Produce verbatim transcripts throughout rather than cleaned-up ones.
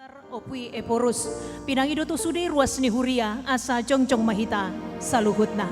Ompui Ephorus, pinangido tu sude ruas ni huria asa jongjong ma hita saluhutna.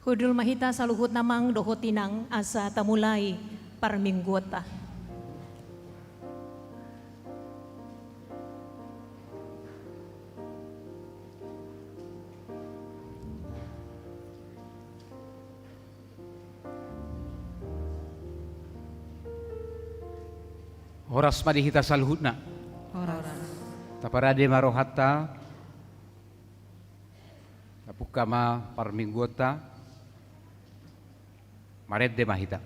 Hundul ma hita saluhutna amang dohot inang asa tamulai parmingguonta. Horas ma di hita saluhutna. Horas. Taparade ma rohanta. Tapungka ma parmingguonta. Marende ma hita.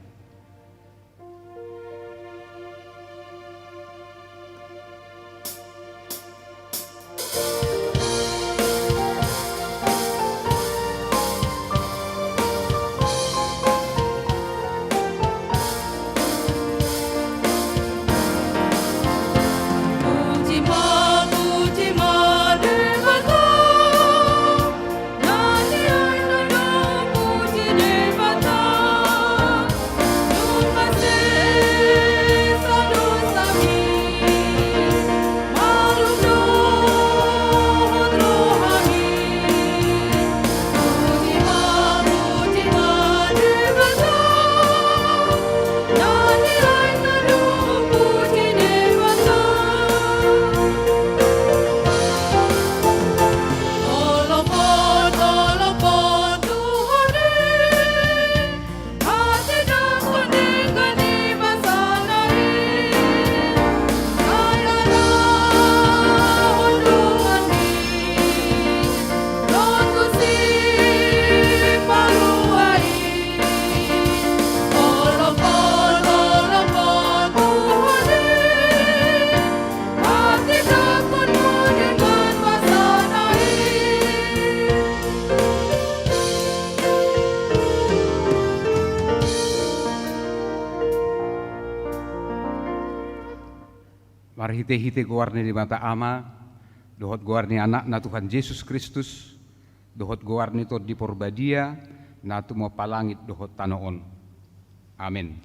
Marhitehite goar ni Debata Ama, dohot goar ni Anakna Tuhan Jesus Kristus, dohot goar ni Tondi Porbadia, na tumompa langit dohot tano on. Amen.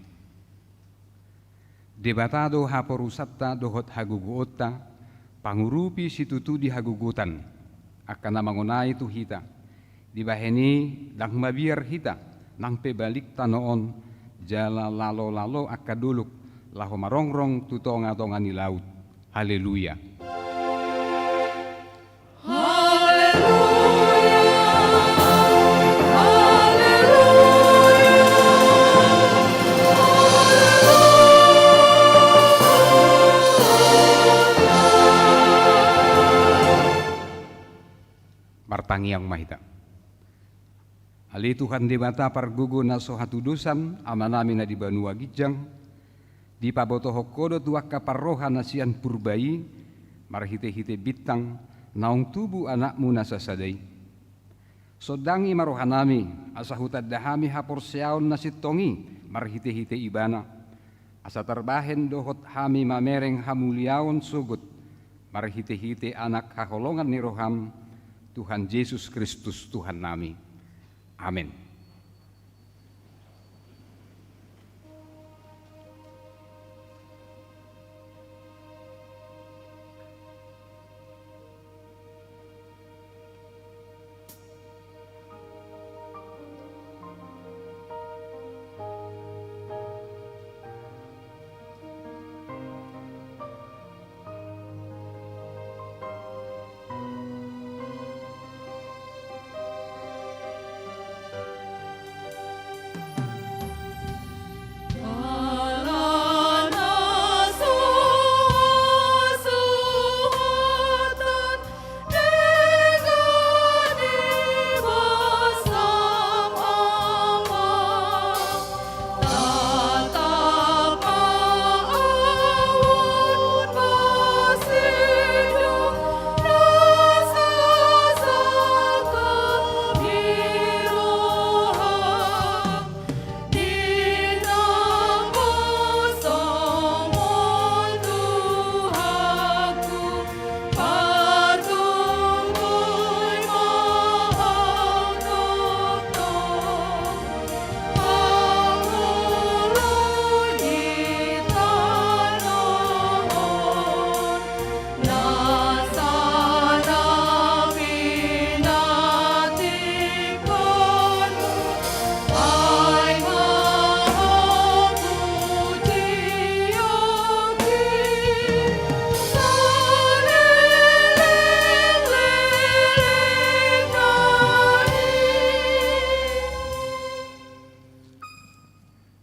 Debata do haporusanta dohot hagogoonta, pangurupi situtu di hagogotan, angka na mangonai tu hita. Dibahen i ndang mabiar hita, nang pe balik tano on, jala lalolalo angka dolok, laho marongrong tu tongatonga ni laut. Haleluya. Haleluya, haleluya, haleluya. Martangiang ma hita. Ale Tuhan Debata pargogo na so hatudosan, Amanami na di banua ginjang, dipabotohon Ho do tu angka parroha na sian purba i, marhitehite bintang, naung tubu Anakmu na sasada i. Sondangi ma rohanami, asa hutanda hami haporseaon na sintong i, marhitehite Ibana. Asa tarbahen dohot hami mamereng hamuliaon sogot, marhitehite Anak haholongan ni roham, Tuhan Jesus Kristus Tuhannami. Amen.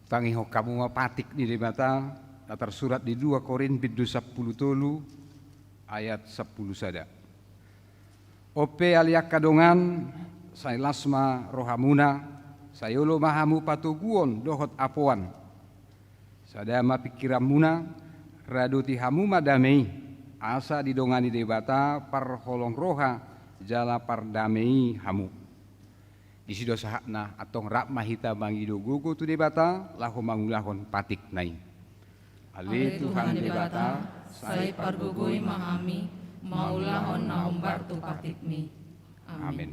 Tangihon hamu ma patik ni Debata, na tarsurat di dua Korint bindu sampulu tolu ayat sampulu sada. On pe ale angka dongan, sai las ma rohamuna, sai olo ma hamu patoguon dohot apoan. Sada ma pingkiranmuna, radoti hamu ma dame i, asa didongani Debata parholong roha jala pardame i hamu. Disi do sahatna, antong rap ma hita mangido gogo tu Debata laho mangulahon patikna i. Ale Tuhan Debata, sai pargogoi ma hami mangulahon na hombar tu patikmi. Amen. Amen.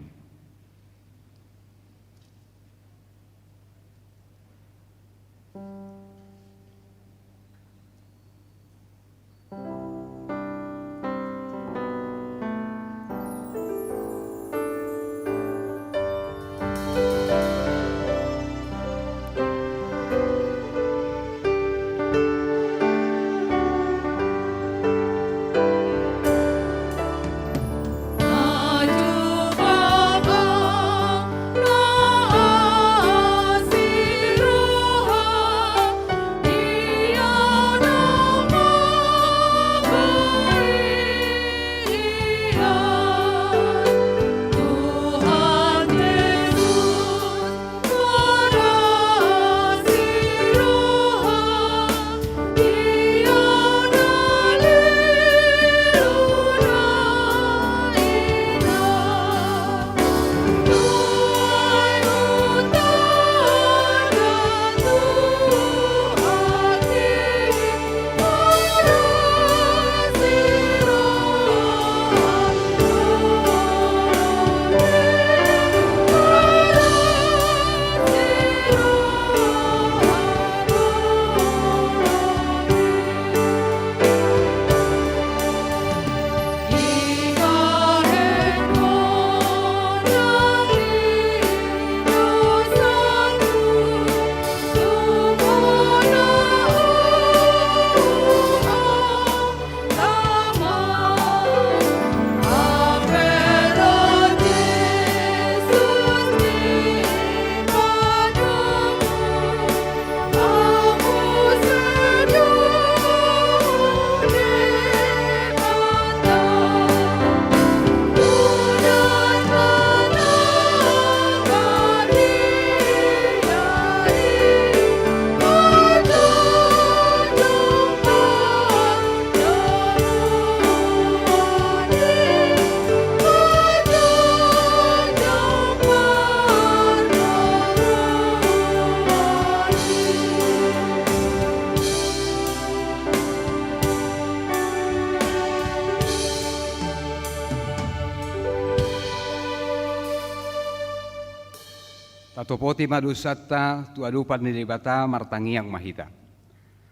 Tatopoti ma dosanta tu adopan ni Debata, martangiang ma hita.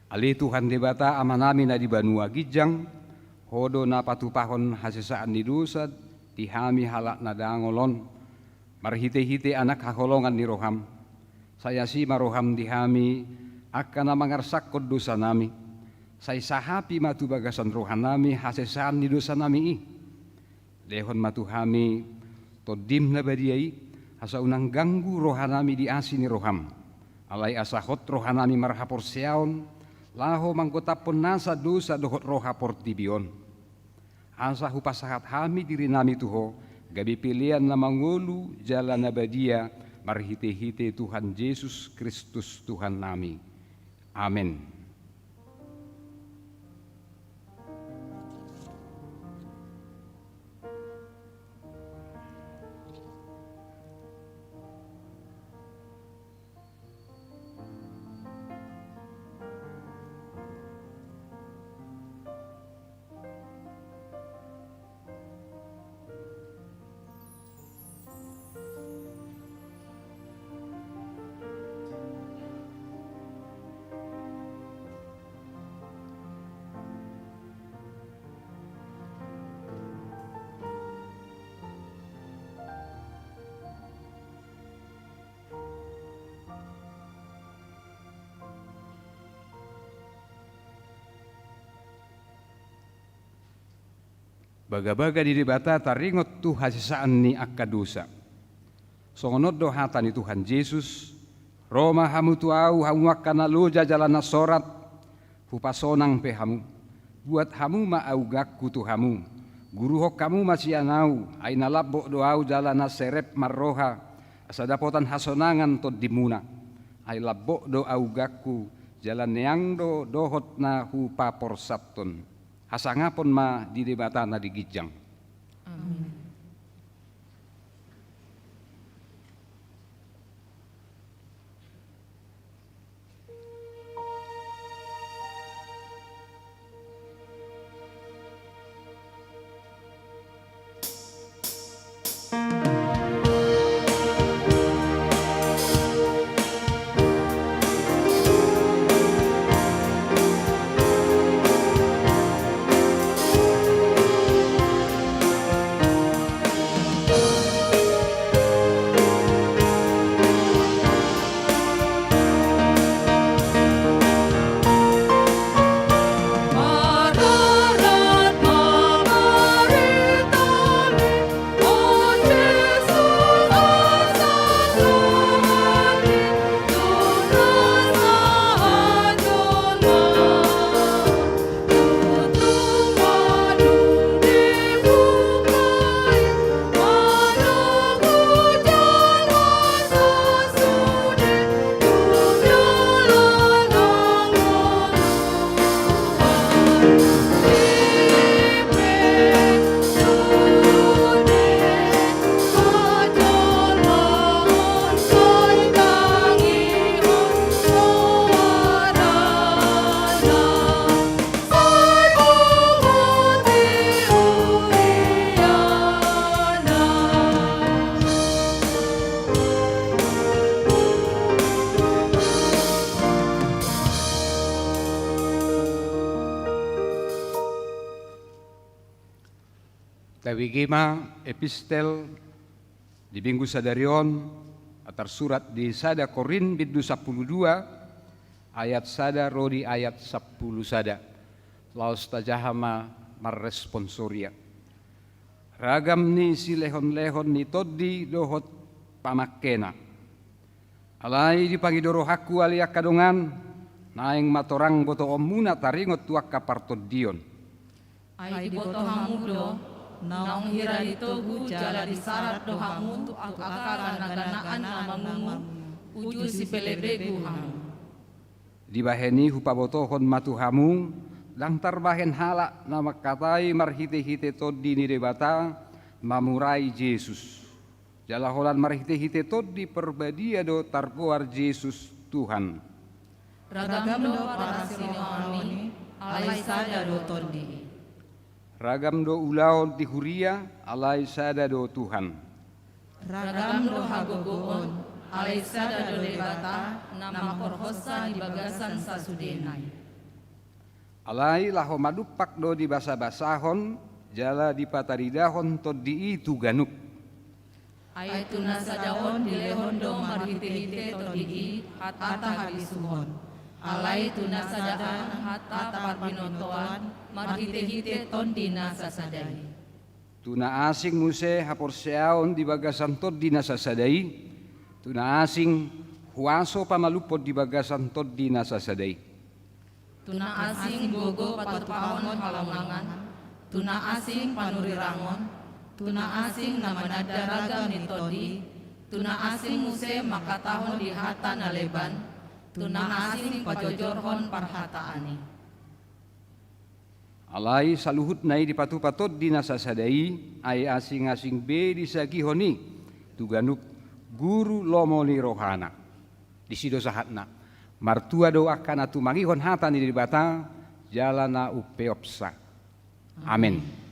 Ale Tuhan Debata, Amanami na di banua ginjang, Ho do na patupahon hasesaan ni dosa di hami halak na dangol on, marhitehite Anak haholongan ni roham. Sai asi ma roham di hami angka na mangarsakhon dosanami. Sai sahapi ma tu bagasan rohanami hasesaan ni dosanami i. Lehon ma tu hami Tondim na badia i, asa unang ganggu rohanami di asi ni roham. Alai asa hot rohanami marhaporseaon, laho manggotaphon nasa dosa dohot roha portibi on. Asa hupasahat hami dirinami tu Ho, gabe pelean na mangolu jala na badia, marhitehite Tuhan Jesus Kristus Tuhannami. Amen. Bagabaga ni Debata taringot tu hasesaan ni angka dosa. Songon on do hata ni Tuhan Jesus, Ro ma hamu tu ahu, hamu angka na loja jala na sorat, hupasonang pe hamu. Buat hamu ma augangku tu hamu. Guruhon hamu ma sian ahu, ai na lambok do ahu jala na serep marroha, asa dapotan hasonangan tondimuna. Ai lambok do augangku, jala neang do dohot na hupaporsathon. Hasangapon ma di Debata na di ginjang. Amin. Tabege ma epistel di Minggu sadari on, tarsurat di sada Korint bindu sampulu dua, ayat sada ro di ayat sampulu sada. Laos tajaha ma marresponsoria. Ragam ni silehonlehon ni tondi dohot pamangkena. Alai dipangido rohangku ale angka dongan, naeng ma torang botoonmuna taringot tu angka partondion. Ai diboto hamu do, naung hira ditogu jala disarat do hamu tu angka ganaganaan na mangungu, uju sipelebegu hamu. Dibahen i hupabotohon ma tu hamu, ndang tarbahen halak na mangkatai marhitehite Tondi ni Debata mamurai Jesus. Jala holan marhitehite Tondi Parbadia do targoar Jesus Tuhan. Ragam do parasirohaon i, alai sada do Tondi i. Ragam do ulaon di huria, alai sada do Tuhan. Ragam do hagogoon, alai sada do Debata na mangkorhonsa di bagasan sasudena i. Alai laho madumpak do dibasabasahon, jala dipataridahon Tondi i tu ganup. Ai tu na sada on dilehon do marhitehite Tondi i hata habisuhon. Alai tu na sada an hata parbinotoan marhitehite Tondi na sasada i. Tu na asing muse haporseaon di bagasan Tondi na sasada i, tu na asing huaso pamalumhon di bagasan Tondi na sasada i. Tu na asing gogo patupahon halongangan, tu na asing panurirangon, tu na asing na mananda ragam ni tondi, tu na asing muse mangkatahon di hata na leban, tu na asing pajojorhon parhataan i. Alai saluhutna i dipatupa Tondi na sasada i, ai asing-asing be disagihon i tu ganup guru lomo ni rohana. Disi do sahatna. Martua do angka na tumangihon hata ni Debata jala na umpeopsa. Amen.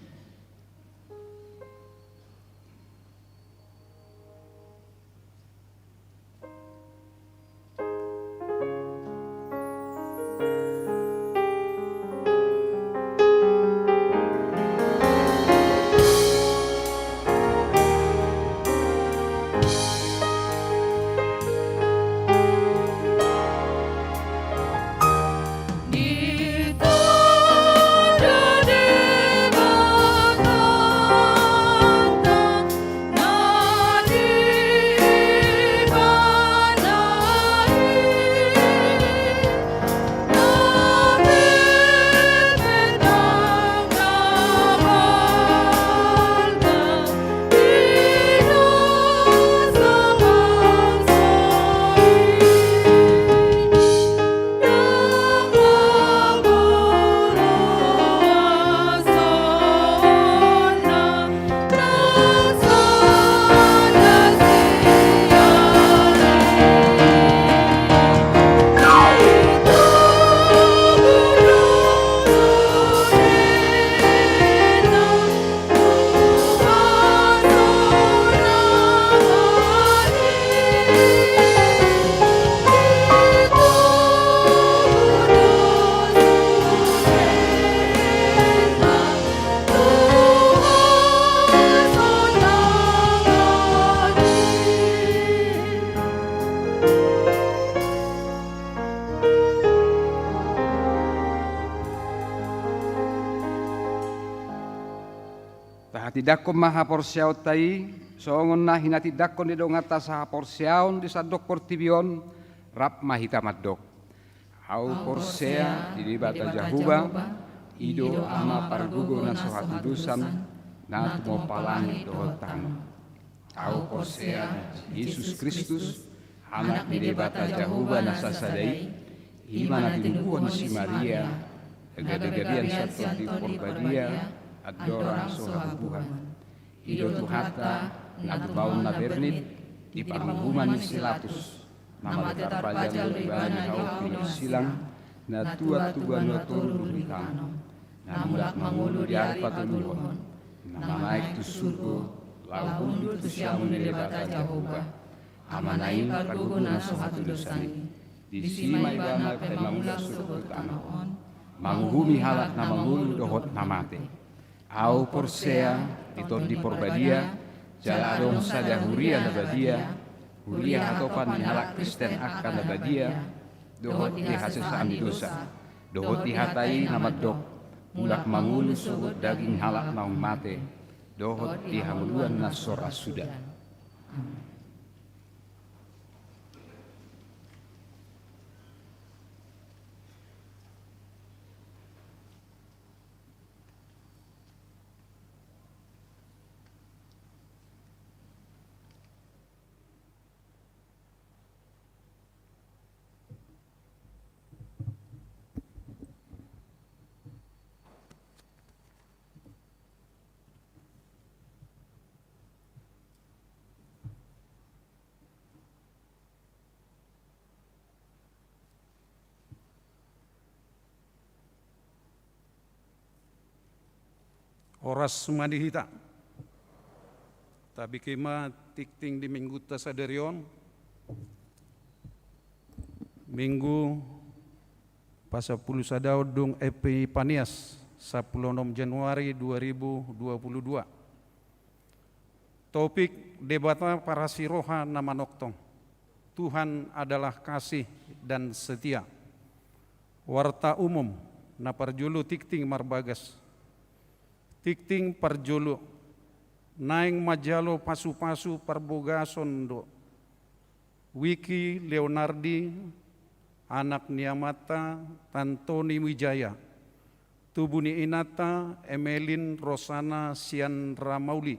Tindanghon ma haporseaonta i, songon na hinatindangkon ni donganta sahaporseaon di sandok portibi on, rap ma hita mandok. Ahu porsea di Debata Jahowa, i do Ama pargogo na so hatudosan, na tumompa langit dohot tano. Ahu porsea di Jesus Kristus, Anak ni Debata Jahowa na sasada i, i ma na tinubuhon ni si Maria, gabe gabean sian Tondi Porbadia, andorang so habubuhan. I do Tuhanta, na tumaon na bernit, di panguhuman ni si Latus, na martarpajal do Ibana di hau pinarsilang, na tuat tu banua toru do di tano, na mulak mangolu di ari patoluhon, na manaek tu surgo, laho hundul tu siamun ni Debata Jahowa. Amana i pargogo na so hatudosan i. Disi ma Ibana pe mangula surgo tu tano on, manguhumi halak na mangolu dohot na mate. Ahu porsea di Tondi Porbadia, jala adong sada huria na badia, huria hatopan ni halak Kristen angka na badia, dohot di hasesaan ni dosa, dohot di hata i na mandok, mulak mangolu sogot daging halak naung mate, dohot di hangoluan na so ra suda. Horas ma di hita. Tabege ma tingting di minggunta sadari on. Minggu pasampulu sada dung Epipanias, sampulu onom Januari dua ribu dua puluh dua. Topik: Debata parasi roha na manongtong. Tuhan adalah kasih dan setia. Warta umum, na parjolo tingting marbagas. Tingting parjolo, naeng manjalo pasupasu parbogason do. Wiki Leonardi, anak ni amanta Tantoni Wijaya, tubu ni inanta Emelin Rosana Sianramauli,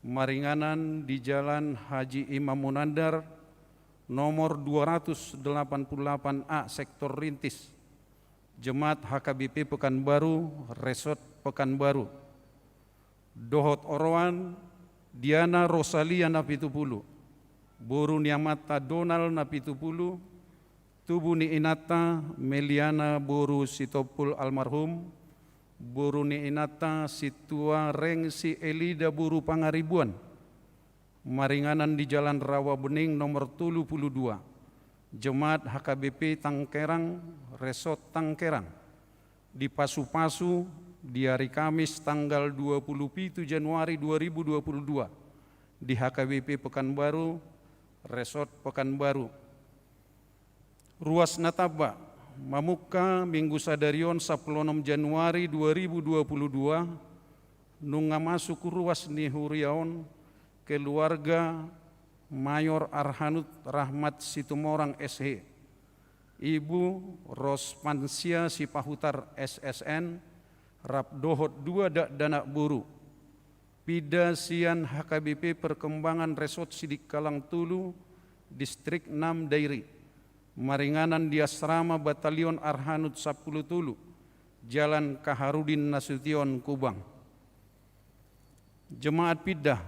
maringanan di Jalan Haji Imam Munandar, nomor dua ratus delapan puluh delapan A, Sektor Rintis, Jemaat H K B P Pekanbaru, Resort Pekanbaru. Dohot oroan, Diana Rosalia Napitupulu, boru ni amanta Donald Napitupulu, tubu ni inanta Meliana boru Sitompul almarhum, boru ni inanta Sintua Rengsi Elida boru Pangaribuan, maringanan di Jalan Rawa Bening nomor tolu pulu dua, Jemaat H K B P Tangkerang, Resort Tangkerang. Dipasupasu di ari Kamis tanggal dua pulu pitu Januari dua ribu dua pulu dua di H K B P Pekanbaru, Resort Pekanbaru. Ruas na tamba, mamungka minggu sadari on sampulu onom Januari dua ribu dua pulu dua, nunga masuk ruas ni huria on keluarga Mayor Arhanud Rahmat Situmorang S H, Ibu Rospansia Sipahutar S S N, rap dohot dua dakdanak boru. Pinda sian H K B P Perkembangan Resort Sidikalang tolu, Distrik enam Dairi, maringanan di Asrama Batalion Arhanud sampulu tolu, Jalan Kaharudin Nasution, Kubang. Jemaat pinda,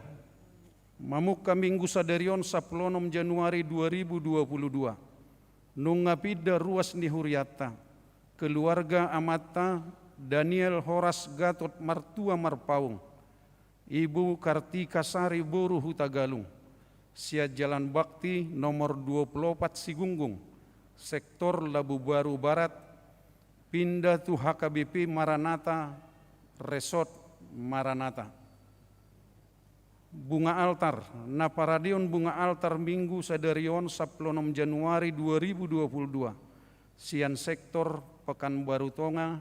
mamungka minggu sadari on sampulu onom Januari dua ribu dua pulu dua, nunga pinda ruas ni hurianta, keluarga amanta Daniel Horas Gatot Martua Marpaung, Ibu Kartika Sari boru Hutagalung, sian Jalan Bakti nomor dua pulu opat Sigunggung, Sektor Labubaru Barat, pinda tu H K B P Maranata, Resort Maranata. Bunga altar, na paradeon bunga altar minggu sadari on sampulu onom Januari dua ribu dua pulu dua, sian Sektor Pekanbaru Tonga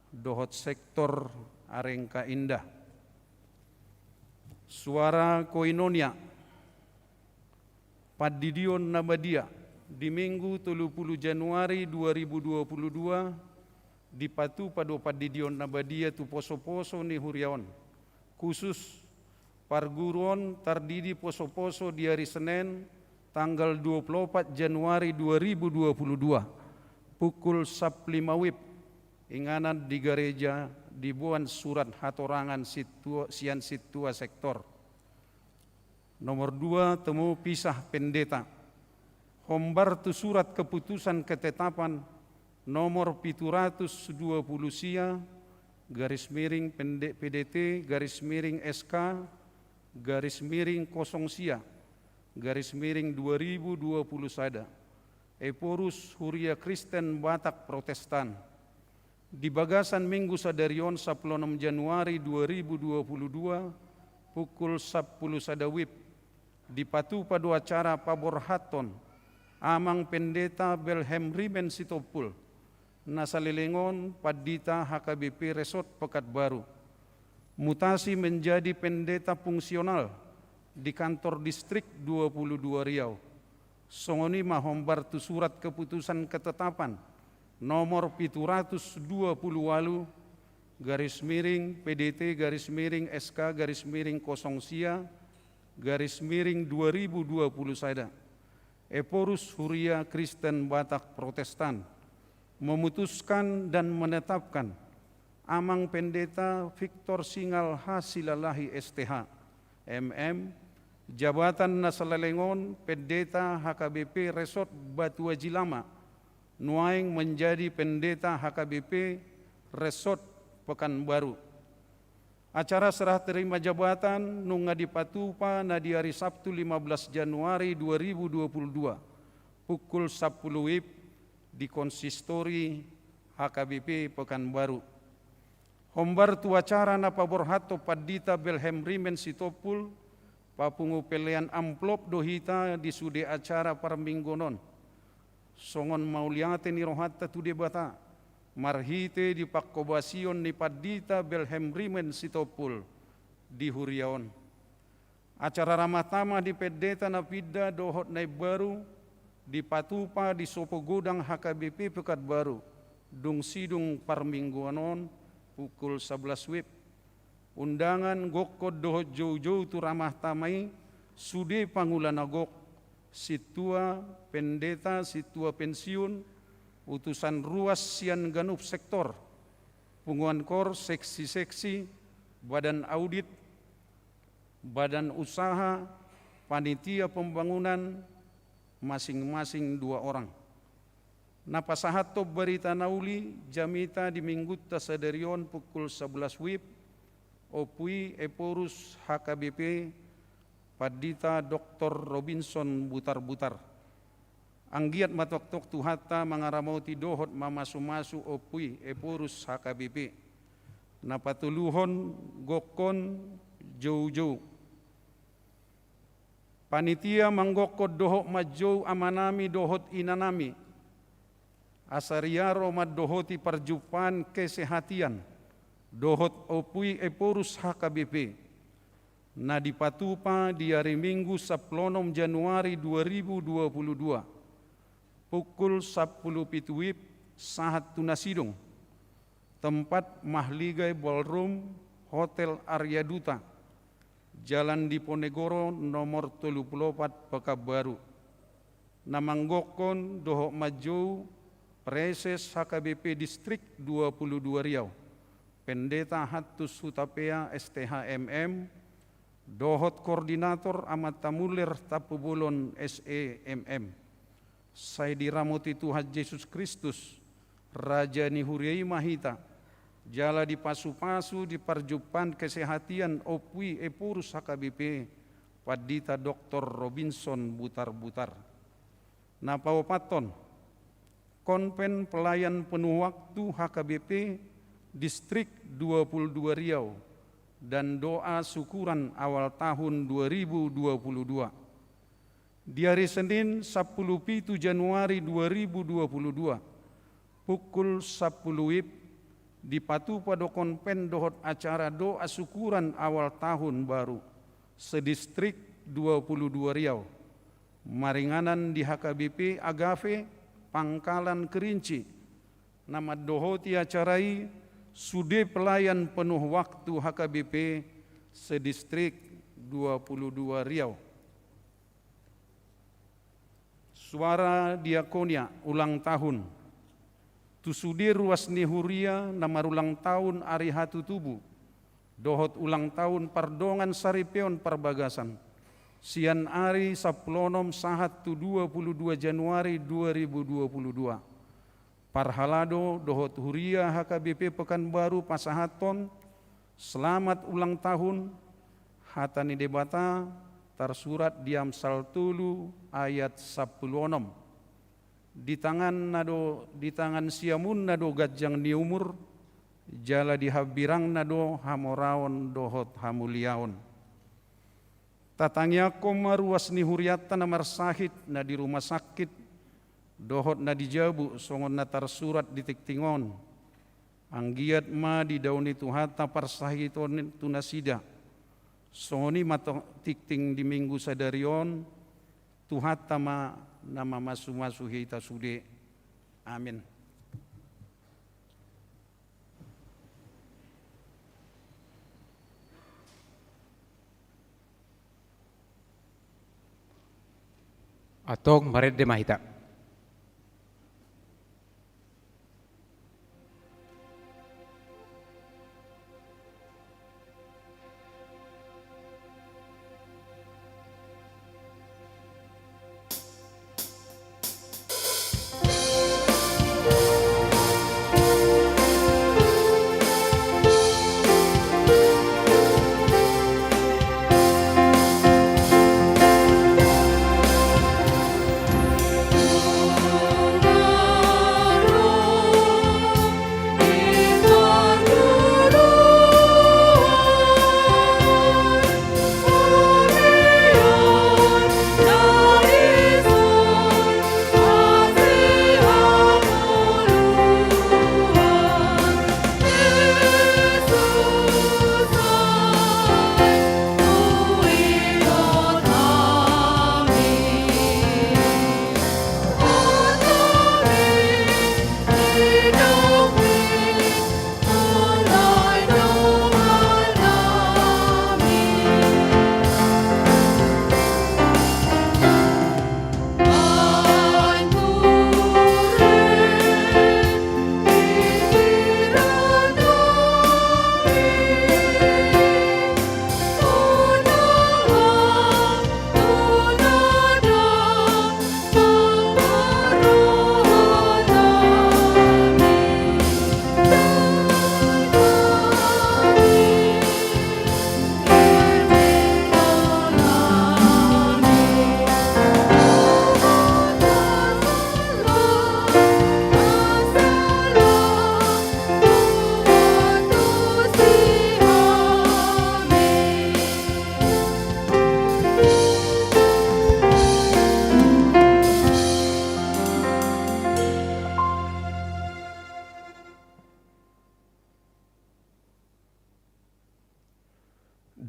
dohot Sektor Arengka Indah. Suara Koinonia. Pandidion na badia. Di Minggu tolu pulu Januari dua ribu dua pulu dua, dipatupa do pandidion na badia tu poso-poso ni huria on. Khusus, parguru on tardidi poso-poso di ari Senen, tanggal dua pulu opat Januari dua ribu dua pulu dua, pukul sampulu lima wib, inganan di gareja, diboan surat hatorangan sintua, sian sintua sektor. Nomor dua, temu pisah pendeta. Hombar tu surat keputusan ketetapan nomor pitu ratus dua pulu sia, garis miring pende-, P D T, garis miring S K, garis miring kosong sia, garis miring dua ribu dua pulu sada. Ephorus Huria Kristen Batak Protestan. Di bagasan Minggu sadari on, sampulu onom Januari dua ribu dua pulu dua, pukul sampulu sada wib, dipatupa do acara paborhathon Amang Pendeta Belhem Rimen Sitompul, na saleleng on Pandita H K B P Resort Pekanbaru. Mutasi menjadi pendeta fungsional di kantor distrik dua pulu dua Riau. Songon i ma hombar tu surat keputusan ketetapan nomor pitu ratus dua pulu ualu, garis miring P D T, garis miring S K, garis miring kosong sia, garis miring dua ribu dua puluh sada. Ephorus Huria Kristen Batak Protestan memutuskan dan menetapkan Amang Pendeta Victor Singal H Silalahi S T H, M M, jabatan na saleleng on Pendeta H K B P Resort Batu Aji Lama, nuaeng menjadi Pendeta H K B P Resort Pekanbaru. Acara serah terima jabatan nunga dipatupa na di ari Sabtu lima belas Januari dua ribu dua puluh dua, pukul sampulu wib, di konsistori H K B P Pekanbaru. Hombar tu acara na paborhathon Pandita Belhem Rimen Sitompul, papungu pelean amplop do hita di sude acara parmingguon on. Songon mauliate ni rohanta tu Debata, marhite di panghobasion ni Pandita Belhem Rimen Sitompul di huria on. Acara ramah tamah di pendeta na pinda dohot na imbaru dipatupa di Sopo Godang H K B P Pekanbaru, dung sidung parmingguon on, pukul sabelas wib. Undangan, gokkon dohot joujou tu ramah tamah i, sude pangula na gok, sintua, pendeta, sintua pensiun, utusan ruas sian ganup sektor, punguan kor, seksi-seksi, badan audit, badan usaha, panitia pembangunan, masing-masing dua orang. Na pasahathon barita na uli jamita di Minggunta sadari on pukul sabelas wib, Ompu i Ephorus H K B P, Pandita Doktor Robinson Butarbutar. Anggiat ma tongtong Tuhanta mangaramoti dohot mamasumasu Ompu i Ephorus H K B P. Na patoluhon, gokkon joujou. Panitia manggokkon dohot manjou amanami dohot inanami, asa riaro mandohoti parjumpaan kesehatian dohot Ompu i Ephorus H K B P, na dipatupa di ari Minggu sampulu onom Januari dua ribu dua puluh dua, pukul sampulu pitu wib, sahat tu na sidung. Tempat Mahligai Ballroom, Hotel Arya Duta, Jalan Diponegoro nomor tolu pulu opat, Pekanbaru. Na manggokkon dohot manjou, Praeses H K B P Distrik dua puluh dua Riau, Pendeta Hantus Hutapea S T H M M, dohot Koordinator Amanta Muller Tampubolon S E M M. Sai diramoti Tuhan Jesus Kristus, Raja ni huria i ma hita, jala dipasupasu di parjumpaan kesehatian Ompu i Ephorus H K B P, Pandita Doktor Robinson Butarbutar. Na paopathon, Konven Pelayan Penuh Waktu H K B P Distrik dua puluh dua Riau, dan doa syukuran awal tahun dua ribu dua puluh dua. Di ari Senin sampulu pitu Januari dua ribu dua puluh dua, pukul sampulu wib, dipatupa do konven dohot acara doa syukuran awal tahun baru. sedistrik dua puluh dua Riau, maringanan di H K B P Agape Pangkalan Kerinci, na mandohoti acara i sude pelayan penuh waktu H K B P sedistrik dua puluh dua Riau. Suara Diakonia ulang tahun tu sude ruas ni huria na marulang tahun ari hatutubu dohot ulang tahun pardongan saripeon parbagasan, sian ari sampulu onom sahat tu dua puluh dua Januari dua ribu dua puluh dua. Parhalado dohot huria H K B P Pekanbaru pasahathon selamat ulang tahun, hata ni Debata tarsurat di Amsal tolu ayat sampulu onom. Di tanganna do, di tangan siamunna do ganjang ni umur, jala di hambirangna do hamoraon dohot hamuliaon. Tatangiangkon ma ruas ni hurianta na marsahit na di rumah sakit dohot na di jabu songon na tarsurat di tingting on. Anggiat ma didaoni Tuhanta parsahiton tu nasida. Songon i ma to-, tingting di minggu sadari on, Tuhanta ma na mamasumasu hita sude. Amin. Antong marende ma hita.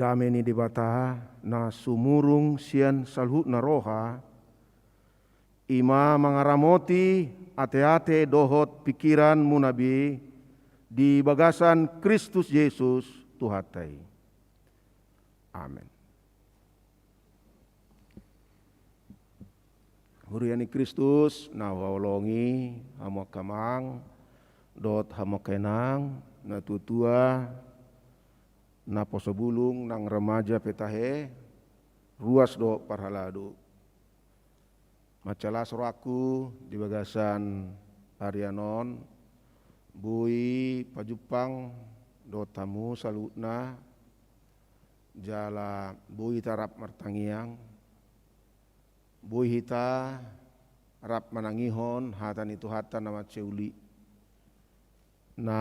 Dame ni Debata na sumurung sian saluhutna roha, i ma mangaramoti ateate dohot pingkiranmuna be di bagasan Kristus Jesus Tuhanta i. Amen. Huria ni Kristus na huhaholongi, hamu angka amang dohot hamu angka inang, na tuatua, naposo bulung nang remaja pe tahe, ruas dohot parhalado. Mansai las rohangku di bagasan arian on, boi pajumpang dohot hamu saluhutna, jala boi hita rap martangiang, boi hita rap manangihon hata ni Tuhanta na mansai uli, na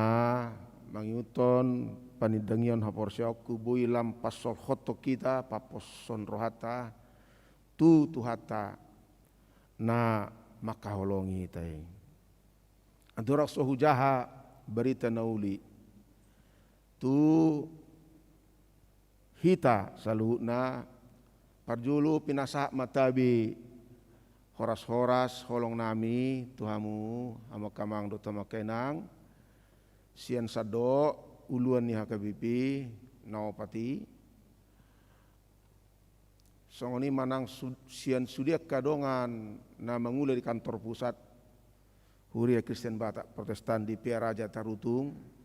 mangihuthon panindangion haporseaonku, boi lam pansolhothon hita, pamposhon rohanta tu Tuhanta na mangkaholongi hita i. Andorang so hujaha barita na uli tu hita saluhutna. Parjolo pinasahat ma tabe horas-horas holong nami tu hamu, hamu angka amang dohot hamu angka inang, sian sandok uluan ni H K B P na opat i. Songon i ma nang su-, sian sude angka dongan na mangula di kantor pusat Huria Kristen Batak Protestan di Pearaja Tarutung,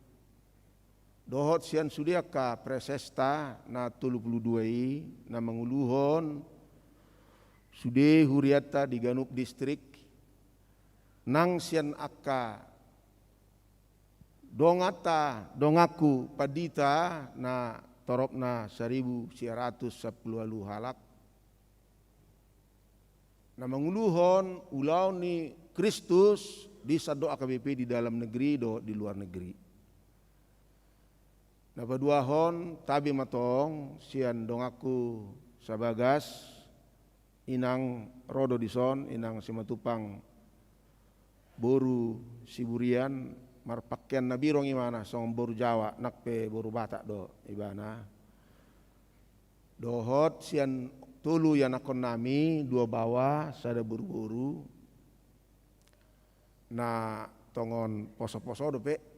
dohot sian sude angka presesta na tolu pulu dua i na manguluhon sude hurianta di ganup distrik, nang sian angka donganta, donganku pandita na toropna saribu sia ratus sampulu ualu halak, na manguluhon ulaon ni Kristus di sandok H K B P di dalam negeri dohot di luar negeri. Na paduahon, tabe ma tong sian donganku Sabagas, inang ro do dison, inang Simatupang boru Siburian, marpakean na birong ibana songon boru Jawa, nang pe boru Batak do ibana. Dohot sian tolu ianakhon nami, dua baoa, sada boruboru, na tongon posoposo dope.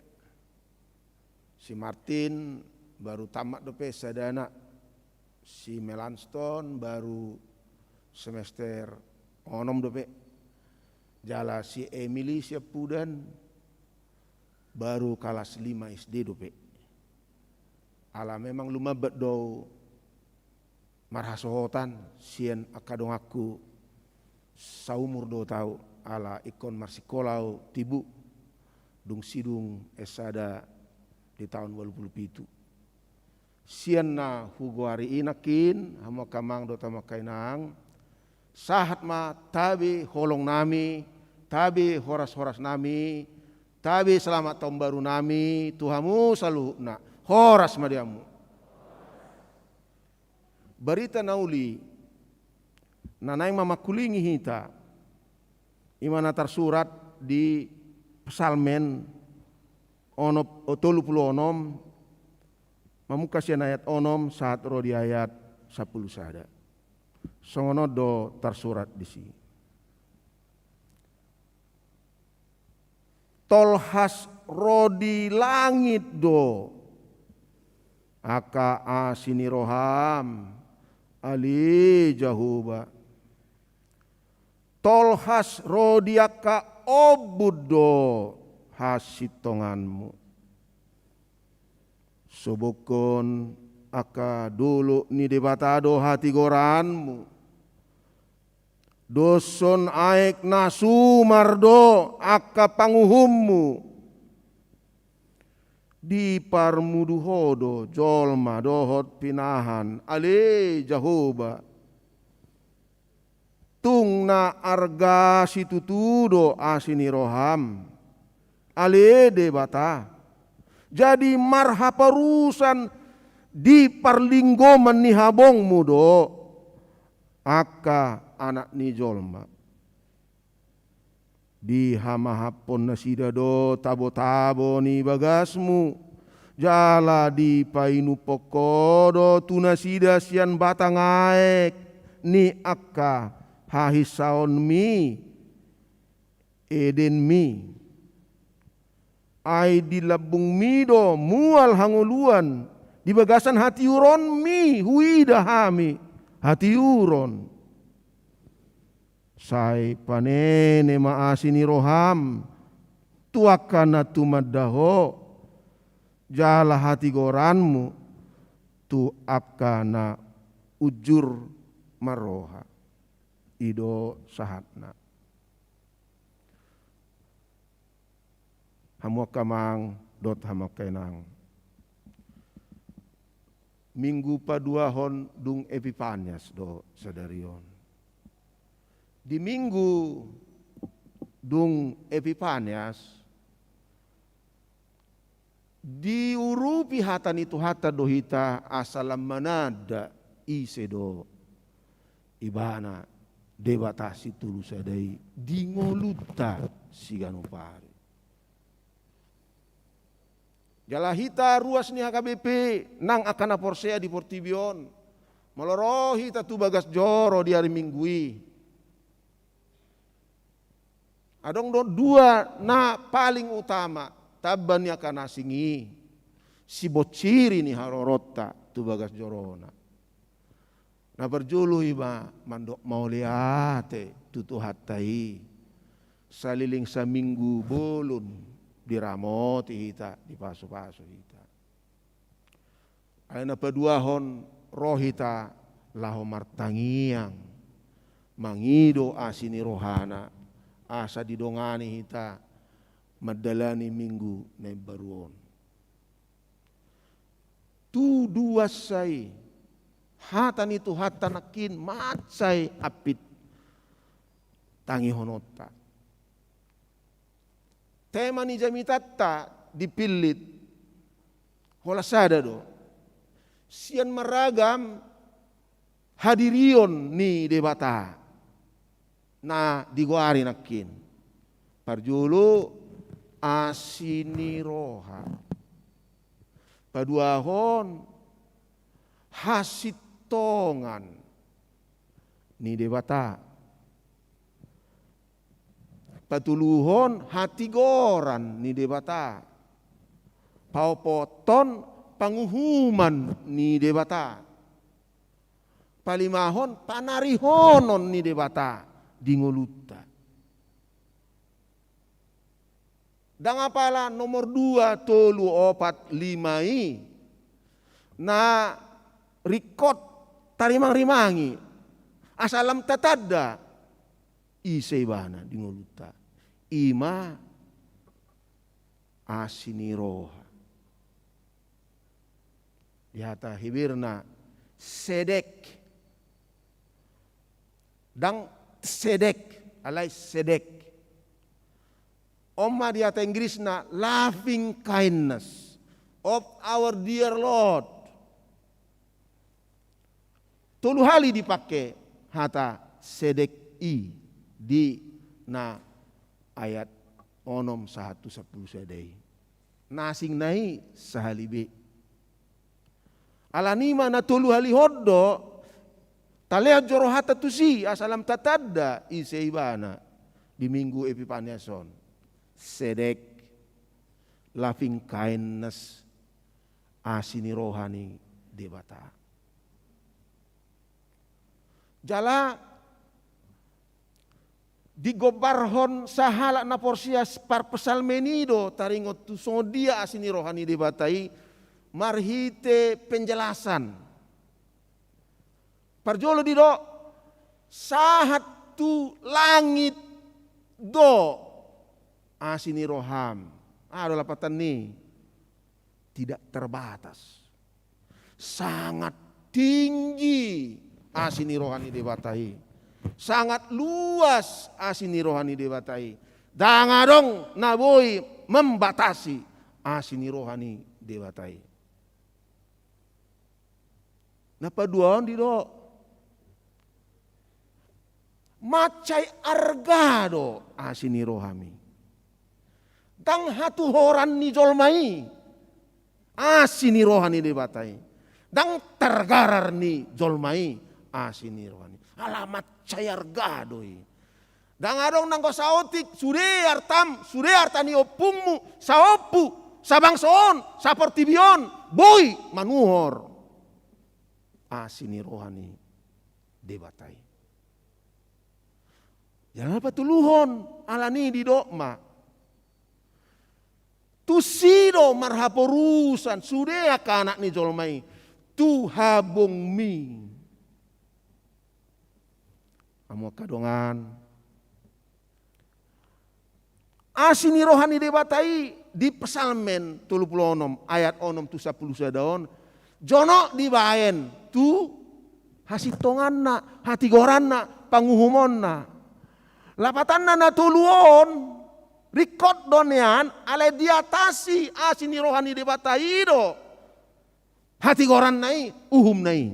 Si Martin baru tamat dope sadana, si Melanchthon baru semester onom dope, jala si Emily siampudan baru kalas lima S D dope. Ala memang lumambat do au marhasohotan sian angka donganku, saumur do au, ala ingkon marsikola au tibu, dung sidung S sada di taon ualu pulu pitu. Sian na hugoari i nangkin, hamu angka amang dohot hamu angka inang, sahat ma tabe holong nami, tabe horas-horas nami, tabe selamat tahun baru nami tu hamu saluhutna. Horas ma di hamu. Barita na uli na naeng mamangkulingi hita, i ma na tarsurat di Psalmen onom, tolu pulu onom, mamungka sian ayat onom sahat ro di ayat sampulu sada. Songon on do tarsurat disi. Tolhas ro di langit do angka asi ni roham, ale Jahowa. Tolhas ro di angka ombun do hasintonganmu. Sobokhon angka dolok ni Debata do hatigoranmu. Doshon aek na sumar do angka panguhummu. Diparmudu Ho do jolma dohot pinahan, ale Jahowa. Tung na arga situtu do asi ni roham, ale Debata. Jadi marhaporusan di parlinggoman ni habongmu do angka anak ni jolma. Dihamahaphon nasida do tabotabo ni bagasmu, jala dipainuphon Ho do tu nasida sian batang aek ni angka hahinsaonmi, Edenmi. Ai di lambungmi do mual hangoluan, di bagasan hatiuronmi huida hami hatiuron. Sai panene ma asi ni roham tu angka na tumanda Ho, jala hatigoranmu tu angka na unjur marroha. I do sahatna. Hamu angka amang dohot hamu angka inang. Minggu paduahon dung Epipanias do sadari on. Di minggu dung Epipanias, diurupi hata ni Tuhanta do hita asa lam mananda ise do Ibana Debata Sitolu Sada i di ngolunta siganup ari. Jala hita ruas ni H K B P nang angka na porsea di portibi on, molo ro hita tu bagas joro di ari Minggu i, adong do dua na paling utama tamba ni angka na asing i, sibonsiri ni haroronta tu bagas jorona. Na parjolo i ma mandok mauliate tu Tuhanta i, saleleng saminggu bolon diramoti hita, dipasupasu hita. Alai na paduahon, ro hita laho martangiang, mangido asi ni rohana, asa didongani hita mandalani minggu na imbaru on. Tu duansa i, hata ni Tuhanta nangkin mansai ampit tangihononta. Tema ni jamitanta di Pillit holan sada do. Sian maragam hadirion ni Debata na digoari nangkin. Parjolo, asi ni roha. Paduahon, hasintongan ni Debata. Patoluhon, hatigoran ni Debata. Paopathon, panguhuman ni Debata. Palimahon, panarihonon ni Debata di ngolunta. Ndang apala nomor dua, tolu, opat, lima i na ringkot tarimangrimangi, asa lam tatanda ise ibana di ngolunta. I ma asi ni roha. Di hata Heberna, sedek. Ndang sedek, alai sedek. On ma di hata Inggrisna, loving kindness of our dear Lord. Tolu hali dipake hata sedek i di na ayat onom sahat tu sampulu sada i. Na asingna i sahali be. Alani i ma na tolu halihon do talehon jo rohanta tusi, asa lam tatanda ise ibana di Minggu Epipanias on. Sedek, loving kindness, asi ni roha ni Debata. Jala digombarhon sahalak na porsea parpsalmen i do taringot tu songon dia asi ni roha ni Debata i marhite penjelasan. Parjolo didok, sahat tu langit do asi ni roham. Aha do lapatan ni? Tidak terbatas. Sangat tinggi asi ni roha ni Debata i. Sangat luas asi ni roha ni Debata i. Ndang adong na boi membatasi asi ni roha ni Debata i. Na paduahon didok, mansai arga do asi ni roham i. Ndang hatuhoran ni jolma i asi ni roha ni Debata i. Ndang targarar ni jolma i asi ni roha ni. Ala mansai arga do i. Ndang adong nanggo saotik, sude artam, sude arta ni ompungmu, saompu, sabangso on, saportibi on, boi manuhor asi ni roha ni Debata i. Jala na patoluhon, alani i didok ma, tusi do marhaporusan sude angka anak ni jolma i tu habongmi. Hamu angka dongan, asi ni roha ni Debata i di Psalmen tolu pulu onom ayat onom tu sampulu sada on, jonok dibaen tu hasintonganna, hatigoranna, panguhumonna. Lapatanna na tolu on ringkot do nian, alai diatasi asi ni roha ni Debata i do hatigoranna i, uhumna i.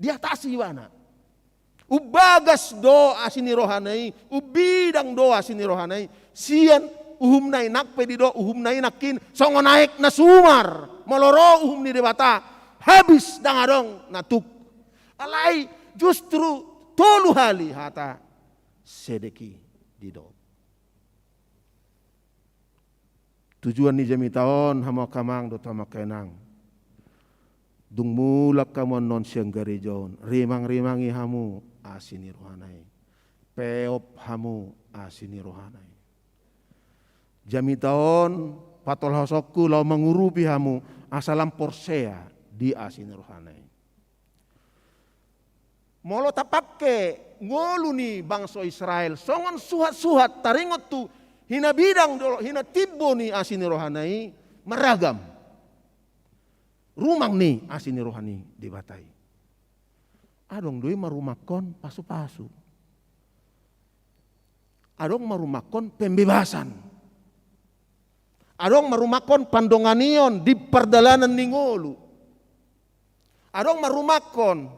Diatasi ibana. Umbagas do asi ni rohana i, umbidang do asi ni rohana i sian Uhumna i nang pe didok, uhumna i nangkin songon aek na sumar. Molo ro uhum ni Debata, habis, ndang adong na tuk. Alai justru tolu hali hata sedeki didok. Tujuan ni jamita on, hamu angka amang dohot hamu angka inang, dung mulak hamu annon sian gareja on, rimang-rimangi hamu asi ni rohana i. Peop hamu asi ni rohana i. Jamita on patolhasonku laho mangurupi hamu asa lam porsea di asi ni rohana i. Molo tapangke ngolu ni bangso Israel songon suhat-suhat taringot tu hinabidang dohot hinatimbo ni asi ni rohana i, marragam rumang ni asi ni roha ni Debata i. Adong do i marumangkon pasu-pasu. Adong marumangkon pembebasan. Adong marumangkon pandonganion di pardalanan ni ngolu. Adong marumangkon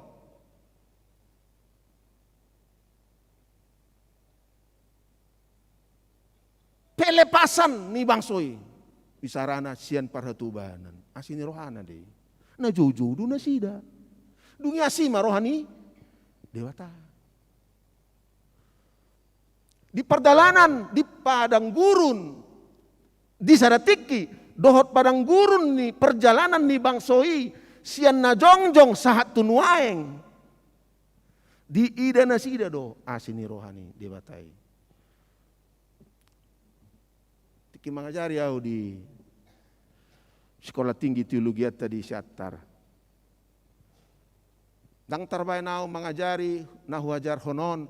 pelepasan ni bangso i. Bisarana sian parhatobanan. Asi ni rohana do i. Na joujou do nasida. Dung i asi ma roha ni Debata. Di pardalanan, di padang gurun, di sada tingki, dohot padang gurun ni parjalanan ni bangso i, sian na jongjong sahat tu nuaeng. Diida nasida do asi ni roha ni Debata i. Tingki mangajari au di Sikola Tinggi Teologianta di Siantar. Ndang tarbaen au mangajari na huajarhon on,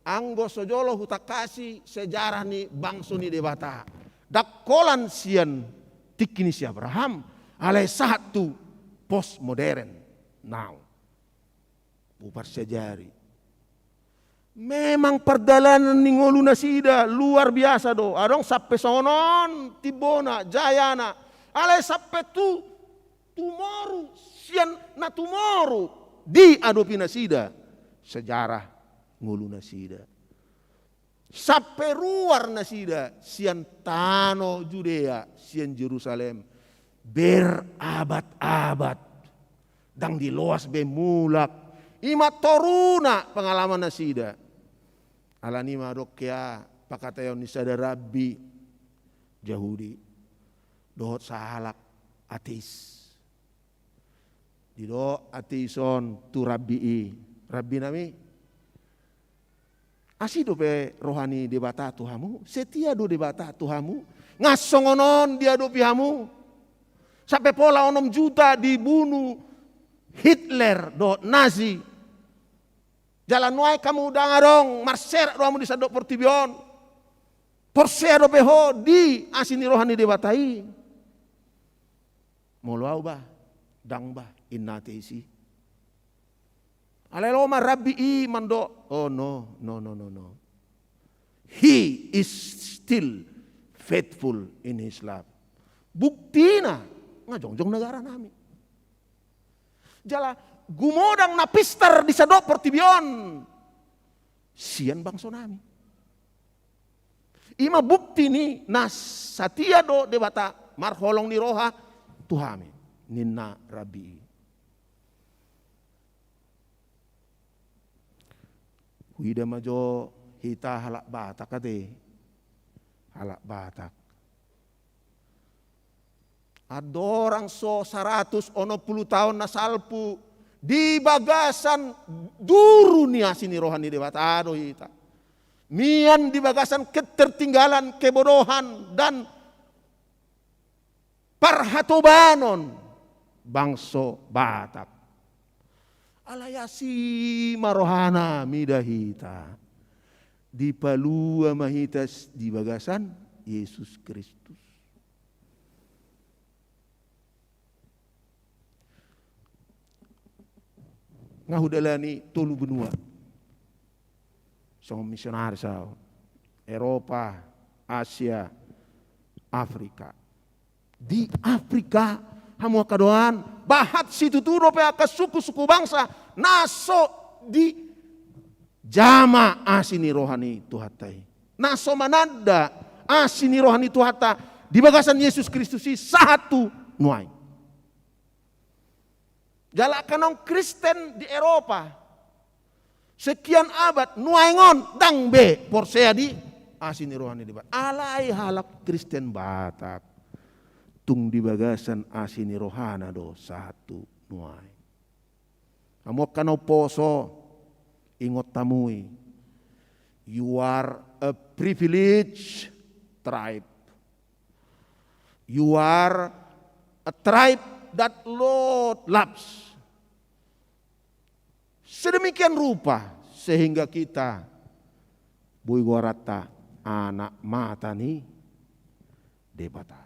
anggo so jolo hutangkasi sejarah ni bangso ni Debata. Ndang holan sian tingki ni si Abraham, alai sahat tu postmodern now. Huparsajari. Memang pardalanan ni ngolu nasida luar biasa do. Adong sampe songon on timbona, jayana. Alai sampe tu, tu moru, sian na tu moru diadopi nasida sejarah ngolu nasida. Sampe ruar nasida sian tano Judea, sian Jerusalem, berabad-abad. Ndang diloas be mulak. I ma toruna pengalaman nasida. Alani i ma adong hea pangkataion ni sada rabbi Jahudi dohot sahalak ateis. Didok ateis on tu rabbi i, "Rabbi nami, asi dope roha ni Debata tu hamu? Setia do Debata tu hamu? Nga songon on diadopi hamu? Sampe pola onom juta dibunu Hitler dohot Nazi. Jala nuaeng hamu ndang adong, marserak do hamu di sandok portibi on. Porsea dope ho di asi ni roha ni Debata i?" Molo au bah, ndang bah, inna ateis i. Alai loas ma rabbi i mandok, "Oh no, no, no, no, no. He is still faithful in his love." Buktina, nga jongjong negara nami. Jala gumodang na pistar di sandok portibi on sian bangso nami. I ma bukti ni na satia do Debata marholong ni roha tu hami, ninna rabbi i. Huida ma jo hita halak Batak ate. Halak Batak. Andorang so saratus onom pulu taon na salpu di bagasan duru ni asi ni roha ni Debata do hita. Mian di bagasan ketertinggalan, kebodohan, dan parhatobanon bangso Batak. Alai asi ma rohana mida hita. Dipalua ma hita s-, di bagasan Jesus Kristus. Nga hudalani tolu benua. Songon misionaris au. Eropa, Asia, Afrika. Di Afrika, hamu angka doan, bahat situtu dope angka suku-suku bangsa, na so dijama asi ni roha ni Tuhanta i. Na so mananda Asi ni roha ni Tuhanta di bagasan Jesus Kristus i sahat tu nuaeng. Jala angka naung Kristen di Eropa sekian abad, nuaeng on ndang be porsea di asi ni roha ni Debata. Alai halak Kristen Batak tung di bagasan asi ni rohana do sahat tu nuaeng. Hamu angka na umposo, ingot hamu i. You are a privileged tribe. You are a tribe that Lord loves. Sedemikian rupa sehingga kita boi goaranta anak mata ni Debata.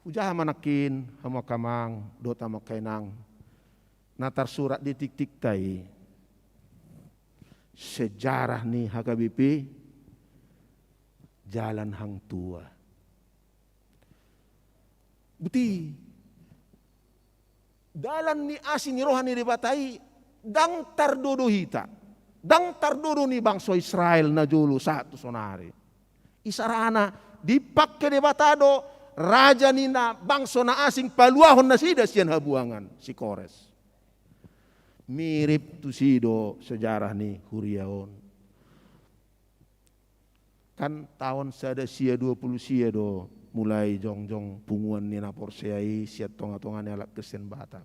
Hujaha ma nangkin, hamu angka amang dohot hamu angka inang, na tarsurat di tingtingta i, sejarah ni H K B P jalan hang tua. Boti, dalan ni asi ni roha ni Debata i ndang tardodo hita, ndang tardodo ni bangso Israel na jolo sahat tu sonari. Isarana dipangke Debata do raja ni na bangso na asing paluahon nasida sian habuangan, si Kores. Mirip tusi do sejarah ni huria on. Kan taon sada sia dua pulu sia do mulai jongjong punguan ni na porsea i sian tonga-tonga ni halak Kristen Batak.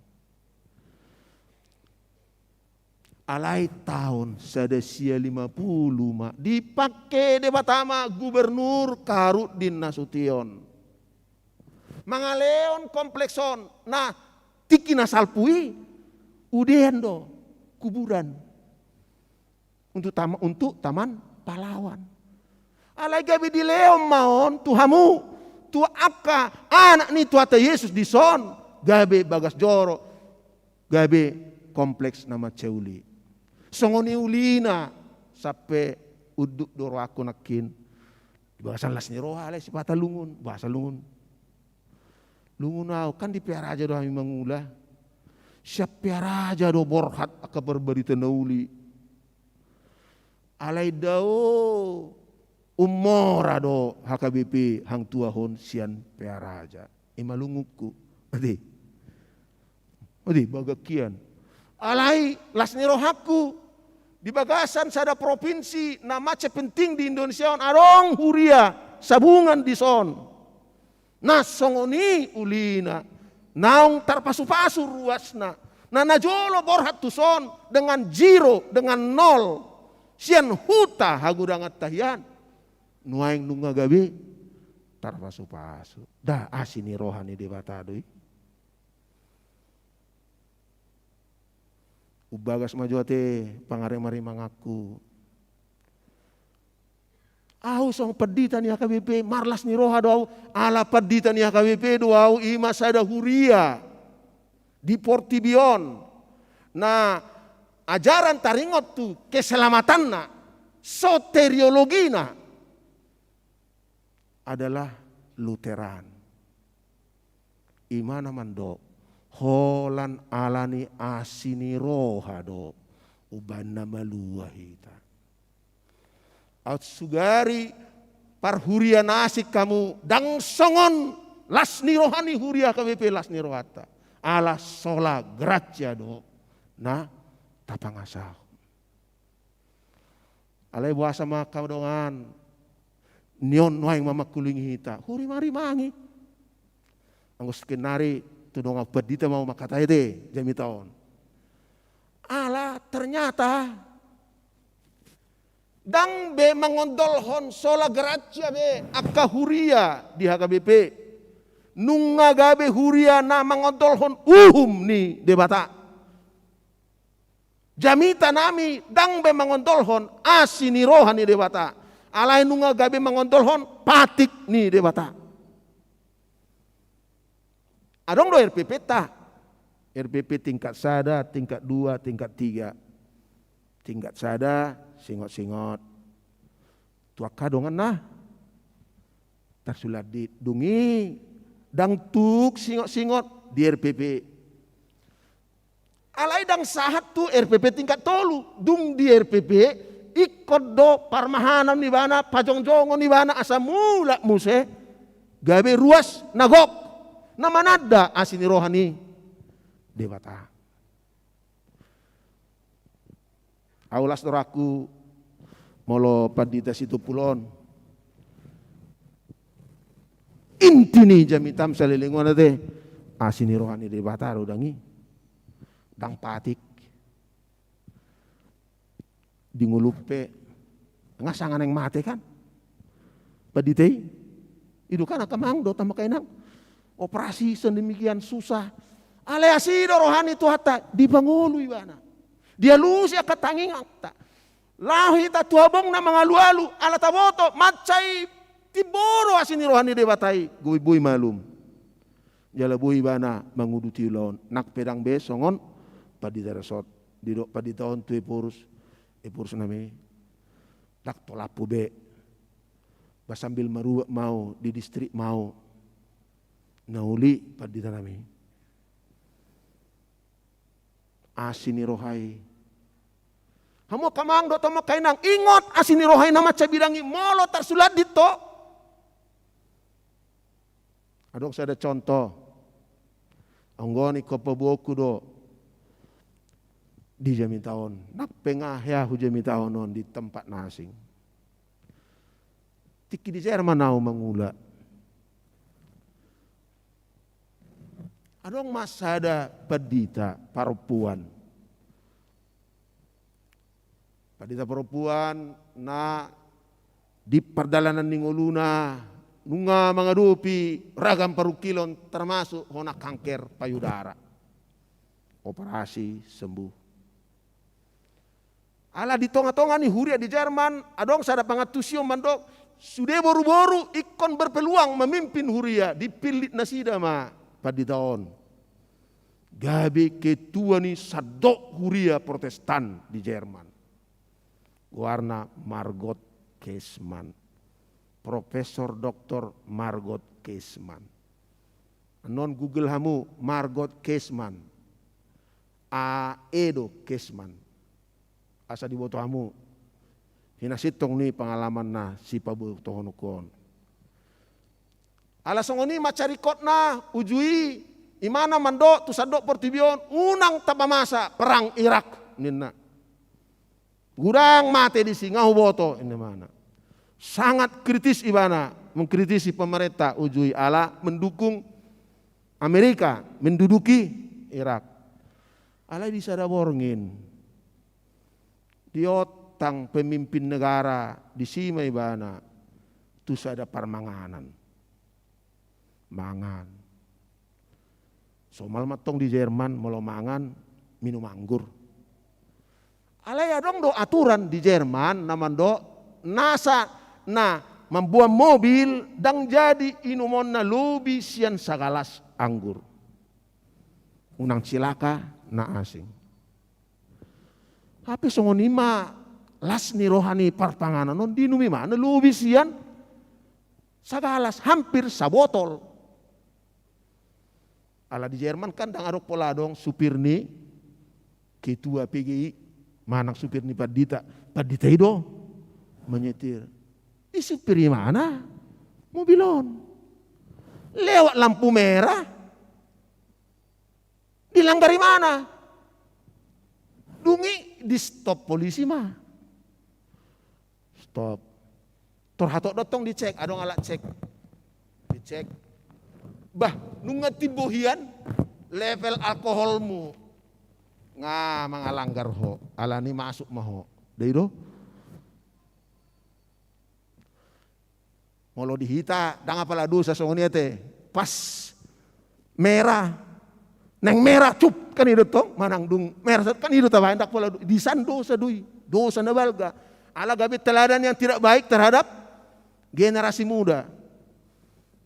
Alai taon sada sia lima pulu ma dipangke Debata ma gubernur Kaharudin Nasution mangalehon kompleks on. Nah, tingki na salpu i udean do kuburan untuk tama-, untuk taman pahlawan. Alai gabe dilehon ma on tu hamu, tu angka anak ni Tuhanta Jesus dison, gabe bagas joro, gabe kompleks na mansai uli. Songon i ulina, sampe unduk do rohangku nangkin. Di bagasan las ni roha alai sipata lungun, bahasa lungun. Lungun au, kan di Pearaja do hami mangula. Sian Pearaja do borhat angka parbarita na uli. Alai dao ummora do H K B P hang tuahon sian Pearaja. I ma lungunku. Ate. Ate, bagak hian. Alai las ni rohangku di bagasan sada propinsi na mansai penting di Indonesia on adong huria sabungan dison. Na songon i ulina, naung tarpasu-pasu ruasna, na najolo borhat tuson dengan zero, dengan nol, sian huta hagodanganta hian, nuaeng nunga gabe tarpasu-pasu. Da asi ni roha ni Debata do i. Umbagas ma jo ate pangarima-rimanganku. Au songon pandita ni H K B P, marlas ni roha do au, ala pandita ni H K B P do au, i ma sada huria di portibi on. Na ajaran taringot tu keselamatanna, soteriologina adalah Lutheran. I ma na mandok, holan ala ni asi ni roha do umbahen na malua hita. Aut sugari parhuria na asing hamu, ndang songon las ni roha ni huria H K B P las ni rohanta. Ala sola gratia do na tapangasahon. Alai boasa ma angka dongan, nion nuaeng ma mangkulingi hita, hurimarimangi. Anggo skenari tu dongan pandita ma mangkatai ate jamita on. Ala ternyata ndang be mangondolhon sola gratia be angka huria di H K B P. Nunga gabe huria na mangondolhon uhum ni Debata. Jamita nami ndang be mangondolhon asi ni roha ni Debata. Alai nunga gabe mangondolhon patik ni Debata. Adong do R P P-ta. R P P tingkat sada, tingkat dua, tingkat tiga. Tingkat sada, singot-singot. Tu angka dongan na tarsulat di, dung i ndang tuk singot-singot di R P P. Alai ndang sahat tu R P P tingkat tolu, dung di R P P Ingkon do parmahanon ibana, pajongjongon ibana asa mulak muse gabe ruas na gok, na mananda asi ni roha ni Debata. Ahu las do rohangku molo Pandita Sitompul on. Inti ni jamitam saleleng on ate, asi ni roha ni Debata do dang i. Dang patik. Di ngolu pe nga sanga naeng mate kan. Pandita i, i do kan angka amang dohot amang inang. Operasi sedemikian susah. Alai asi do roha ni Tuhanta, dipangolu ibana. Dialusi angka tanginganta. Laho hita tu habongna mangalualu, ala taboto, mansai timbo do asi ni roha ni Debata i, gabe boi malum. Jala boi ibana manguduti ulaon, nang pe dang be songon Pandita Resort. Didok Pandita on tu Ephorus, Ephorus nami, dang tolap hu be. Ba sambil marubat ma ahu di distrik ma ahu. Na uli Pandita nami. Asi ni roha i. Hamu angka amang dohot hamu angka inang, ingot asi ni roha i na mansai bidang i molo tarsulandit ho. Adong sada contoh. Anggo on ingkon paboaonku do di jamita on. Nang pe nga hea hu jamita on, on di tempat na asing. Tingki di Jerman ahu mangula. Adong ma sada pandita parompuan. Pandita parompuan na di pardalanan ni ngoluna nunga mangadopi ragam parungkilon, termasuk hona kanker payudara. Operasi, sembuh. Ala di tonga-tonga ni huria di Jerman, adong sada pangantusion mandok, sude boru-boru ingkon berpeluang memimpin huria, dipillit nasida ma pandita on. Gabe ketua ni sandok huria Protestan di Jerman. Goarna Margot Kässmann. Profesor Doktor Margot Kässmann. Annon Google hamu Margot Kässmann. A E do Kässmann. Asa diboto hamu. Hinasintong ni pangalaman na sipabotohononku on. Ala songon i ma carikotna, uju i imana mandok tu sandok portibi on, unang tapamasa perang Irak, ninna. Godang mate disi, nga huboto, ninna imana. Sangat kritis ibana mengkritisi pemerintah, uju i ala mendukung Amerika menduduki Irak. Alai di sada borngin diontang pemimpin negara, disi ma ibana tu sada parmanganan. Mangan. Somal mantong di Jerman molo mangan minum anggur. Alai adong do aturan di Jerman na mandok, nasa na mamboan mobil ndang jadi inumonna lobi sian sagalas anggur. Unang cilaka na asing. Hape songon i ma las ni roha ni parpanganan on, diinum imana lobi sian sagalas, hampir sabotol. Ala di Jerman kan ndang adong pola adong supir ni ketua P G I manang supir ni pandita. Pandita i do menyetir. Disupir imana mobil on. Lewat lampu merah. Dilanggar imana. Dung i di stop polisi ma. Stop. Tor hatop do tong dicek, adong alat cek. Dicek. Bah, nunga timbo hian level alkoholmu. Nga mangalanggar ho, alani masuk ma ho. Dei do. Molo di hita, ndang apala dosa songon i ate. Pas merah, naeng merah, cup, kan i do tong, manang dung merah, kan i do tabaen, ndang apala do-, disan dosa do i, dosa na balga. Ala gabe teladan yang tidak baik terhadap generasi muda.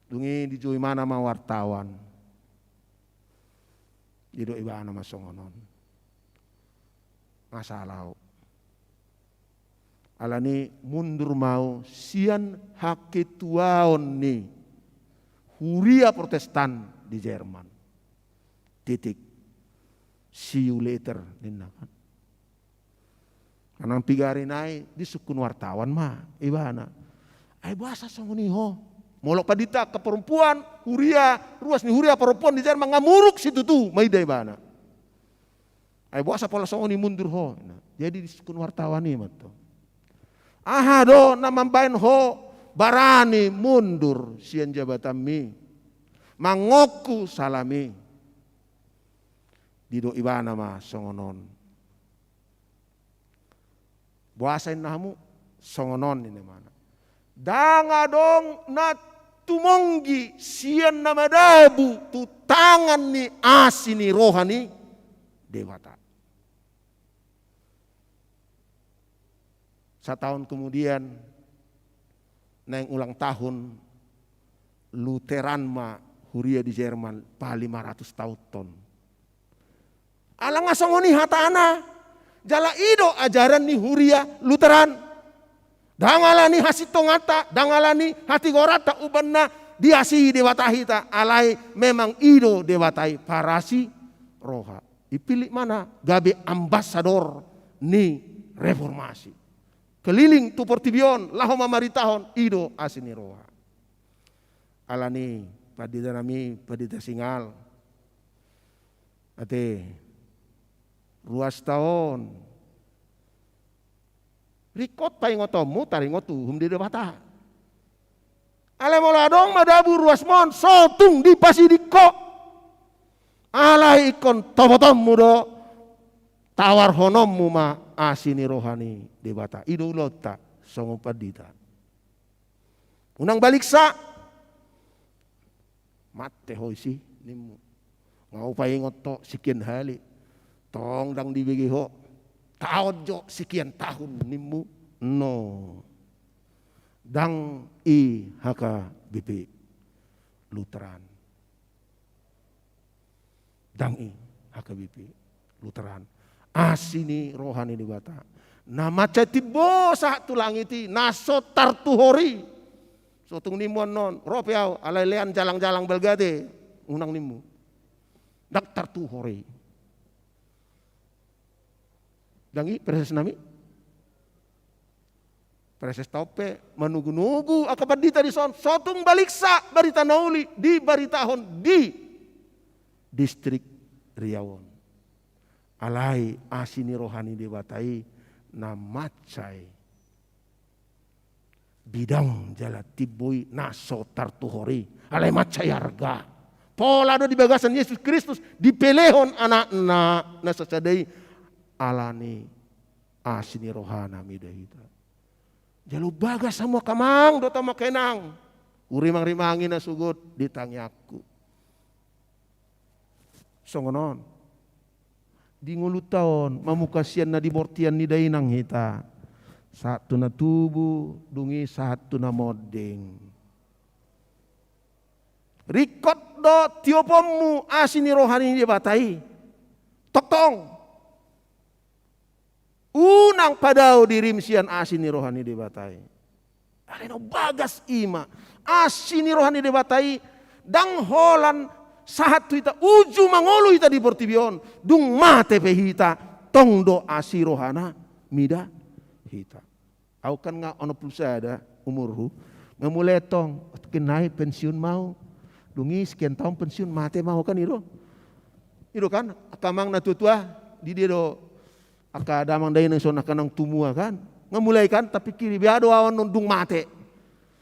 Dung i dijou imana ma wartawan. Didok ibana ma songon on. Nga sala ahu. Alani mundur ma ahu sian haketuaon ni huria Protestan di Jerman. Titik. See you later, ninna kan. Manang piga ari nai disungkun wartawan ma ibana. Ai boasa songon i ho? Molo pandita angka perempuan, huria, ruas ni huria perempuan di Jerman nga muruk situtu, maida ibana. Ai boasa pola songon i mundur ho? Jadi disungkun wartawan i ma antong. Aha do na mambaen ho barani mundur sian jabatanmi, mangoku salami? Didok ibana ma songon on. Boasa inna hamu? Songon on ninna ibana. Ndang adong na tumonggi sian na madabu tu tangan ni asi ni roha ni Debata. Satahun kemudian, naeng ulang tahun Lutheran ma huria di Jerman, pa lima ratus taon on. Ala nga songon i hatana, jala i do ajaran ni huria Lutheran. Ndang ala ni hasintonganta, ndang ala ni hatigoranta umbahen na diasi Debata hita, alai memang i do Debata i parasi roha. Dipillit ma na gabe ambasador ni reformasi. Keliling tu portibi on, laho mamaritahon i do asi ni roha. Alani pandita nami, pandita Singal. Ate, ruas taon. Ringkot paingotonmu taringot uhum ni Debata. Alai molo adong madabu ruasmon, so tung dipasiding ho. Alai ingkon topotonmu do, tawarhononmu ma asi ni roha ni Debata. I do ulaonta songon pandita. Unang baliksa. Mate ho disi, nimmu. Nga hupaingot ho sikian hali. Tong ndang dibege ho. Taon jo sikian tahun, nimmu. No. Ndang i H K B P Lutheran. Ndang i H K B P Lutheran. Asi ni roha ni Debata. Na mansai timbo sahat tu langit i, na so tartuhor i. So tung nimmu annon, ro pe au, alai lean jalang-jalang balga ate, unang nimmu. Ndang tartuhor i. Ndang i, praeses nami. Praeses ta on pe manugu-nugu angka pandita dison, so tung baliksa barita na uli dibaritahon di distrik Riau on. Alai asi ni roha ni Debata i na mansai bidang jala timbo i na so tartuhor i. Alai mansai arga. Pola do di bagasan Jesus Kristus dipelehon anakna na sasada i. Alani asi ni rohana mida hita. Jalo bagas hamu angka amang dohot hamu angka inang. Hurimang-rimangi na sogot di tangiangku. Songon on. Di ngolunta on, mamungka sian na di bortian ni dainang hita. Sahat tu na tubu, dung i sahat tu na monding. Ringkot do tioponmu asi ni roha ni Debata i. Tongtong. Unang padao dirim sian asi ni roha ni Debata i. Alai na bagas i ma. Asi ni roha ni Debata i ndang holan sahat tu hita uju mangolu hita di portibi on. Dung mate pe hita tong do asi rohana mida hita. Au kan nga onom pulu sada umurhu. Nga mulai tong, otokin nai pensiun mau. Dung i sekian taon pensiun mate mau kan i do. I do kan, angka amang na tua-tua, di dia do angka damang dainang son angka naung tumua kan. Nga mulai kan, tapikiri, bea do au annon dung mate.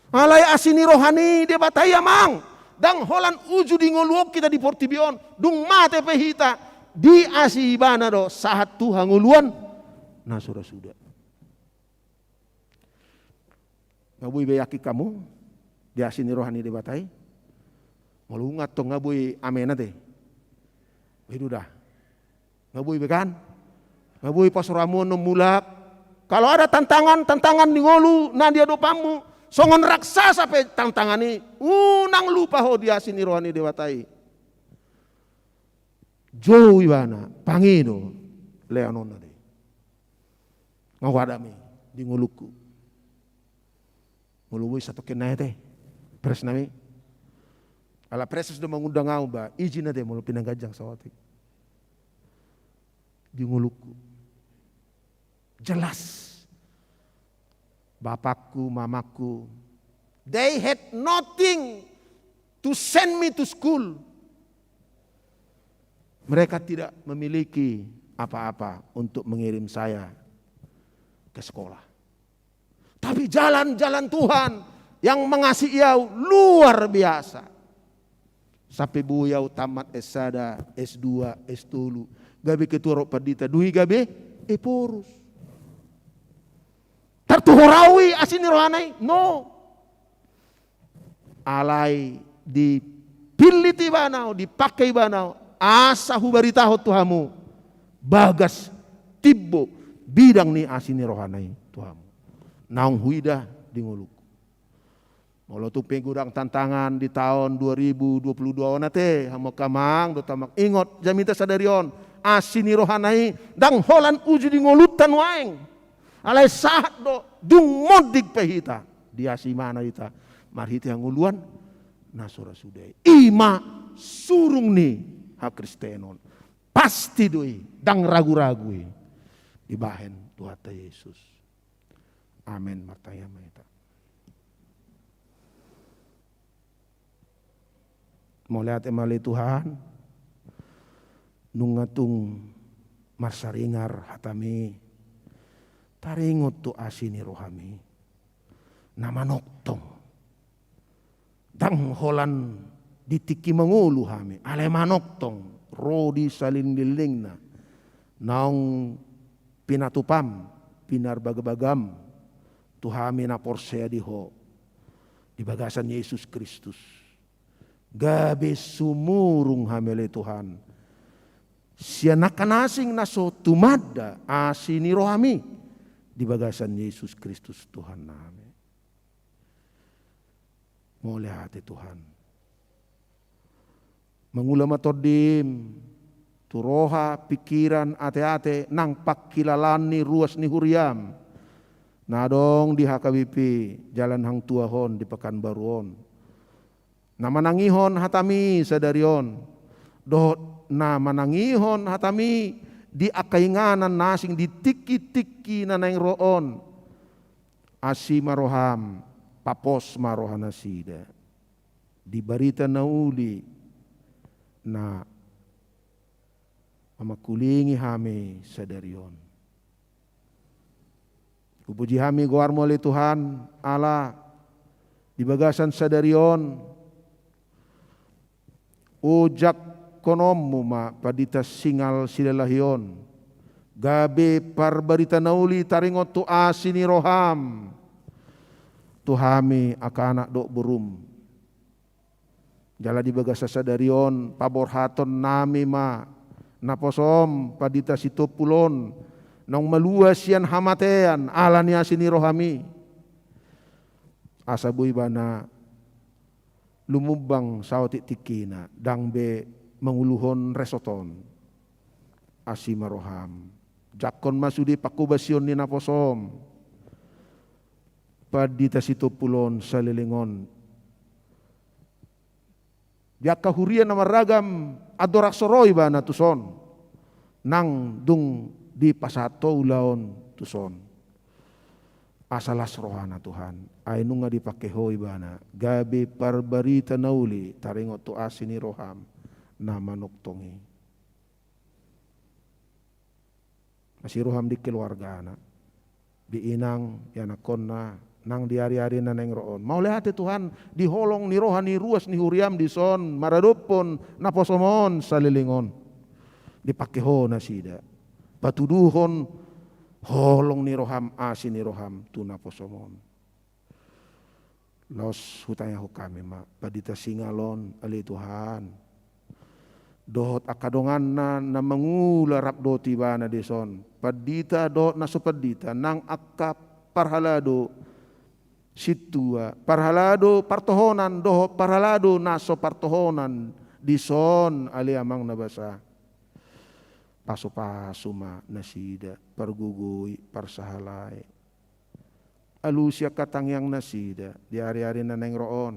Alai asi ni roha ni Debata i amang. Ndang holan uju di ngolu on hita di portibi on. Dung mate pe hita, diasi ibana do sahat tu hangoluan na suda-suda. Nga boi be yakin hamu di asi ni roha ni Debata i? Molo ungat tong nga boi amen ate. Bedu da. Nga boi be kan? Nga boi pasoramu annon mulak. Kalau ada tantangan, tantangan di ngolu na di adopanmu, songon raksasa pe tantangan i, unang lupa ho di asi ni roha ni Debata i. Jou ibana, pangido leanonna de. Nga huadami di ngolungku. Molo boi satoken nai ate, praeses nami. Ala praeses do mangundang au ba, ijin ate molo pinaganjang saotik. Di ngolungku. Jelas. Bapakku, mamaku, they had nothing to send me to school. Mereka tidak memiliki apa-apa untuk mengirim saya ke sekolah. Tapi jalan-jalan Tuhan yang mengasihi au luar biasa. Sampe boi au tamat S sada, S dua, S tolu. Gabe ketua roha pandita, dung i gabe ephorus. Tartuhor au i asi ni rohana i? No. Alai dipillit ibana au, dipake ibana au, asa hubaritahon tu hamu bagas timbo bidang ni asi ni rohana i tu hamu. Naung huida di ngolungku. Molo tung pe godang tantangan di taon dua ribu dua puluh dua on ate, hamu angka amang dohot amang, ingot jamita sadari on, asi ni rohana i ndang holan uju di ngolunta nuaeng. Alai sahat do, dung monding pe hita, diasi ibana hita marhite hangoluan na so ra suda i. I ma surung ni hakristenon. Pasti do i, ndang ragu-ragu i dibahen Tuhanta Jesus. Amen. Martangiang ma hita. Mauliate ma ale Tuhan, nunga tung marsaringar hataMi, taringot tu asi ni rohaMi na manongtong. Ndang holan di tingki mangolu hami, alai manongtong ro di salelenglelengna naung pinatupaM, pinarbagabagaM tu hami na porsea di Ho, di bagasan Jesus Kristus. Gabe sumurung hami ale Tuhan sian angka na asing na so tumanda asi ni rohaMi di bagasan Jesus Kristus Tuhannami. Mauliate Tuhan. Mangula ma TondiM tu roha, pingkiran, ateate nang pangkilalaan ni ruas ni huriaM na adong di H K B P Jalan Hang Tuah on di Pekanbaru on, na manangihon hataMi sadari on, dohot na manangihon hataMi di angka inganan na asing di tingki-tingki na naeng ro on. Asi ma rohaM, papos ma roha nasida di barita na uli na mamangkulingi hami sadari on. Hupuji hami goarMu ale Tuhan, ala di bagasan sadari on, ojak kononMu ma pandita Singal Silalahi on gabe parbarita na uli taringot tu asi ni rohaM tu hami angka anak dohot boruM. Jala di bagasan sadari on, paborhatonnami ma naposoM pandita Sitompul on, naung malua sian hamatean ala ni asi ni rohaMi, asa boi ibana lumumbang saotik tingkina, ndang be manguluhon resort on. Asi ma rohaM. Jangkon ma sude pangkobasion ni naposoM pandita Sitompul on saleleng on. Di angka huria na marragam andorang so ro ibana tuson, nang dung dipasahat Ho ulaon tuson. Asa las rohana Tuhan, ai nunga dipake Ho ibana gabe parbarita na uli taringot tu asi ni rohaM na manongtong i. Asi rohaM di keluargana, di inang, di anakkonna, nang di ariari na naeng ro on. Mauliate Tuhan, di holong ni roha ni ruas ni huriaM dison maradophon naposoM on saleleng on. Dipake Ho nasida patuduhon holong ni rohaM, asi ni rohaM tu naposoM on. Laos hutangiangkon hami ma pandita Singal on, ale Tuhan, dohot angka donganna na mangula rap dohot ibana dison, pandita dohot na so pandita, nang angka parhalado sintua, parhalado partohonan dohot parhalado na so partohonan dison, ale Amang na basa. Pasupasu ma nasida, pargogoi, parsahalai. Alusi angka tangiang nasida di ariari na naeng ro on,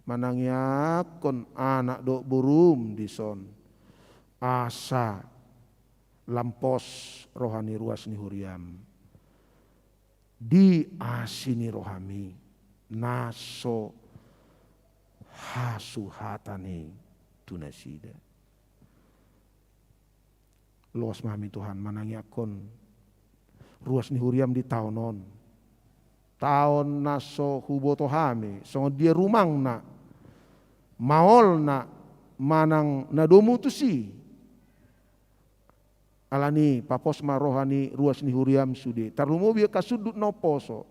manangiangkon anak dohot boruM dison, asa lampos roha ni ruas ni huriaM. di asi ni rohami na so hasuhatan i tu nasida. Loas ma hami Tuhan manangiangkon ruas ni huriam di taon on. Taon na so huboto hami songon dia rumangna, maolna manang na domu tusi. Alani i papos ma roha ni ruas ni huriam sude, tarlumobi angka sundut na umposo.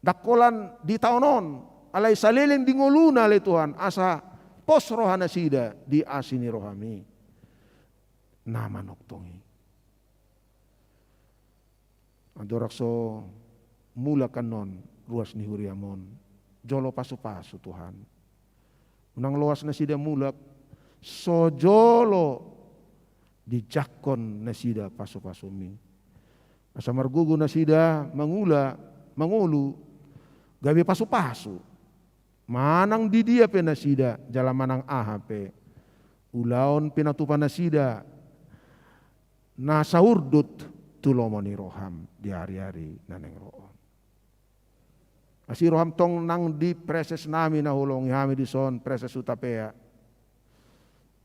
Ndang holan di taon on, alai saleleng di ngoluna ale Tuhan, asa pos roha nasida di asi ni rohami na manongtong i. Andorang so mulak annon ruas ni huriam on, jolo pasupasu Tuhan. Unang loas nasida mulak so jolo dijangkon nasida pasupasumi. Asa margogo nasida mangula, mangolu, gabe pasupasu. Manang di dia pe nasida, jala manang aha pe ulaon pinatupa nasida, na saurdut tu lomo ni roham di ari-ari na naeng ro on. Asi roham tong nang di preses nami na huolongi hami dison, preses Hutapea.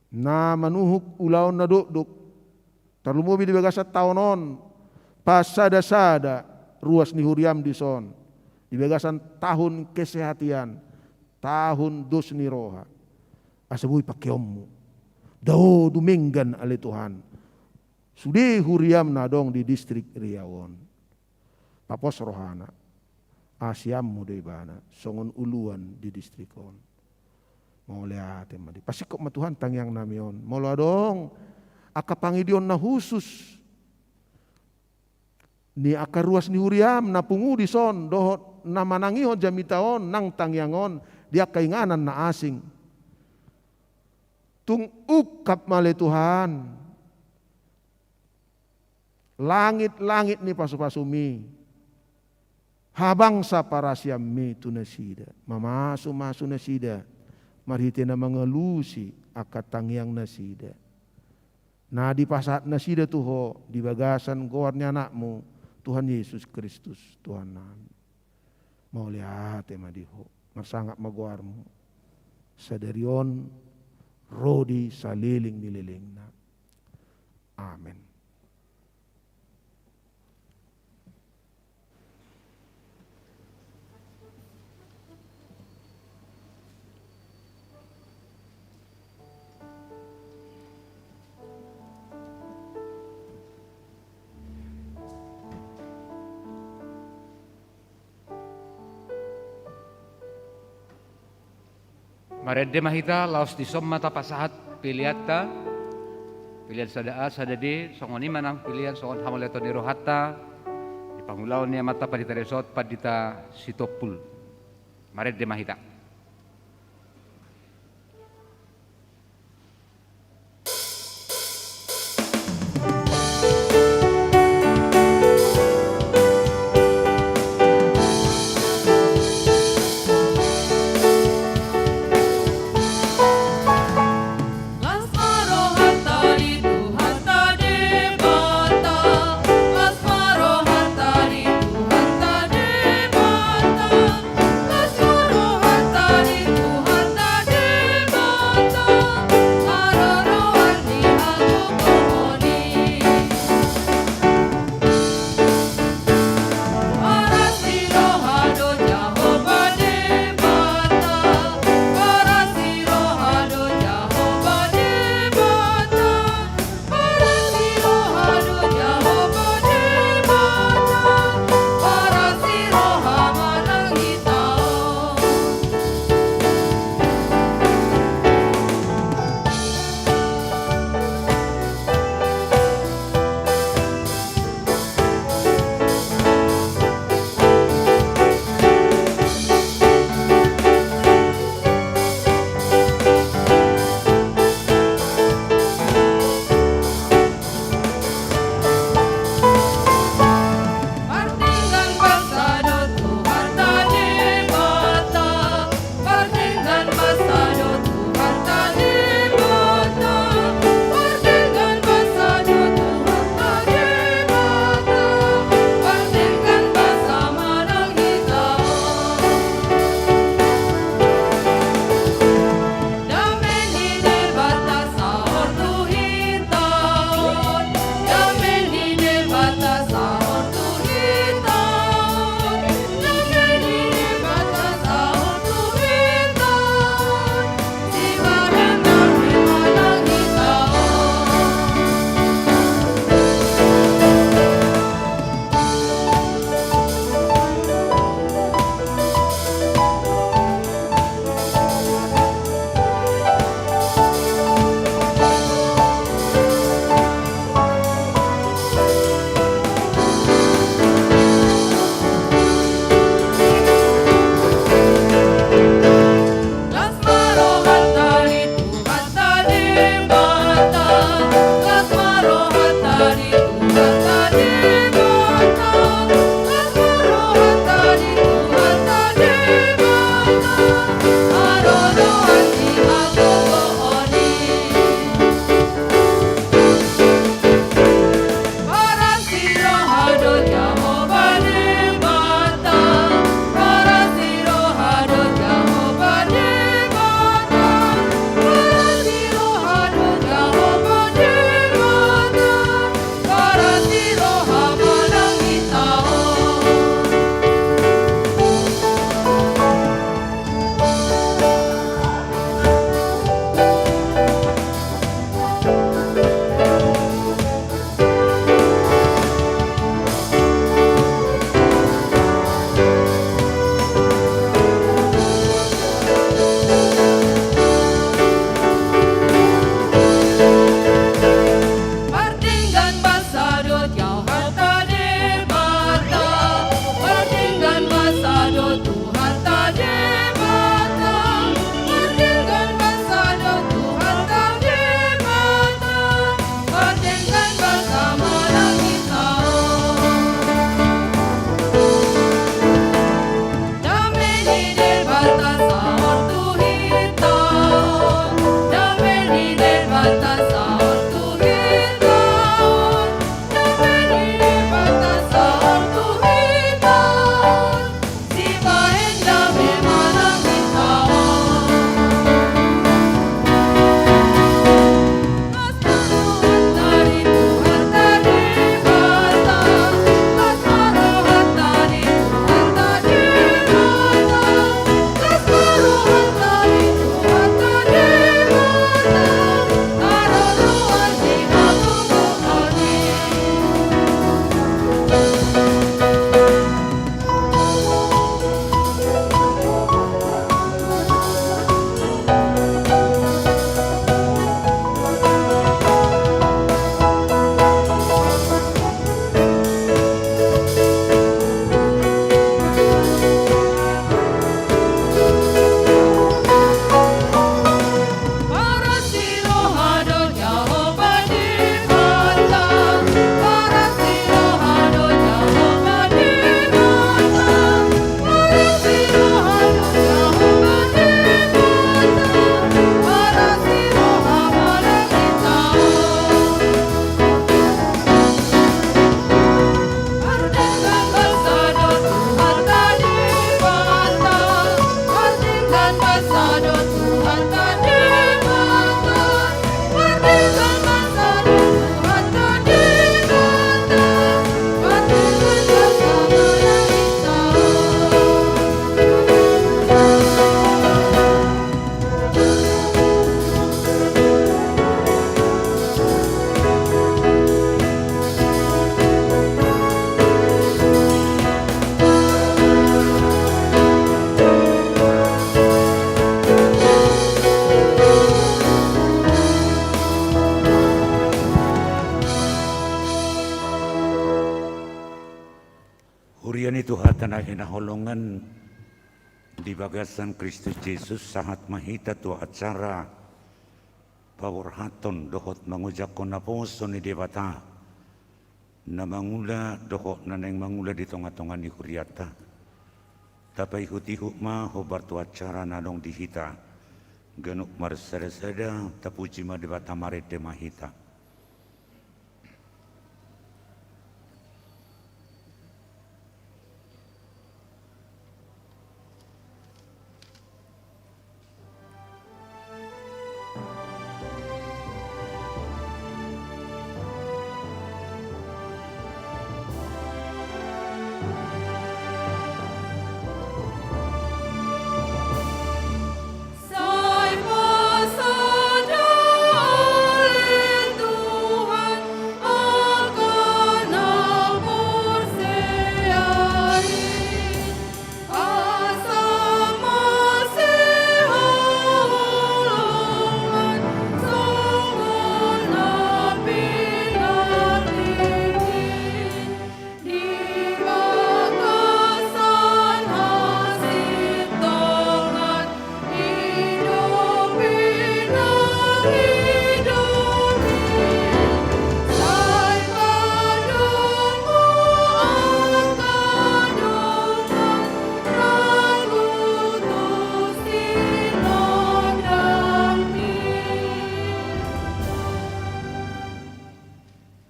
Na manuhuk ulaon na dokdok, tarlumobi di bagasan taon on, pasada-sada ruas ni huriam dison, di bagasan tahun kesehatian, tahun dos ni roha. Asa boi pangkeonmu. Dao dumenggan ale Tuhan. Sude huriam na adong di distrik Riau on. Papos rohana. Asi ammu do ibana. Songon uluan di distrik on. Mauliate ma di. Pasingkop ma Tuhan tangiang nami on. Molo adong angka pangidion na husus. Ni angka ruas ni huriam na pungu dison dohot na manangihon jamita on nang tangiang on di angka inganan na asing. Tung ungkap ma ale Tuhan langit-langit ni pasupasumi, habangsa parasianmi tu nasida, mamasu-masu nasida marhite na mangalusi angka tangiang nasida. Na dipasahat nasida tu Ho di bagasan goar ni Anakmu, Tuhan Yesus Kristus, Tuhan nami. Mauliate ma di Ho, marsangap ma goarmu. Sadari on, ro di saleleng ni lelengna. Amen. Marende ma hita, laos dison ma tapasahat peleanta, pelean sada A, sada D, songon i ma nang pelean songon hamauliateon ni rohanta, di pangulaon ni amanta Pandita Resort, Pandita Sitompul. Marende ma hita. Huria ni Tuhanta na hinaholongan di bagasan Kristus Jesus, sahat ma hita tu acara paborhathon dohot mangojakhon naposo ni Debata na mangula dohot na naeng mangula di tonga-tonga ni hurianta. Tapaihut-ihut ma hombar tu acara na adong di hita. Ganup marsada-sada, tapuji ma Debata, marende ma hita.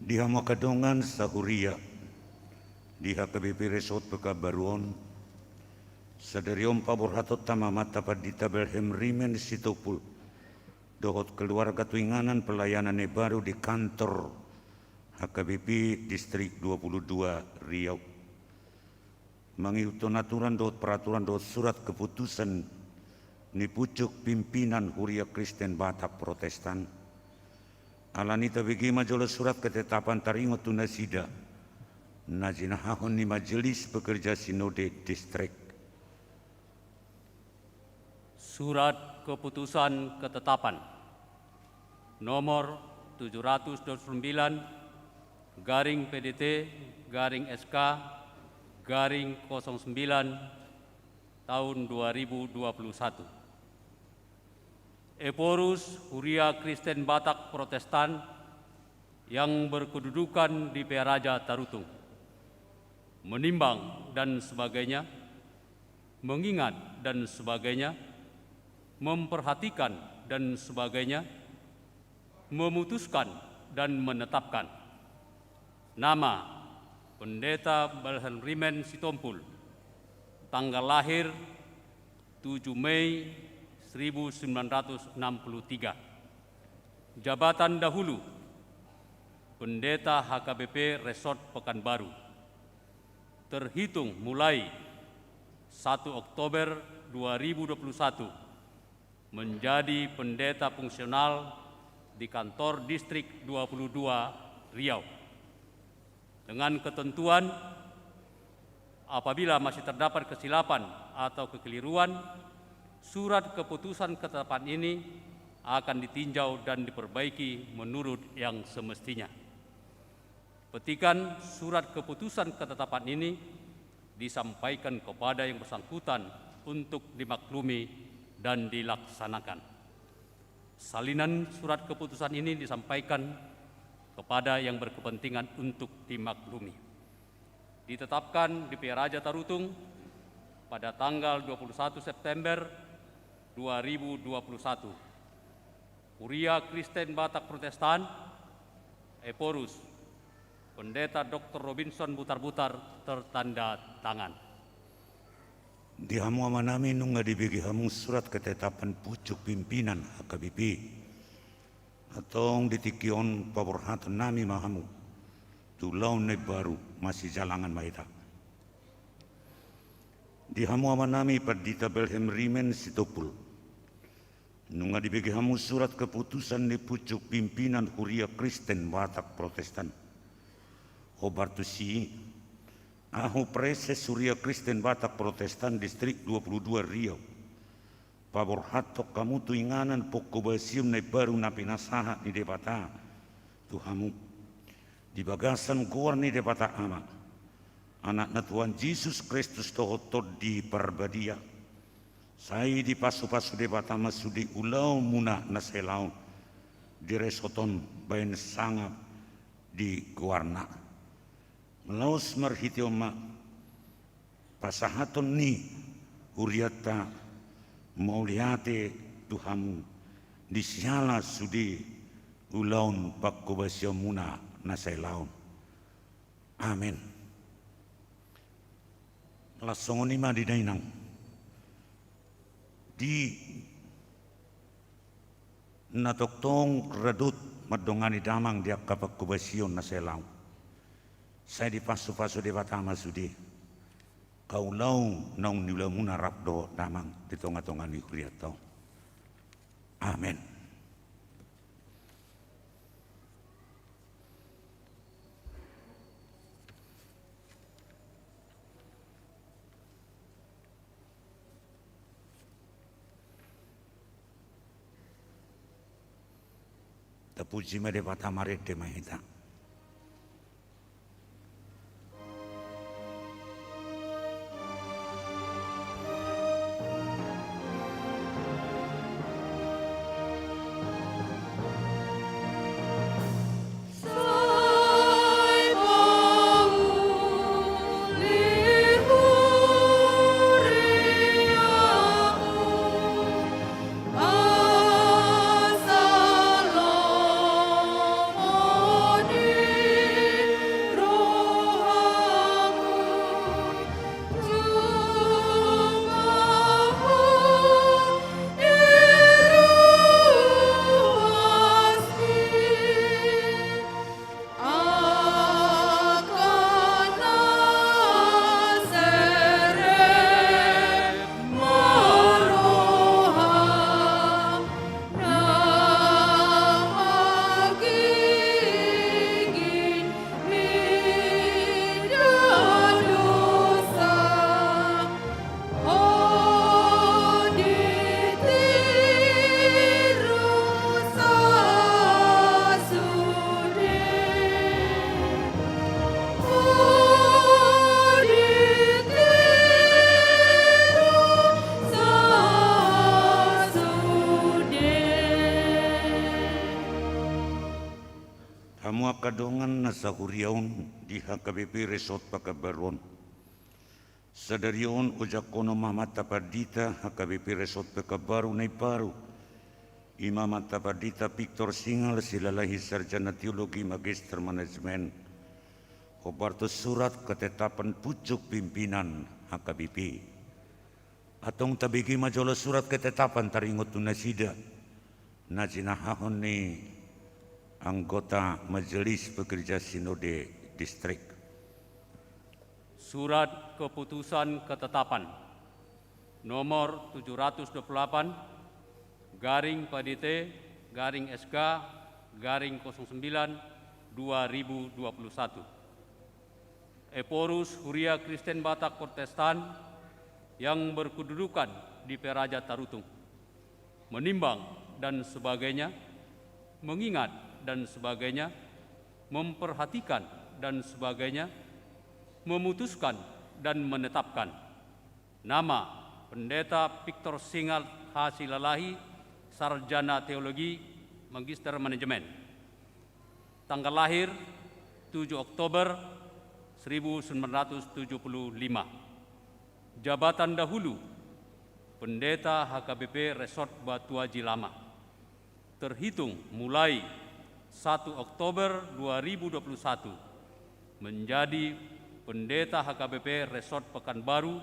Di hamu angka dongan sahuria di H K B P Resort Pekanbaru on, sadari on paborhatonta ma amanta pandita Belhem Rimen Sitompul dohot keluarga tu inganan pelayanan na imbaru di kantor H K B P Distrik dua puluh dua Riau. Mangihuthon aturan dohot peraturan dohot surat keputusan ni pucuk pimpinan Huria Kristen Batak Protestan. Alani i, tabege ma jolo surat ketetapan taringot tu nasida na jinahahon ni Majelis Pekerja Sinode Distrik. Surat Keputusan Ketetapan nomor tujuh ratus dua puluh sembilan garing P D T garing S K garing kosong sembilan tahun dua ribu dua puluh satu. Ephorus, Huria Kristen Batak Protestan yang berkedudukan di Pearaja Tarutung, menimbang dan sebagainya, mengingat dan sebagainya, memperhatikan dan sebagainya, memutuskan dan menetapkan nama Pendeta Belhem Rimen Sitompul, tanggal lahir tujuh Mei seribu sembilan ratus enam puluh tiga. Jabatan dahulu, Pendeta H K B P Resort Pekanbaru. Terhitung mulai satu Oktober dua ribu dua puluh satu, menjadi pendeta fungsional di kantor Distrik dua puluh dua Riau. Dengan ketentuan, apabila masih terdapat kesilapan atau kekeliruan, surat keputusan ketetapan ini akan ditinjau dan diperbaiki menurut yang semestinya. Petikan surat keputusan ketetapan ini disampaikan kepada yang bersangkutan untuk dimaklumi dan dilaksanakan. Salinan surat keputusan ini disampaikan kepada yang berkepentingan untuk dimaklumi. Ditetapkan di Pearaja Tarutung pada tanggal dua puluh satu September dua ribu dua puluh satu. Huria Kristen Batak Protestan, Ephorus, Pendeta Doktor Robinson Butarbutar, tertanda tangan. Di hamu amanami, nunga dibege hamu surat ketetapan pucuk pimpinan H K B P. Antong di tingki on paborhaton nami ma hamu tu ulaon na imbaru, masijalangan ma hita. Di hamu amanami Pandita Belhem Rimen Sitompul, nunga dibege hamu surat keputusan ni pucuk pimpinan Huria Kristen Batak Protestan. Hombar tusi, ahu Praeses Huria Kristen Batak Protestan Distrik dua puluh dua Riau, paborhathon hamu tu inganan pongkobasium na imbaru na pinasahat ni Debata tu hamu di bagasan goar ni Debata Ama, Anakna Tuhan Jesus Kristus dohot Tondi Parbadia, sai dipasupasu Debata ma sude ulaonmuna na sailaon, diresothon bahen sangap di goarna. Laos marhite on ma pasahaton ni hurianta mauliate tu hamu di siala sude ulaon panghobasionmuna na sailaon. Amen. Laos songon i ma di na inang, di na tongtong radot mandongani damang di angka panghobasion na sailaon, sai dipasupasu Debata ma sude angka ulaon naung niulamuna rap dohot damang di tongatonga ni hurianta on. Amen. Tapuji ma Debata, marende ma hita. Hamu angka dongan na sahuria on di H K B P Resort Pekanbaru on. Sadari on ojak honom ma amanta pandita H K B P Resort Pekanbaru na imbaru, i ma amanta pandita Victor Singal Silalahi, sarjana teologi, magister manajemen, hombar tu surat ketetapan pucuk pimpinan H K B P. Antong tabege ma jolo surat ketetapan taringot tu nasida na jinahahon ni anggota Majelis Pekerja Sinode Distrik. Surat Keputusan Ketetapan nomor tujuh ratus dua puluh delapan garing P D T garing S K garing kosong sembilan dua ribu dua puluh satu. Ephorus Huria Kristen Batak Protestan yang berkedudukan di Peraja Tarutung. Menimbang dan sebagainya, mengingat dan sebagainya, memperhatikan dan sebagainya, memutuskan dan menetapkan. Nama, Pendeta Victor Singal H Silalahi, sarjana teologi, magister manajemen. Tanggal lahir, tujuh Oktober seribu sembilan ratus tujuh puluh lima. Jabatan dahulu, Pendeta H K B P Resort Batu Aji Lama. Terhitung mulai satu Oktober dua ribu dua puluh satu, menjadi Pendeta H K B P Resort Pekanbaru,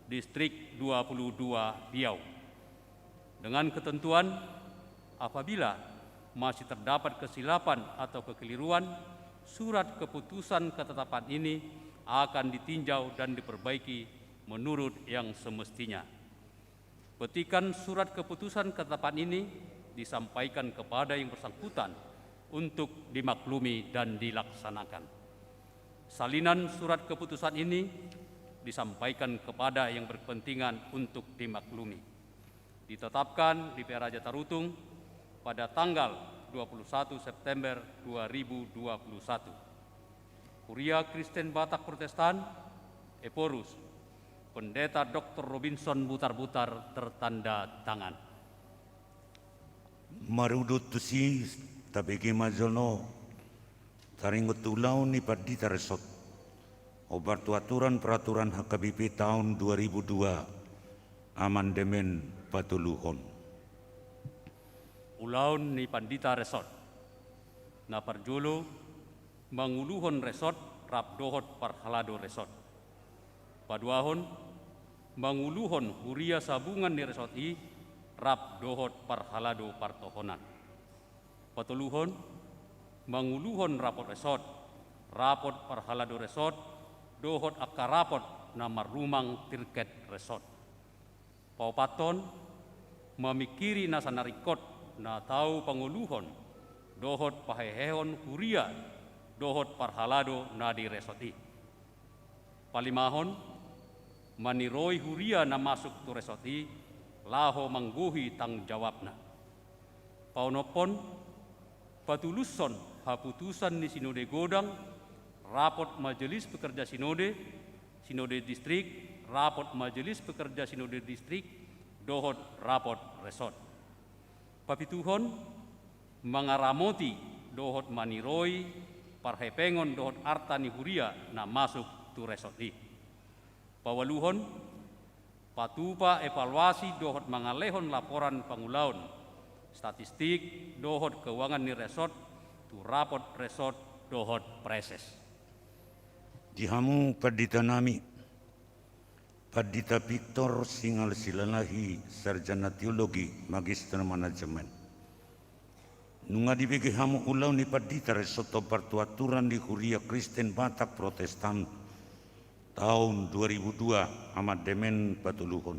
Distrik dua puluh dua Riau. Dengan ketentuan, apabila masih terdapat kesilapan atau kekeliruan, surat keputusan ketetapan ini akan ditinjau dan diperbaiki menurut yang semestinya. Petikan surat keputusan ketetapan ini disampaikan kepada yang bersangkutan untuk dimaklumi dan dilaksanakan. Salinan surat keputusan ini disampaikan kepada yang berkepentingan untuk dimaklumi. Ditetapkan di Peraja Tarutung pada tanggal dua puluh satu September dua ribu dua puluh satu. Huria Kristen Batak Protestan Ephorus, Pendeta Doktor Robinson Butarbutar, tertanda tangan. Marudut tusi, tabege ma jolo taringot tu ulaon ni pandita resort, hombar tu aturan peraturan H K B P tahun dua ribu dua, amandemen patoluhon. Ulaon ni pandita resort. Na parjolo, manguluhon resort rap dohot parhalado resort. Paduahon, manguluhon huria sabungan ni resort i rap dohot parhalado partohonan. Patoluhon, manguluhon rapot resort, rapot parhalado resort, dohot angka rapot na marrumang tirket resort. Paopathon, mamingkiri nasa na ringkot na tau pangoluhon dohot pahehehon huria dohot parhalado na di resort i. Palimahon, maniroi huria na masuk tu resort i laho manggohi tanggung jawabna. Paonomhon, patulushon haputusan ni sinode godang, rapot majelis pekerja sinode, sinode distrik, rapot majelis pekerja sinode distrik, dohot rapot resort. Papituhon, mangaramoti dohot maniroi parhepengon dohot arta ni huria na masuk tu resort i. Paualuhon, patupa evaluasi dohot mangalehon laporan pangulaon, statistik dohot keuangan ni resort tu rapot resort dohot praeses. Di hamu pandita nami, Pandita Victor Singal Silalahi, sarjana teologi, magister manajemen. Nunga dibege hamu ulaon ni pandita resort hombar tu aturan ni Huria Kristen Batak Protestan taon dua ribu dua, amandemen patoluhon.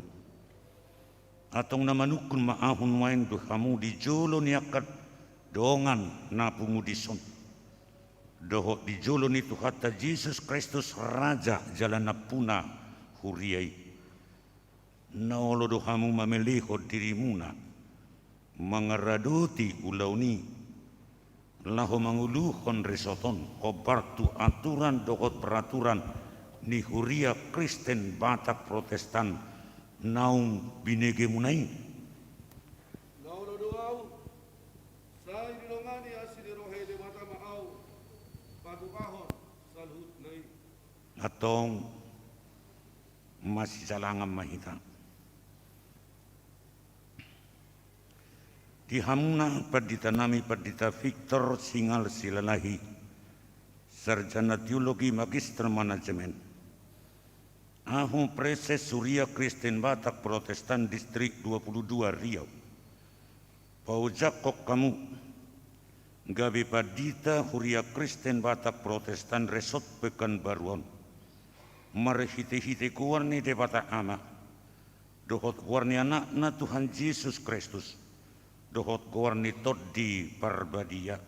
Antong na manungkun ma ahu nuaeng tu hamu di jolo ni angka dongan na pungu dison, dohot di jolo ni Tuhanta Jesus Kristus, Raja jala nampuna huria i. Na olo do hamu mamelehon dirimuna mangaradoti ulaon i, laho manguluhon resort on hombar tu aturan dohot peraturan ni Huria Kristen Batak Protestan naung binegemuna i? Na olo do ahu, sai didongani asi ni roha ni Debata ma ahu patuahon saluhutna i. Antong masijalangan ma hita. Di hamuna pandita nami, Pandita Victor Singal Silalahi, sarjana teologi, magister manajemen. Ahu praeses Huria Kristen Batak Protestan Distrik dua puluh dua Riau, paojakhon hamu gabe pandita Huria Kristen Batak Protestan resort Pekanbaru on, marhitehite goar ni Debata Ama, dohot goar ni Anakna Tuhan Jesus Kristus, dohot goar ni Tondi Parbadia.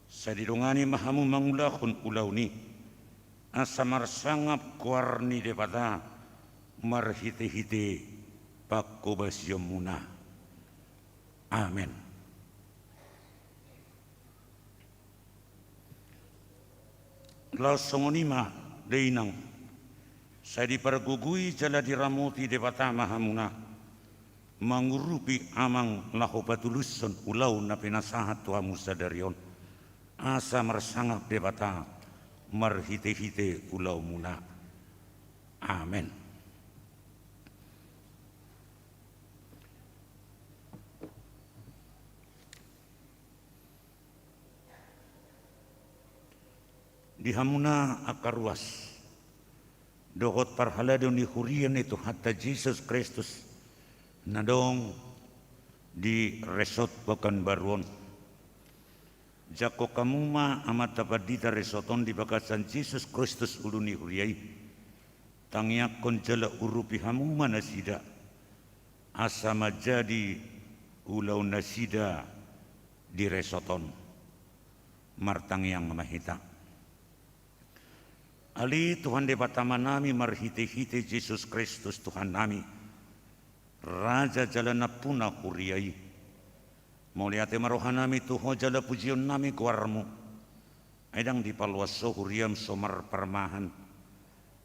Sai didongani ma hamu mangulahon ulaon i, asa marsangap goar ni Debata marhitehite panghobasionmuna. Amen. Laos songon i ma, dainang, sai dipargogoi jala diramoti Debata ma hamuna, mangurupi amang laho patulushon ulaon na pinasahat tu hamu sadari on, asa marsangap Debata marhitehite ulaonmuna. Amen. Di hamuna angka ruas dohot parhalado ni huria ni Tuhanta Jesus Kristus na adong di resort Pekanbaru on. Jangkon hamu ma amanta pandita resort on di bagasan Jesus Kristus, ulu ni huria i. Tangiangkon jala urupi hamu ma nasida, asa manjadi ulaonnasida di resort on. Martangiang ma hita. Ale Tuhan Debata Amanami marhitehite Jesus Kristus Tuhannami, Raja jala nampuna huria i. Mauliate ma rohanami tu Ho jala pujionnami goarmu. Ai ndang dipaloas Ho huriam so marparmahan.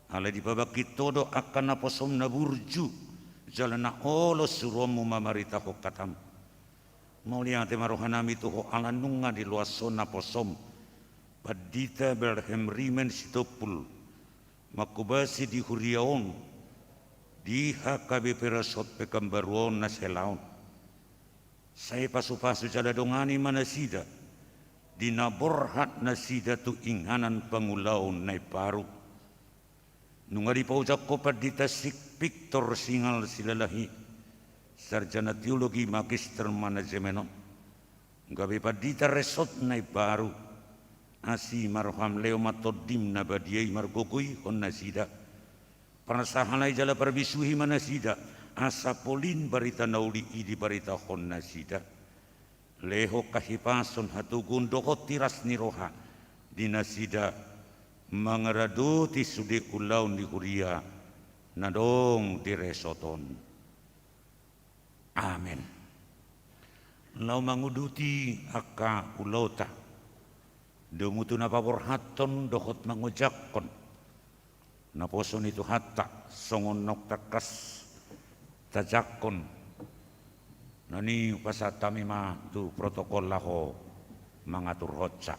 Alai dipabangkit Ho do angka naposom na burju jala na olo suruonmu mamaritahon hatam. Mauliate ma rohanami tu Ho ala nunga diloas Ho naposom Pandita Belhem Rimen Sitompul, manghobasi di huria on, di H K B P Resort Pekanbaru on na siala on. Sai pasupasu jala dongani ma nasida di na borhat nasida tu inganan pangulaon na imbaru. Nunga dipaojak Ho Pandita Sik Victor Singal Silalahi, sarjana teologi, magister manajemen on, gabe pandita resort na imbaru. Asi ma roham, lehon ma Tondim na badia i margogoihon nasida. Parsahalai jala parbisuhi ma nasida, asa polin barita na uli i dibaritahon nasida. Lehon hahipason, hatoguon dohot tiras ni roha di nasida mangaradoti sude ulaon ni huria na adong di resort on. Amen. Laho manguduti angka ulaonta, domu tu na paborhathon dohot mangojakhon naposo ni Tuhanta, songon naung tangkas tajangkon, na ni pasahat hami ma tu protokol laho mangaturhonsa.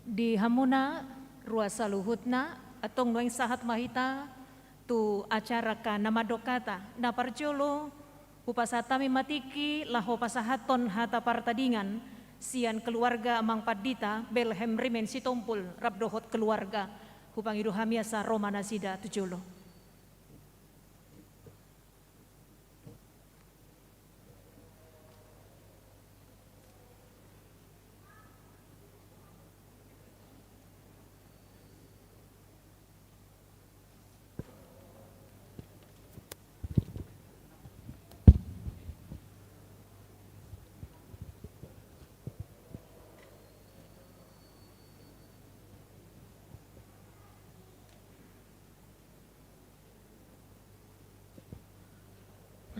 Di hamuna ruas saluhutna, antong nuaeng sahat ma hita tu acara angka na mandok hata. Na parjolo, hupasahat hami ma tingki laho pasahathon hata partadingan sian keluarga Amang Pandita Belhem Rimen Sitompul rap dohot keluarga. Hupangido hami asa ro ma nasida tu jolo.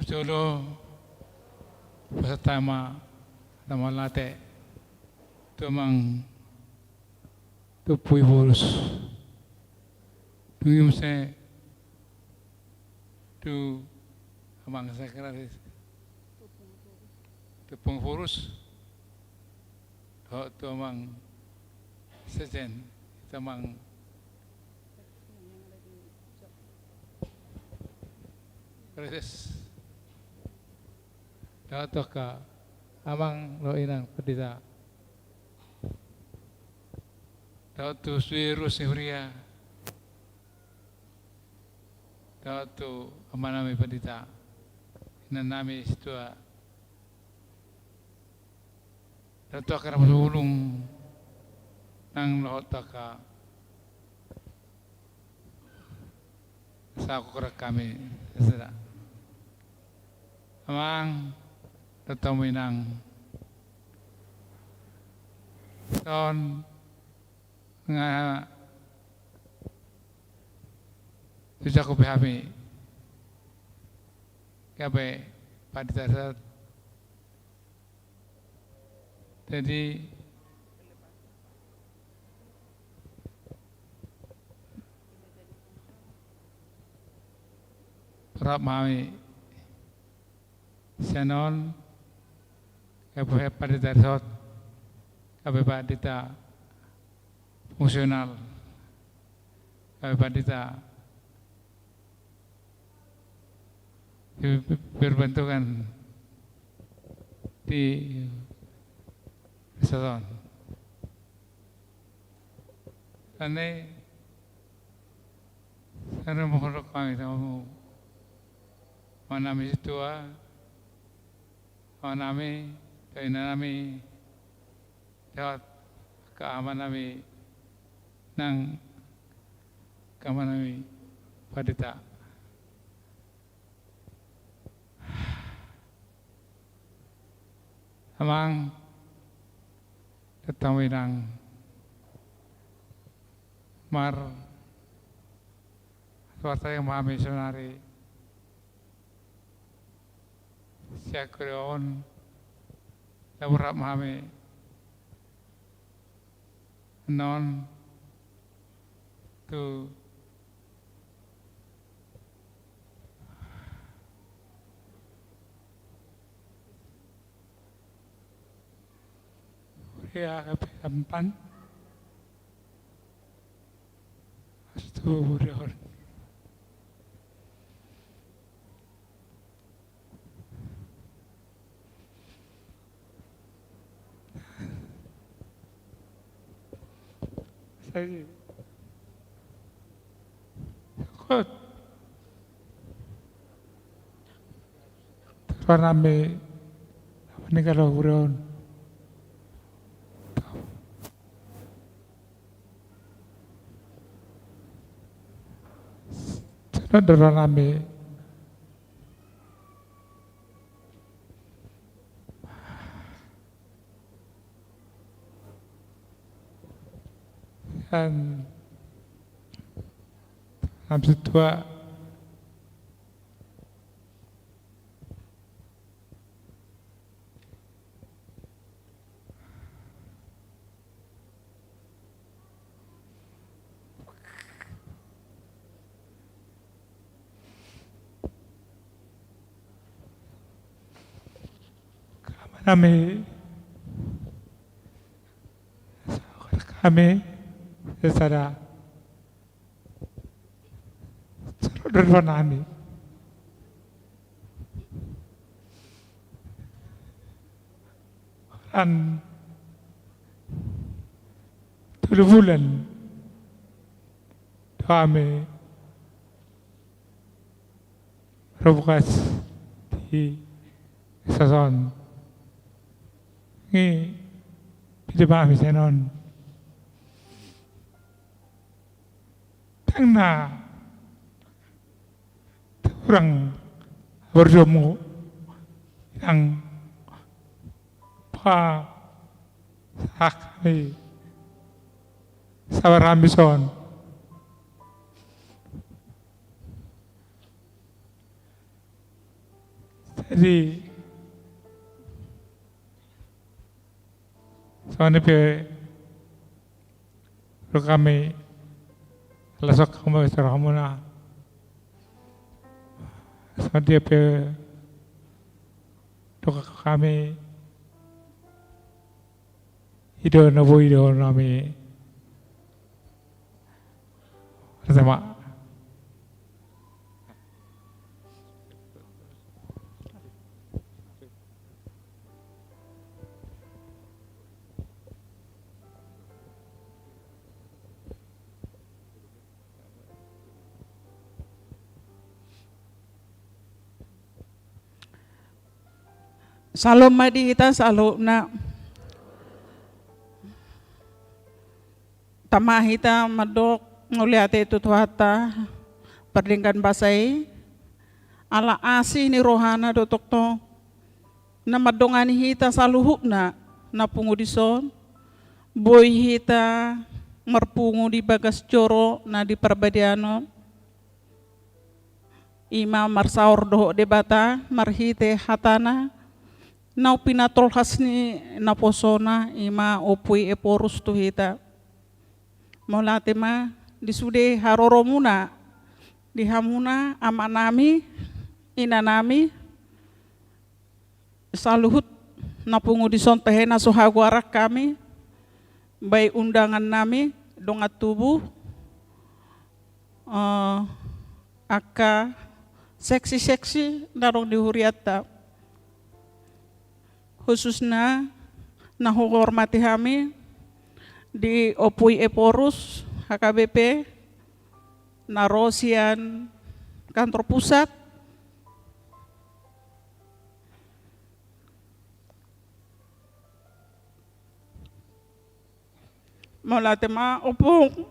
Parjolo, hupasahat hami ma hata mauliate tu Amang Tompu Iborus. Dung i muse tu Amang Sekretaris Tompu Iborus. Dohot tu Amang Sekjen, tu Amang Prases. Dohot tu angka Amang dohot Inang Pandita. Dohot tu sude ruas ni huria. Dohot tu amanami Pandita, inanami Situa. Dohot tu angka na marhulung nang dohot tu angka sahuran hami sasada. Amang dohot hamu Inang. Songon na hujaha pe hami gabe pandita resort. Jadi rap ma hami sian on, gabe pandita resort, gabe pandita fungsional, gabe pandita berbantukan di resort on. Songon i, songon i ma hudok hami tu amanami Situa, amanami, tu inanami, dohot angka amanami nang angka amanami pandita. Amang dohot hamu Inang, marsuarta ma hami saonari sian huria on, laho rap ma hami annon tu huria H K B P Sampan. Astu huria on. Sai. Kot. Tuan nami, apa ni kalau huria on? Tuan nami. Sian nami situa. Nami, hami sada saro do roha nami. Holan tolu bulan do hami marbokas di sason. Nunga pede ma hami sian on. Ndang na hurang borjumu, ndang pa sahak hami sabar hami son. Jadi, songon i pe ro hami las on hamu ma soro hamuna. Songon dia pe ro hami i do na boi do nami. Sama. Syalom ma di hita saluhutna. Tama hita mandok mauliate tu Tuhanta pardenggan basa i, ala asi ni rohana do tongtong na mandongani hita saluhutna na pungu dison, boi hita marpungu di bagas joro na di parbadiaon. Ima marsaor dohot Debata marhite hatana, na pinatolhas ni naposona, ima Ompu i Ephorus tu hita. Mauliate ma di sude haroromuna, di hamuna amanami, inanami, saluhut na pungu dison, tahe na so hagoaran hami, baen undangan nami, dongan tubu, eh, angka seksi-seksi na adong di hurianta. Khususna na huhormati hami di Ompu i Ephorus, H K B P, na ro sian kantor pusat, Mauliate ma, Ompung.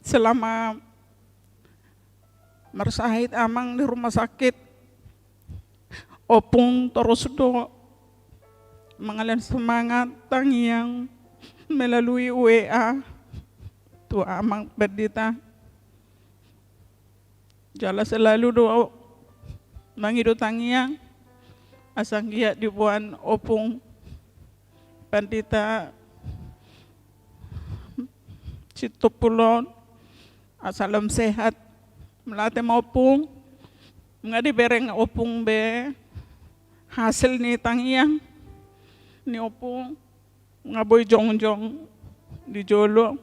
Selama marsahit Amang di rumah sakit, Ompung torus do mangalehon semangat tangiang melalui W A tu Amang Pandita. Jala selalu do mangido tangiang asa anggiat diboan Ompung Pandita Sitompul on, asa lam sehat. Mauliate ma ompung. Nga dibereng ompung be hasil ni tangiang ni ompung, nga boi jongjong di jolo.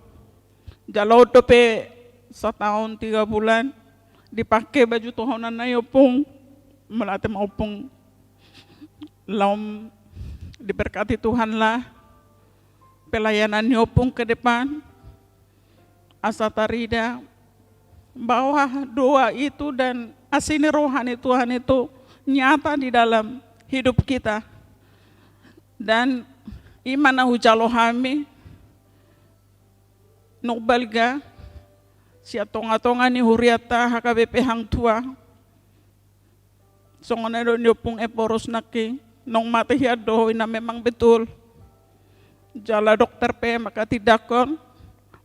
Jala on dope sataon tiga bulan dipake baju tohonan na i ompung. Mauliate ma ompung. Lam diberkati Tuhan lah pelayanan ni ompung ke depan. Asa tarida bahwa doa itu dan asi ni roha ni Tuhan itu nyata di dalam hidup kita. Dan i ma na hujalo hami nung balga sian tonga-tonga ni hurianta H K B P Hang Tuah. Songon na nidok ni ompung Ephorus nangkin, nung mate hian do, i na memang betul. Jala dokter pe manghatindanghon,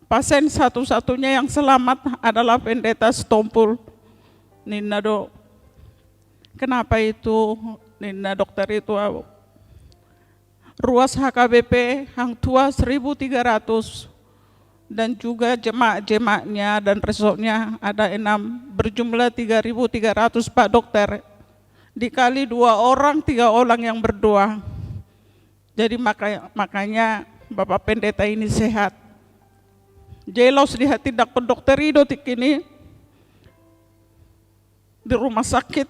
pasien satu-satunya yang selamat adalah Pendeta Sitompul, ninna do. Kenapa itu? Ninna dokter itu, ruas H K B P Hang Tuah seribu tiga ratus, dan juga jemaat-jemaatnya dan resortnya ada enam, berjumlah tiga ribu tiga ratus, Pak Dokter. Dikali dua orang, tiga orang yang berdoa. Jadi maka, makanya Bapak Pendeta ini sehat. Jadi laos dihatindanghon dokter i do tingki i di rumah sakit,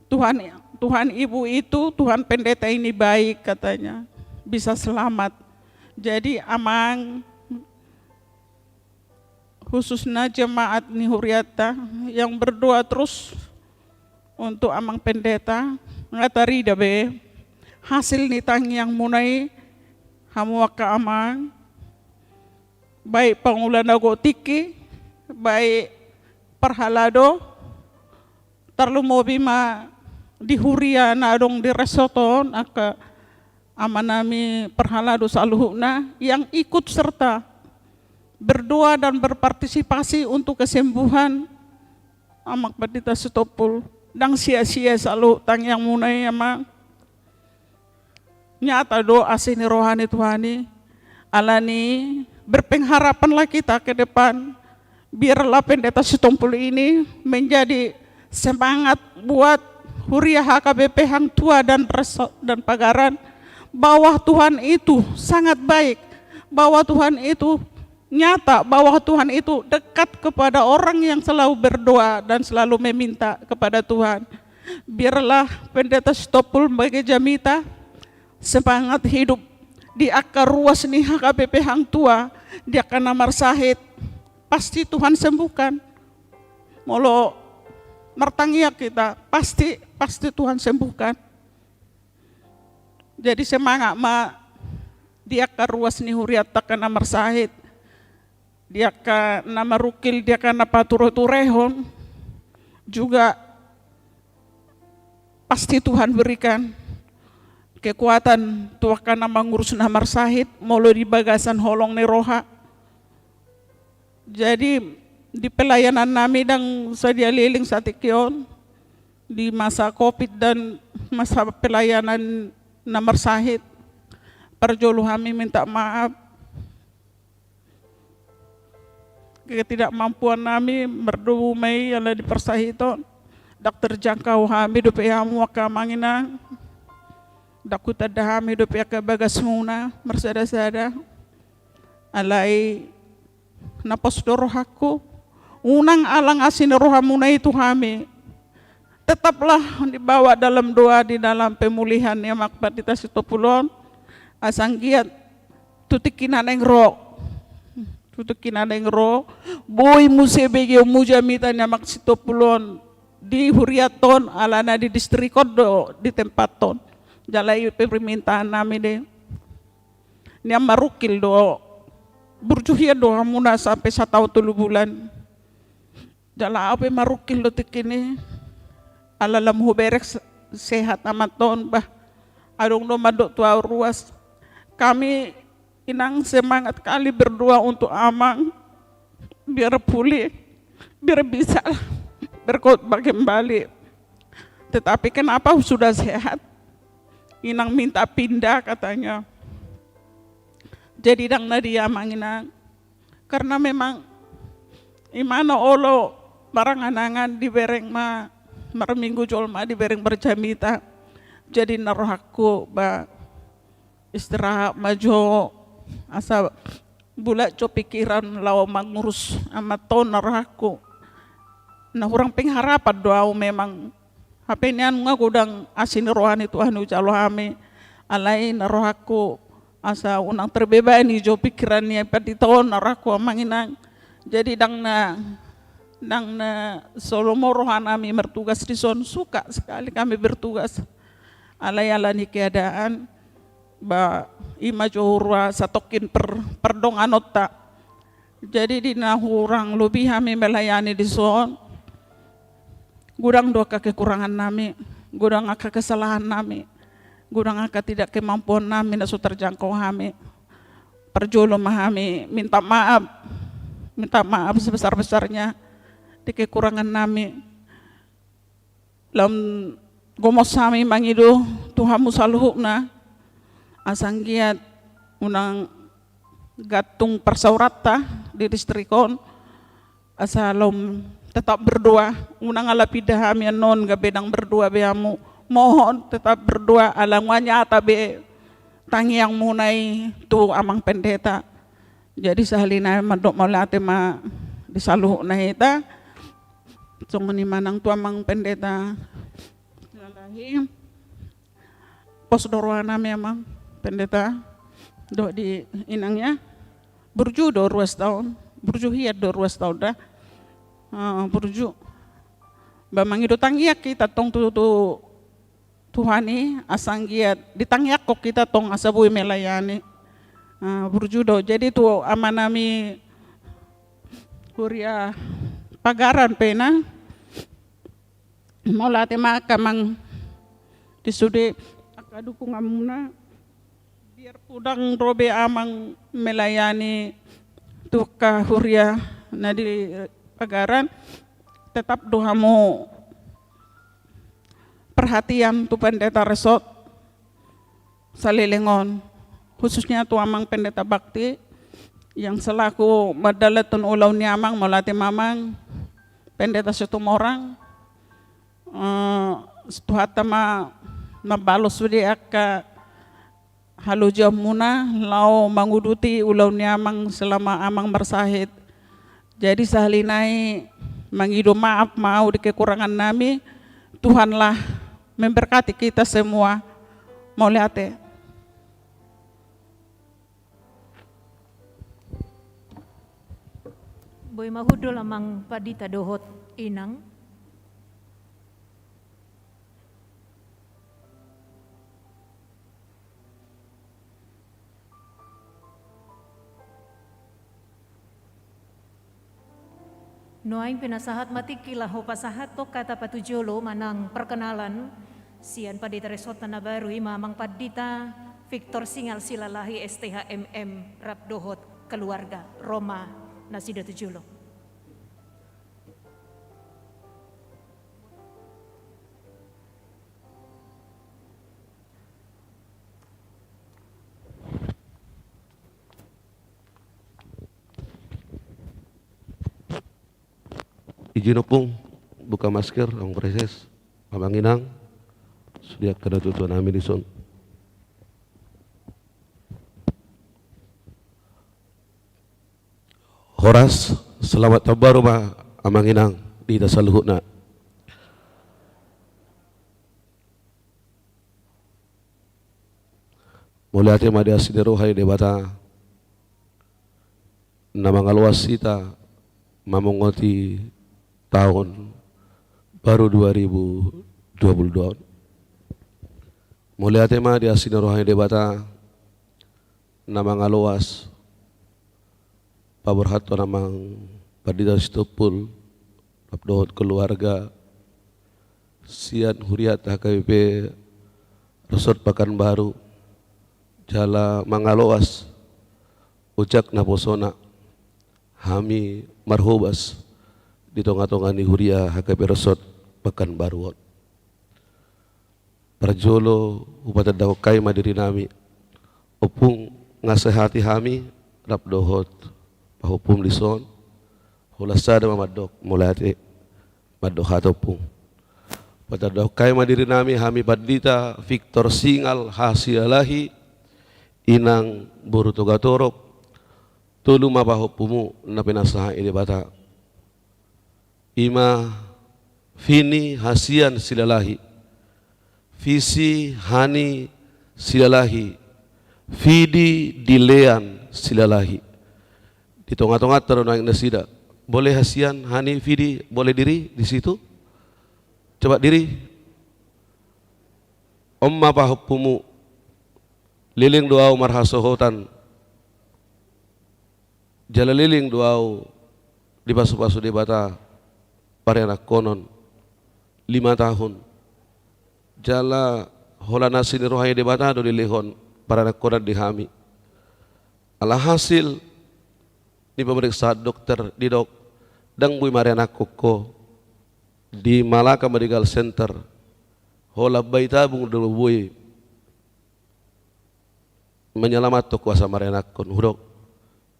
Tuhan, Tuhan Ibu itu, Tuhan Pendeta ini baik, katanya, bisa selamat. Jadi amang, khususnya jemaat ni hurianta yang berdoa terus untuk amang pendeta, nga tarida be hasil ni tangiangmuna i, hamu angka amang, baik pangula na gok tingki, baik parhalado, tarlumobi ma di huria na adong di resort on, angka amanami parhalado saluhutna yang ikut serta berdoa dan berpartisipasi untuk kesembuhan amang Pendeta Sitompul. Ndang sia-sia saluhut tangiangmuna i, amang. Nyata do asi ni roha ni Tuhan i. Alani berpengharapanlah kita ke depan. Biarlah Pendeta Sitompul ini menjadi semangat buat Huria H K B P Hang Tuah dan Reso-, dan Pagaran, bahwa Tuhan itu sangat baik, bahwa Tuhan itu nyata, bahwa Tuhan itu dekat kepada orang yang selalu berdoa dan selalu meminta kepada Tuhan. Biarlah Pendeta Sitompul bage jamita semangat hidup di angka ruas ni H K B P Hang Tuah, di angka na marsahit, pasti Tuhan sembuhkan. Molo martangiang hita, pasti, pasti Tuhan sembuhkan. Jadi semangat ma di angka ruas ni hurianta, angka na marsahit, di angka na marungkil, di angka na patureturehon, juga pasti Tuhan berikan kekuatan tu angka na mangurus na marsahit, molo di bagasan holong ni roha. Jadi di pelayanannami ndang sadia leleng satingki on, di masa covid dan masa pelayanan na marsahit, parjolo hami minta maaf. Ketidakmampuannami mardomu ma i ala di parsahiton. Ndang terjangkau hami dope hamu angka amang inang. Ndang hutanda hami dope angka bagasmuna marsadasada. Alai na pos do rohangku, unang alang asi ni rohamuna i tu hami. Tetaplah dibawa dalam doa di dalam pemulihan ni amang Pandita Sitompul on. Asa anggiat tu tingki na naeng ro, tu tingki na naeng ro, boi muse begeonmu jamita ni amang Sitompul on di hurianta on, alana di distrik on do di tempatta on. Jala i pe permintaannami do i. Nian marungkil do, burju hian do hamuna sampe sataon tolu bulan. Jala au pe marungkil do tingki i, ala lam hubereng se-, sehat amanta on, bah. Adong do mandok tu au ruas. Kami inang semangat kali berdoa untuk amang, biar pulih, biar bisa berkhotbah kembali. Tetapi kenapa sudah sehat, inang minta pindah katanya. Jadi ndang na dia amang inang. Karena memang imana olo marangan-angan dibereng ma marminggu jolma dibereng berjamita. Jadi na rohangku ba istirahat ma jo asa bulat jo pikiran laho mangurus amanta on na rohangku. Na hurang pengharapan do au memang. Hape nian nga godang asi ni roha ni Tuhan hujalo hami. Alai na rohangku asa unang terbebani jo pikiran ni pandita on na rohangku amang inang. Jadi dang na dang na solomo roha nami martugas dison, suka sekali kami bertugas. Alai ala ni keadaan ba ima jo hurua satongkin per, pardonganonta. Jadi di na hurang lobi hami melayani dison, godang do angka kekurangan nami, godang angka kesalahan nami, godang angka tidak kemampuan nami na so terjangkau hami. Parjolo ma hami minta maaf, minta maaf sebesar-besarnya di kekurangan nami. Lam gomos hami mangido tu hamu saluhutna, asa anggiat unang gantung parsaoranta di distrik on, asa lam tetap berdoa, unang ala pinda hami annon gabe dang berdoa be hamu, mohon tetap berdoa ala nga nyata be tangiangmuna i tu amang pendeta. Jadi sahali nai mandok mauliate ma di saluhutna hita. Songon i ma nang tu amang pendeta Silalahi. Pos do roha nami amang pendeta dohot di inang ya. Burju do ruas taon, burju hian do ruas taon da. Ah, burju. Ba mangido tangiang hita tong tu, tu Tuhan i asa anggiat ditangiangkon hita tong asa boi melayani. Ah, burju do. Jadi tu ama nami huria Pagaran pe na mauliate ma angka amang di sude angka dukunganmuna. Biarpun dang ro be amang melayani tu angka huria na di Pagaran, tetap do hamu perhatian tu pendeta resort saleleng on, khususnya tu amang pendeta bakti yang selaku mandalanhon ulaon ni amang, mauliate ma amang pendeta Situmorang. Eh, Tuhanta ma mambalos sude angka halojaonmuna laho manguduti ulaon ni amang selama amang marsahit. Jadi sahali nai mangido maaf ma au di kekurangan nami. Tuhanlah memberkati kita semua. Mauliate. Boi ma hundul amang pandita dohot inang. Nuaeng pinasahat ma tingki laho pasahathon hata patujolo manang perkenalan sian pandita resort na baru, ima amang pandita Victor Singal Silalahi S T H M M rap dohot keluarga. Ro ma nasida tu jolo. Ijin ompung buka masker, amang praeses, amang inang, sude angka natuatua nami dison. Horas, selamat tahun baru ma amang inang di hita saluhutna. Mauliate ma di asi ni roha ni Debata na mangaloas hita mamongoti taon baru dua ribu dua puluh dua on. Mauliate ma di asi ni roha ni Debata na mangaloas paborhathon amang pandita Sitompul rap dohot keluarga sian huriat H K B P Resort Pakanbaru, jala mangaloas ojak naposona hami marhobas di tongatonga ni huria H K B P Resort Pakanbaru on. Parjolo hupatandahon hami ma diri nami, ompung nga sehati hami rap dohot pahompum dison. Holan sada ma mandok mauliate, mandok hata ompung. Patandahon hami ma dirinami, hami pandita Victor Singal Hasilalahi, inang boru Togatorop, tolu ma pahompumu na pinasahat ni Debata. Ima Fini, Hasian, Silalahi. Fisi, Hani, Silalahi. Fidi, Dilean, Silalahi. Di tonga-tonganta do naeng nasida. Boleh Hasian, Hani, Fidi, boleh diri di situ? Coba diri. On ma pahompumu. Leleng do ahu marhasohotan. Jala leleng do ahu dipasu-pasu Debata parianakhonon lima tahun. Jala holan asi ni roha ni Debata do dilehon parianakhonon di hami. Alhasil, di pemeriksaan dokter didok, ndang boi marianakhon ho, di Malaka Medical Center, holan bayi tabung do boi menyelamatkan kuasa marianakhon. Hudok,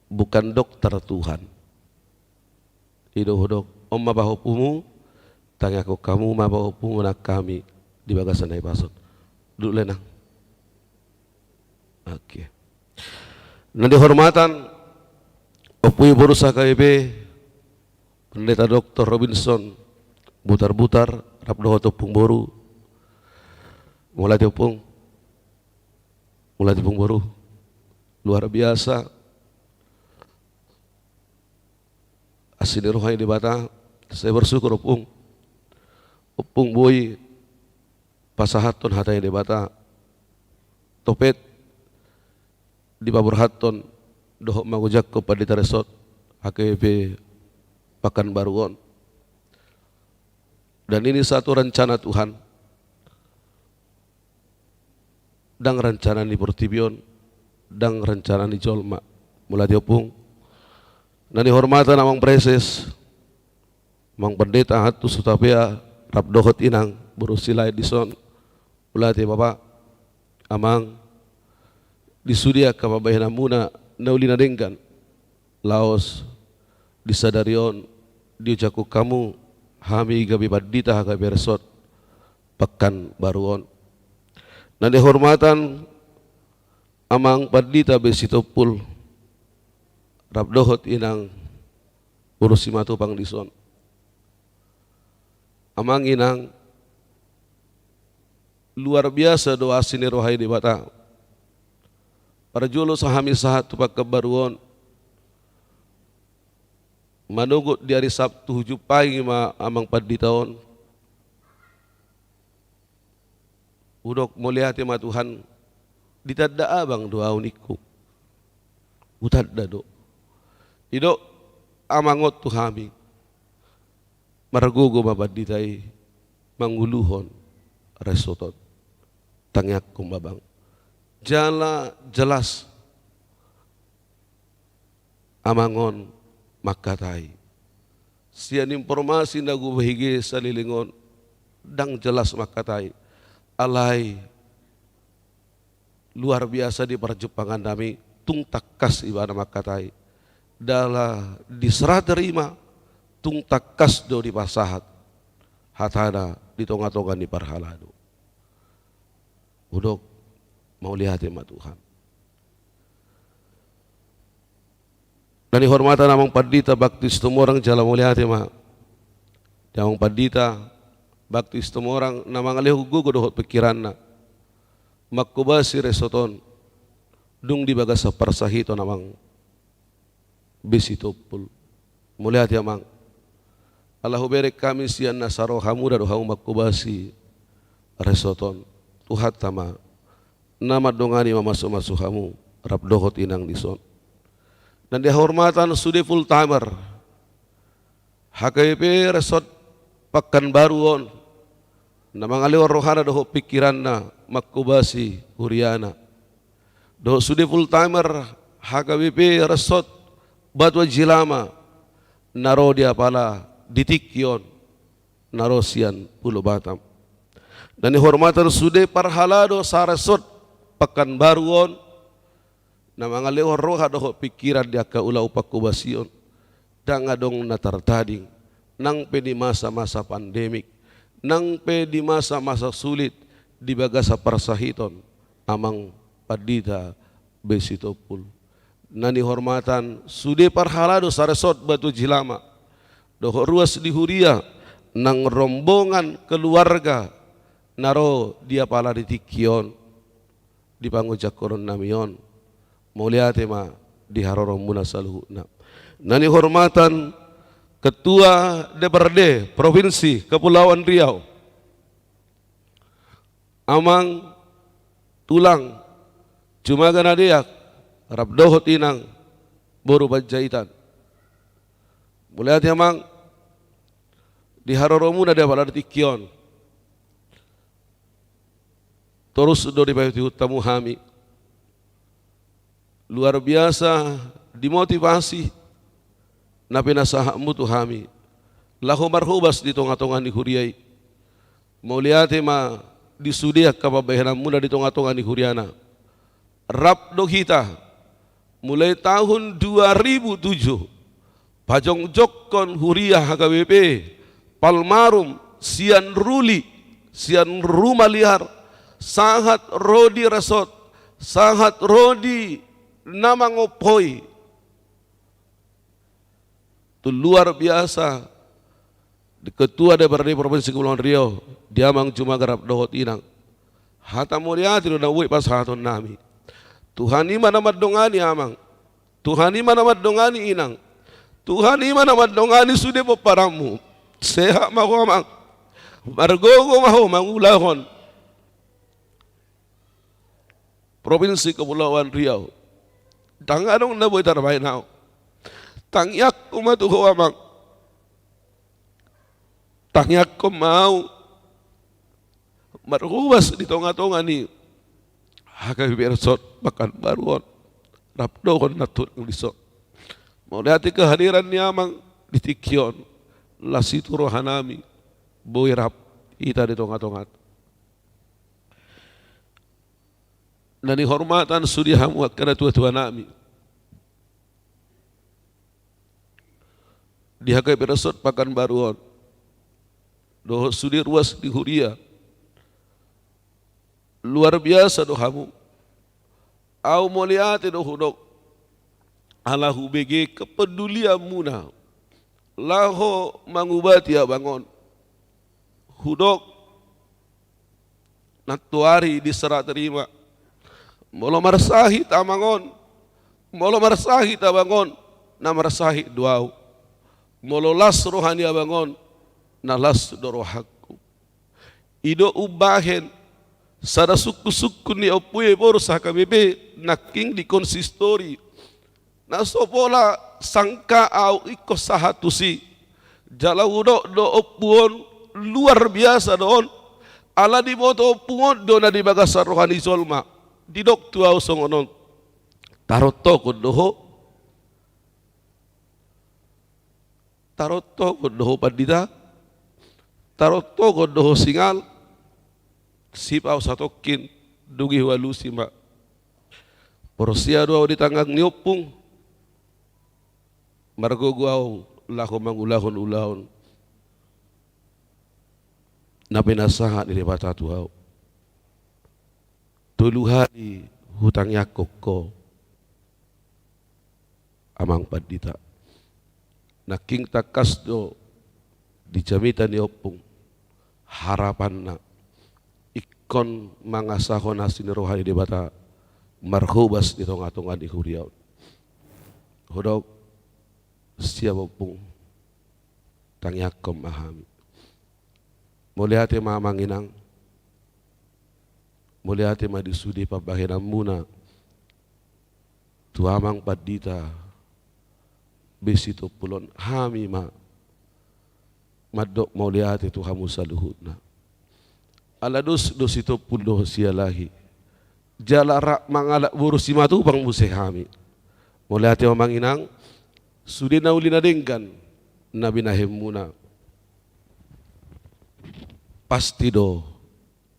bukan dokter Tuhan. I do hudok, on ma pahompumu, tangiangkon hamu ma pahompumu nang hami di bagasan na hipas on. Duduk le nang. Oke. Na di hormatan Ompu Ibu Boru H K B P, Pendeta Doktor Robinson Butarbutar, rap dohot ompung boru. Mauliate ompung. Mauliate ompung boru. Luar biasa. Asi ni roha ni Debata, saya bersyukur ompung. Ompung boi pasahathon hata ni Debata. Topet dipaborhathon dohot mangojakhon pandita resort H K B P Pekanbaru on. Dan ini satu rencana Tuhan. Ndang rencana ni portibi on, ndang rencana ni jolma. Mauliate ompung. Na di hormatan Amang Praeses, Amang Pendeta Antus Hutapea, rap dohot inang boru Silaid dison. Mauliate Bapa, Amang, di sude angka pambahenanmuna na uli na denggan. Laos di sadari on diojakhon hamu hami gabe pandita H K B P Resort Pekanbaru on. Na di hormatan Amang Pandita B. Sitompul, rap dohot inang boru Simatupang dison. Amang inang, luar biasa do asi ni roha ni Debata. Parjolo sa hami sahat tu Pekanbaru on, manogot di ari Sabtu hujumpang ma Amang Pandita on. Hudok mauliate ma Tuhan, ditanda abang do ahu ningku. Hutanda do. Didok Amang on tu hami. Margogo ma pandita i manguluhon resort on. Tangiangkon ma bang. Jala jelas Amang on mangkatai. Sian informasi na hubege saleleng on, ndang jelas mangkatai. Alai luar biasa di parjumpangannami, tung tangkas ibana mangkatai. Jala di serah terima, tung tangkas do dipasahat hatana di tonga-tonga ni parhalado. Hudok, mauliate ma Tuhan. Na di hormatan Amang Pandita Bakti Situmorang, jala mauliate ma di Amang Pandita Bakti Situmorang na mangalehon gogo dohot pingkiranna manghobasi resort on, dung di bagasan parsahiton Amang B. Sitompul. Mauliate Amang. Ala hubereng hami sian nasa roha muda do hamu manghobasi resort on. Tuhanta ma na mandongani, mamasu-masu hamu rap dohot inang dison. Na di hormatan sude full timer H K B P Resort Pekanbaru on, na mangalehon rohana dohot pingkiranna manghobasi huriana. Dohot sude full timer H K B P Resort Batu Aji Lama, na ro di apala di tingki on, na ro sian Pulo Batam. Na di hormatan sude parhalado sa-resort Pekanbaru on, na mangalehon roha dohot pingkiran di angka ulaon pangkobasion, ndang adong na tartading, nang pe di masa-masa pandemik, nang pe di masa-masa sulit di bagasan parsahiton, Amang Pandita B. Sitompul. Na nihormatan sude parhalado saresort Batu Jilama dohot ruas di huria nang rombongan keluarga na ro di apala di tingki on, di pangunjukkonon nami on. Mauliate ma di haroronmuna saluhutna. Na nihormatan Ketua D P R D Provinsi Kepulauan Riau, Amang Tulang Jumaga Nadeak, rap dohot Inang boru Panjaitan. Mauliate Amang di haroronmuna di apala di tingki on. Torus do dipaihutihut hamu hami. Luar biasa dimotivasi na pinasahatmu tu hami laho marhobas di tongatonga ni huria i. Mauliate ma di sude angka pambahenanmuna di tongatonga ni huriana. Rap do hita mulai tahun dua ribu tujuh pajongjongkon huria H K B P Palmarum sian Ruli, sian Rumaliar, sahat ro di resort, sahat ro di na mangophoi. Tu luar biasa di Ketua D P R D Provinsi Kepulauan Riau, di Amang Jumaga rap dohot Inang. Hata mauliate do na boi pasahaton nami. Tuhan i ma na mandongani Amang. Tuhan i ma na mandongani Inang. Tuhan i ma na mandongani sude pomparanmu. Sehat ma ho Amang. Margogo ma ho mangulahon Provinsi Kepulauan Riau. Ndang adong na boi tarbahen ahu. Tangiangku ma tu ho Amang. Tangiangkon ma ahu marhobas di tongatonga ni H K B P Resort Pekanbaru on. Rap dohot na tulang dison. Mauliate kehadiran ni Amang di tingki on. Las i tu rohanami boi rap hita di tongatonga. Na nihormatan sude hamu angka natuatuanami di H K B P Resort Pekanbaru on dohot sude ruas di huria. Luar biasa do hamu. Ahu mauliate do hudok ala hubege kepedulianmuna laho mangubati abang on. Hudok nantoari di Serah Terima. Molo marsahit abang on, molo marsahit abang on, na marsahit do ahu. Molo las roha ni abang on, na las do rohangku. I do umbahen sada sungkunsungkun ni ompu i boru H K B P nangkin di konsistori. Na so pola sangka ahu ingkon sahat tusi. Jala hudok do ompu on luar biasa do on. Ala diboto ompu on do na di bagasan roha ni jolma. Didok tu ahu songon on. Tarontohon do ho. Tarontohon do ho Pandita. Tarontohon do ho Singal. Sip ahu satongkin, dung i hualusi ma. Porsea do ahu di tangan ni ompung. Margogo ahu laho mangulahon ulaon na pinasahat ni Debata tu ahu. Tolu hali hutangiangkon ho, Amang Pandita. Nangkin tangkas do di jamita ni ompung harapanna ingkon mangasahon asi ni roha ni Debata marhobas di tongatonga ni huria on. Hudok, siap ompung, tangiangkon ma hami. Mauliate ma Amang Inang. Mauliate ma di sude pambahenanmuna tu Amang Pandita B. Sitompul on. Hami ma mandok mauliate tu hamu saluhutna. Ala dos do Sitompul dohot Sialahi. Jala rap mangalap boru Simatupang muse hami. Mauliate ma Amang Inang. Sude na uli na denggan na binahenmuna pasti do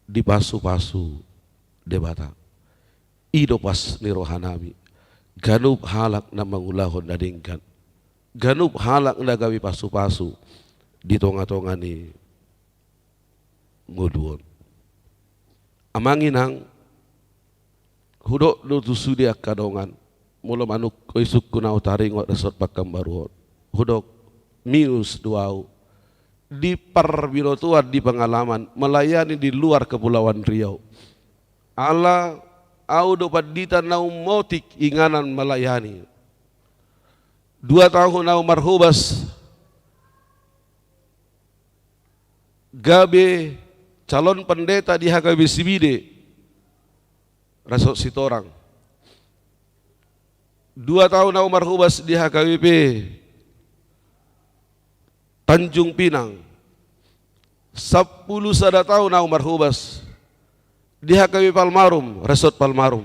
dipasupasu Debata. I do pas ni rohanami. ganup halak na mangulahon na denggan, ganup halak na gabe pasupasu di tongatonga ni ngolu on. Amang inang, hudok do tu sude angka dongan, molo manuk isungkun au taringot resort Pakanbaru on. Hudok minus do au di parbinotoan, di pengalaman melayani di luar Kepulauan Riau. Ala au do pandita na ummotik inganan melayani. Dua tahun au marhobas gabe calon pendeta di H K B P Sibide, resort Sitorang. Dua tahun au marhobas di H K B P Tanjung Pinang. Sampulu sada tahun au marhobas di H K B P Palmarum, resort Palmarum.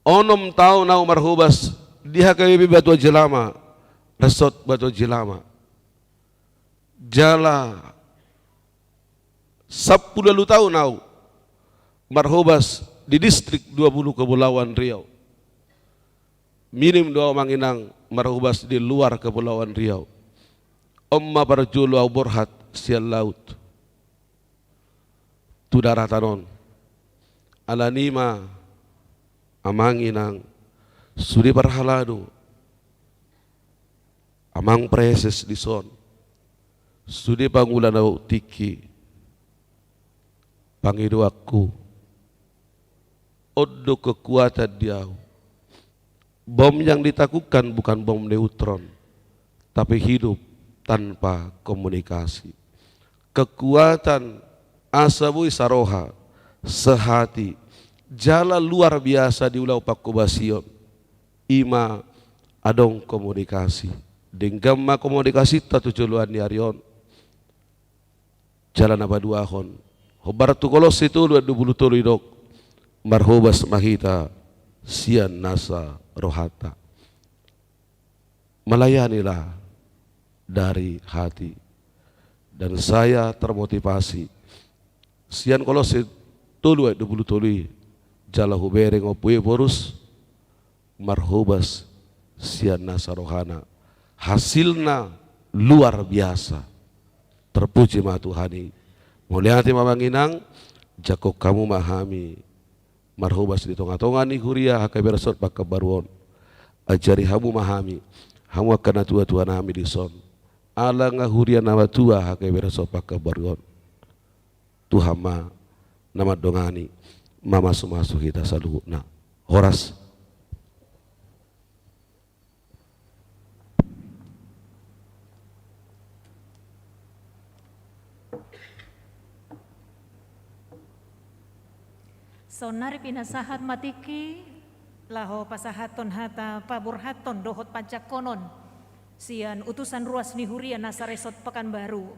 Onom tahun au marhobas di H K B P Batu Aji Lama, resort Batu Aji Lama. Jala sampulu ualu tahun au marhobas di Distrik dua puluh Kepulauan Riau. Minim do au, amang inang, marhobas di luar Kepulauan Riau. On ma parjolo au borhat sian laut tu daratan on. Alani i ma, amang inang, sude parhalado, amang praeses dison, sude pangula na tingki, pangidoanku, on do kekuatan di au. Bom yang ditakutkan bukan bom neutron, tapi hidup tanpa komunikasi. Kekuatan asa boi saroha, sehati, jala luar biasa di ulaon panghobasion, i ma adong komunikasi. Denggan ma komunikasinta tu joloan ni ari on. Jala na paduahon, hombar tu Kolosse tolu ayat dua pulu tolu didok, marhobas ma hita sian nasa rohanta. Melayanilah dari hati. Dan saya termotivasi sian Kolosse tolu ayat dua pulu tolu i, jala hubereng Ompu Ephorus, marhobas sian nasa rohana. Hasilna luar biasa. Terpuji ma Tuhan i. Mauliate ma, amang inang, jangkon hamu ma hami marhobas di tongatonga ni huria H K B P Resort Pakanbaru on. Ajari hamu ma hami, hamu angka natuatuanami dison. Ala nga huria na matua H K B P Resort Pakanbaru on. Tuhan ma na mandongani, mamasumasu hita saluhutna. Horas. Saonnari pinasahat ma tingki laho pasahathon hata paborhathon dohot panjangkonon sian utusan ruas ni huria nasa Resort Pakanbaru,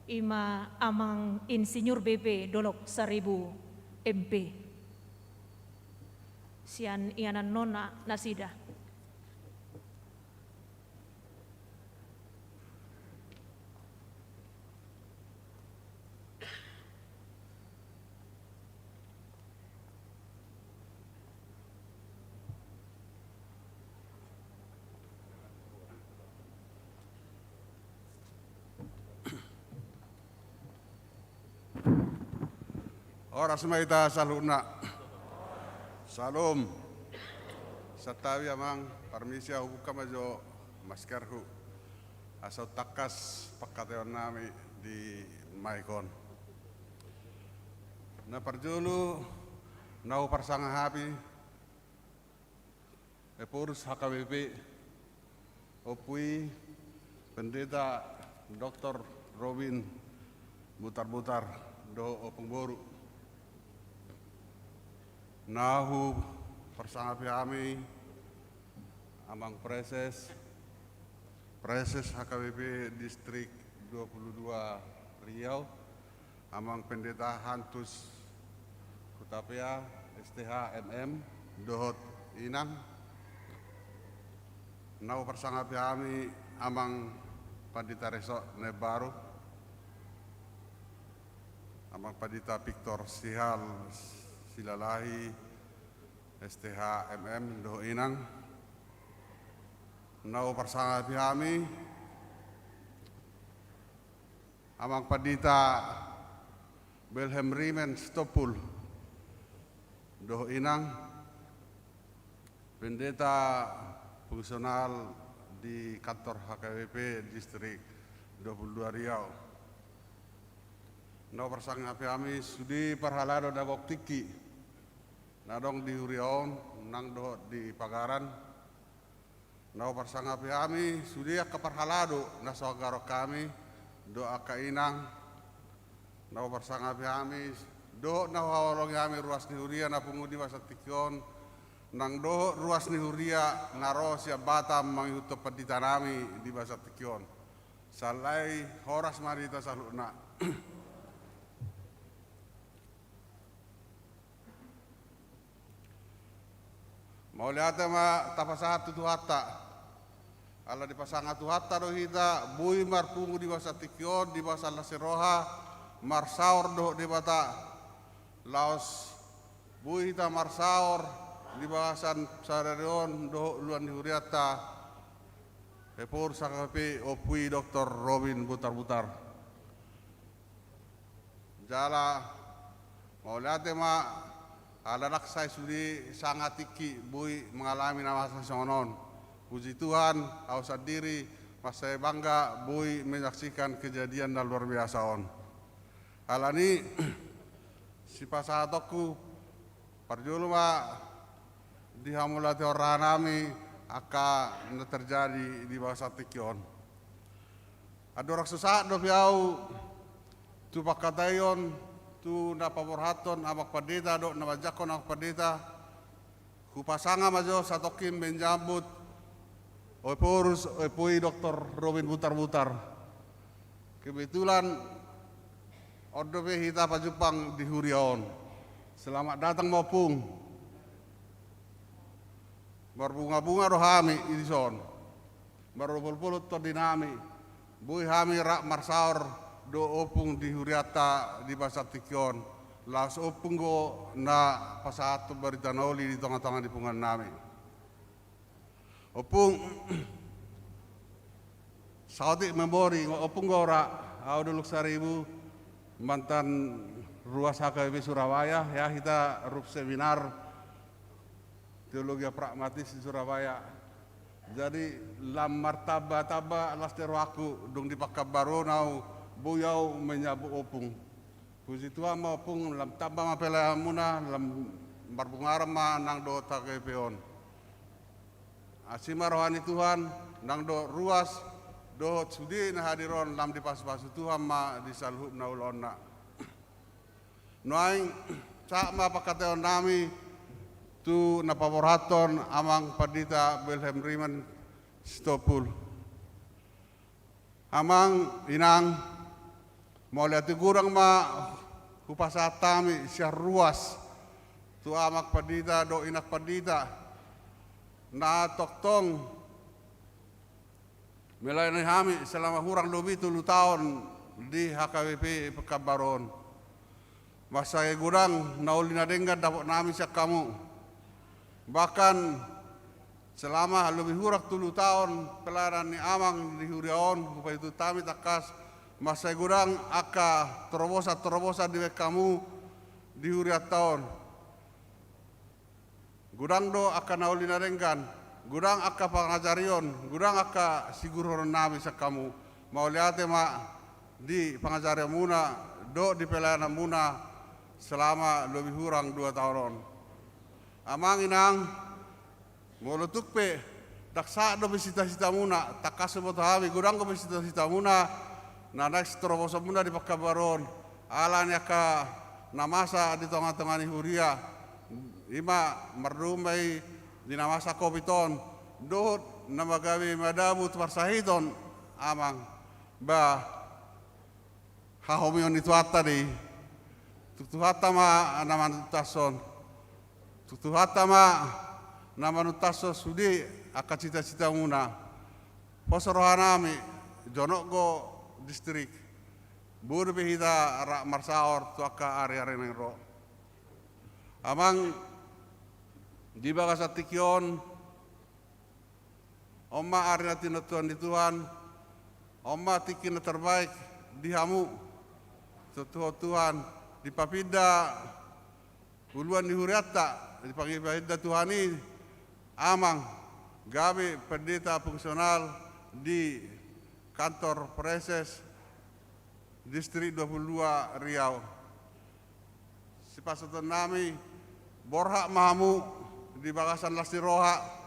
i ma Amang Insinyur B P Dolok Saribu, M P. Sian ianannonna nasida. Horas ma hita saluhutna. Syalom. Santabi, amang, parmisi, ahu buka ma jo maskerhu asa tangkas pangkataionnami di mic on. Na parjolo, na huparsangapi Ephorus H K B P, Ompu i Pendeta Doktor Robin Butarbutar dohot ompung boru. Na huparsangapi hami Amang Praeses, Praeses H K B P Distrik dua puluh dua Riau, Amang Pendeta Hantus Hutapea, S T H, M M, dohot inang. Na huparsangapi hami Amang Pandita Resort na imbaru, Amang Pandita Victor Sihal Silalahi, S T H, M M, dohot inang. Na huparsangapi hami Amang Pandita Wilhelm Rimen Sitompul dohot Inang, pendeta fungsional di kantor H K B P Distrik dua puluh dua Riau. Na huparsangapi hami sude parhalado na gok tingki na adong di huria on nang dohot di pagaran. Na huparsangapi hami sude angka parhalado na so hagaron hami dohot angka inang. Na huparsangapi hami dohot na huhaholongi hami ruas ni huria na pungu di bagasan tingki on, nang dohot ruas ni huria na ro sian Batam mangihuthon pandita nami di bagasan tingki on. Sahali horas ma di hita saluhutna. Mauliate ma tapasahat tu Tuhanta. Ala dipasanga Tuhanta do hita boi marpungu di bagasan tingki on di bagasan las ni roha, marsaor dohot Debata. Laos boi hita marsaor di bagasan sadari on dohot uluan ni hurianta, Ephorus H K B P, Ompu i Doktor Robin Butarbutar. Jala mauliate ma ala ndang sai sude sanga tingki boi mangalami na masa songon on. Puji Tuhan, ahu sandiri mansai bangga boi menyaksikan kejadian na luar biasa on. Alani i sipasahatonku parjolo ma di hamauliatehon rahanami angka na terjadi di bagasan tingki on. Andorang so sahat dope ahu tu pangkataion tu na paborhathon Amang Pandita dohot na manjangkon Amang Pandita, hupasanga ma jo satongkin menjambut Ephorus, Ompu i Doktor Robin Butarbutar. Kebetulan on dope hita pajumpang di huria on. Selamat datang ma Ompung. Marbungabunga do hami dison. Marolopolop tondinami. Boi hami rap marsaor dohot Ompung di hurianta di bagasan tingki on. Laos Ompung do na pasahathon barita na uli di tongatonga ni punguannami. Ompung, saotik memori, Ompung Gora, ahu Dolok Saribu, mantan ruas H K B P Surabaya, ya, hita rap seminar teologia pragmatis di Surabaya. Jadi lam martambatamba las ni rohangku dung di Pekanbaru on ahu, boi ahu menyambut Ompung. Puji Tuhan ma Ompung, lam tamba ma pelayananmuna, lam marbungaran ma nang dohot H K B P on. Asi ma roha ni Tuhan nang dohot ruas dohot sude na hadir on, lam dipasupasu Tuhan ma di saluhutna ulaonna. Nuaeng sahat ma pangkataionnami tu na paborhathon Amang Pandita Wilhelm Rimen Sitompul. Amang, inang, mauliate godang ma hupasahat hami sian ruas tu Amang Pandita dohot Inang Pandita na tongtong melayani hami selama hurang lobi tolu taon di H K B P Pekanbaru on. Mansai godang na uli na denggan dapotnami sian hamu. Bahkan selama lobi hurang tolu taon pelayanan ni Amang di huria on, hupaihut hami tangkas, mansai godang angka terobosan-terobosan dibahen hamu di hurianta on. Godang do angka na uli na denggan, godang angka pangajarion, godang angka siguruhononnami sian hamu. Mauliate ma di pangajarionmuna dohot di pelayananmuna selama lobi hurang dua taon on. Amang, inang, molo tung pe ndang sahat dope cita-citamuna, tangkas huboto hami godang dope cita-citamuna na naeng terobosanmuna di Pekanbaru on. Ala ni angka na masa di tongatonga ni huria, i ma mardomma i di na masa covid on dohot na gabe madabu tu parsahiton, Amang. Ba hahomion ni Tuhanta do i. Tung Tuhanta ma na manuntas on. Tung Tuhanta ma na manuntas on sude angka cita-citamuna. Pos rohanami, jonok do distrik. Boi dope hita rap marsaor tu angka ari-ari naeng ro. Amang, di bagasan tingki on, On ma ari na tinontuhon ni Tuhan, on ma tingki na terbaik di hamu. Tontuhon Tuhan, dipapinda uluan ni hurianta, dipapinda Tuhan i amang gabe pendeta fungsional di kantor praeses distrik dua puluh dua Riau. Sipasahatonnami, borhat ma hamu di bagasan las ni roha.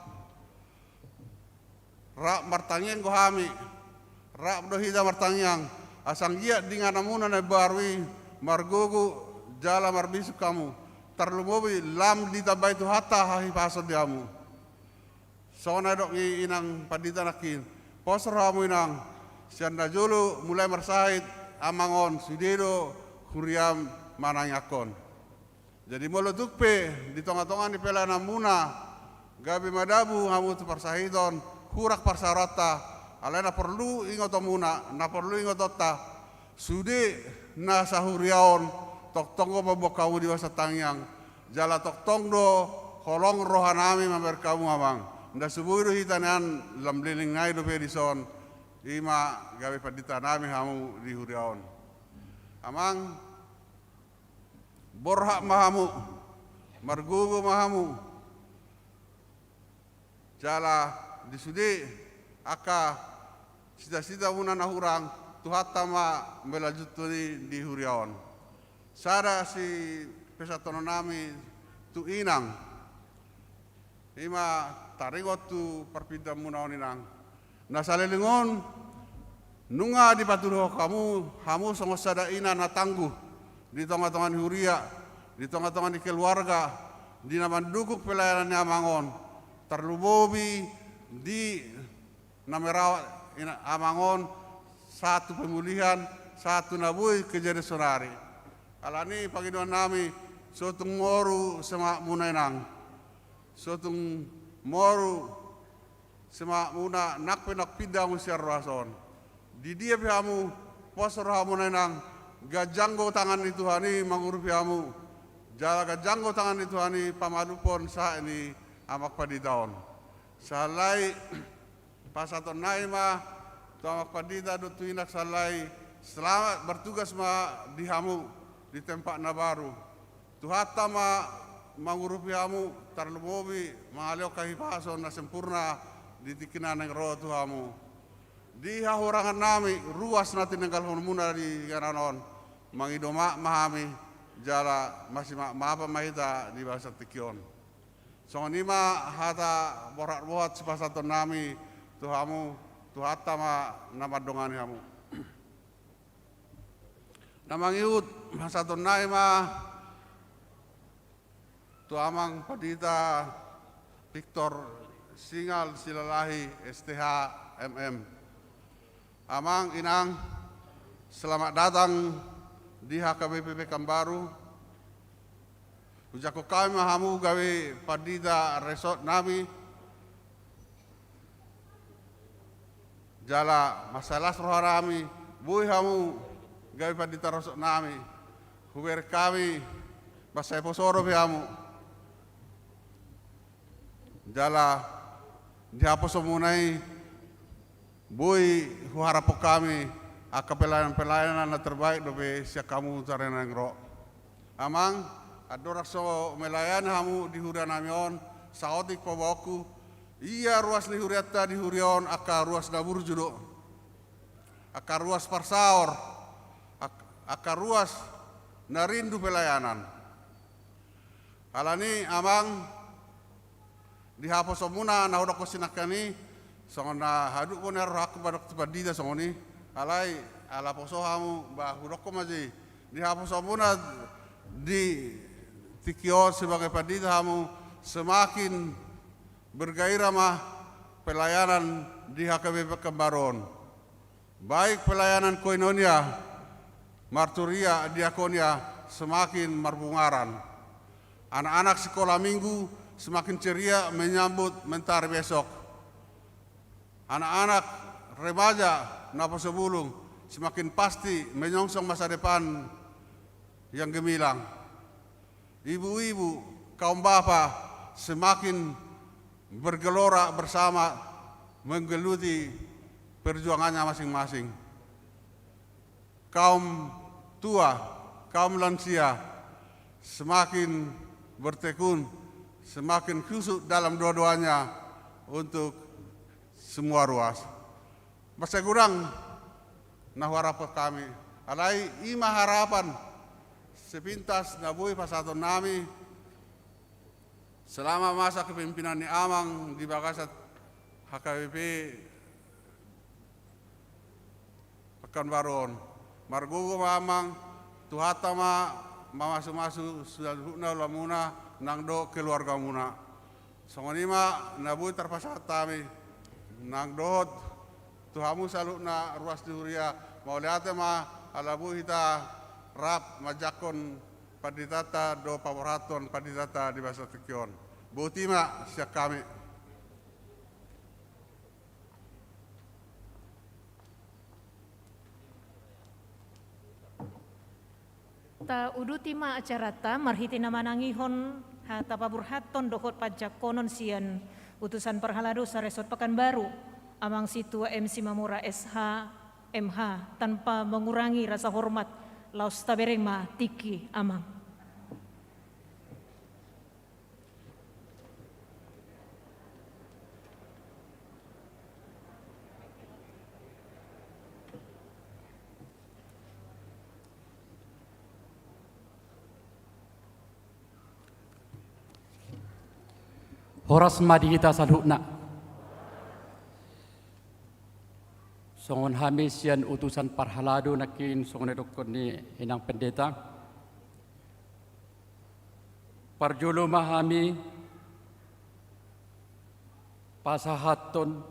Rap martangiang do hami, rap do hita martangiang, asa anggiat di ingananmuna na imbaru i margogo jala marbisuk hamu, tarlumobi lam ditambai Tuhanta hahipason di hamu. Songon na nidok ni inang pandita nangkin, pos rohamu inang, sian na jolo mulai marsahit amang on, sude do huriam manangiangkon. Jadi molo tung pe di tongatonga ni pelayananmuna gabe madabu hamu tu parsahiton, hurang parsaoranta, alai na porlu ingotonmuna, na porlu ingotonta, sude na sahuria on tongtong do mamboan hamu di bagasan tangiang, jala tongtong do holong rohanami mambahen hamu amang. Nda so boi do hita nian lam leleng nai dope dison, i ma gabe panditanami hamu di huria on. Amang, borhat ma hamu, margogo ma hamu. Jala di sude angka sitasitamuna na hurang, Tuhanta ma mangalusi i di huria on. Sada sipasahatonnami tu inang. I ma taringot tu parpindaanmuna on inang. Na saleleng on, nunga dipatuduhon hamu, hamu songon sada ina na tangguh di tongatonga ni huria, di tongatonga ni keluarga, di na mandukung pelayanan ni amang on, tarlumobi di na merawat ina, amang on, sahat tu pemulihan, sahat tu na boi kejadian saonari. Alani i pangidoannami, so tung moru semangatmuna inang. So tung moru semangatmuna nang pe naung pinda hamu sian ruas on. Di dia pe hamu, pos rohamuna inang, ganjang do tangan ni Tuhan i mangurupi hamu. Jala ganjang do tangan ni Tuhan i pamalumhon sahat ni amang pandita on. Sahali pasahatonnami ma tu amang pandita dohot tu inang sahali, selamat bertugas ma di hamu di tempat na baru. Tuhanta ma mangurupi hamu, tarlumobi mangalehon hahipason na sempurna di tingki na naeng ro tu hamu. Di hahurangannami, ruas na tinanggalhonmuna di inganan on, mangido maaf ma hami, jala masimaafmaafan ma hita di bagasan tingki on. Songon i ma hata borhatborhat sipasahatonnami tu hamu, Tuhanta ma na mandongani hamu. Na mangihut pasahatonnami ma tu amang pandita Victor Singal Silalahi, S T H, M M. Amang, inang, selamat datang di H K B P Pekanbaru. Hujangkon hami ma hamu gabe pandita resort nami. Jala mansai las roha nami, boi hamu gabe pandita resort nami. Hubereng hami, mansai poso dope hamu. Jala di haposoonmuna i, boi huharapkon hami angka pelayanan-pelayanan na terbaik dope sian hamu tu ari na naeng ro. Amang, andorang so melayani hamu di huria nami on, saotik paboaonku, ia ruas ni hurianta di huria on angka ruas na burju do. Angka ruas parsaor, ak-, angka ruas na rindu pelayanan. Alani, amang, di haposoonmuna na hudokkon sinangkan i, songon na haduk do nian rohangku mandok tu pandita songon i, alai ala poso hamu, ba hudokkon ma jo i. Di haposoonmuna di tingki on sebagai pandita hamu, semakin bergairah ma pelayanan di H K B P Pekanbaru on. Baik pelayanan koinonia, marturia, diakonia, semakin marbungaran. Anak-anak sekolah minggu semakin ceria menyambut mentari besok. Anak-anak remaja naposobulung semakin pasti menyongsong masa depan yang gemilang. Ibu-ibu, kaum bapa semakin bergelora bersama menggeluti perjuangannya masing-masing. Kaum tua, kaum lansia semakin bertekun, semakin khusyuk dalam doa-doanya untuk semua ruas. Mansai godang na huharapkon hami, alai i ma harapan sepintas na boi pasahatonnami selama masa kepemimpinan ni Amang di bagasan H K B P Pekanbaru on. Margogo ma Amang, Tuhanta ma mamasumasu saluhutna ulamuna nang dohot keluargamuna. Songon i ma na boi tarpasahat hami nang dohot tu hamu saluhutna ruas ni huria, mauliate ma ala boi hita rap manjangkon panditanta dohot paborhathon panditanta di bagasan tingki on. Boti ma sian hami. Tauduti ma acaranta marhite na manangihon hata paborhathon dohot panjangkonon sian utusan parhalado saresort Pekanbaru, Amang Sintua M Simamora S H, M H, tanpa mengurangi rasa hormat, laos tabereng ma tingki, Amang. Horas ma di hita saluhutna. Songon hami sian utusan parhalado nangkin songon na didokkon ni inang pendeta. Parjolo ma hami pasahathon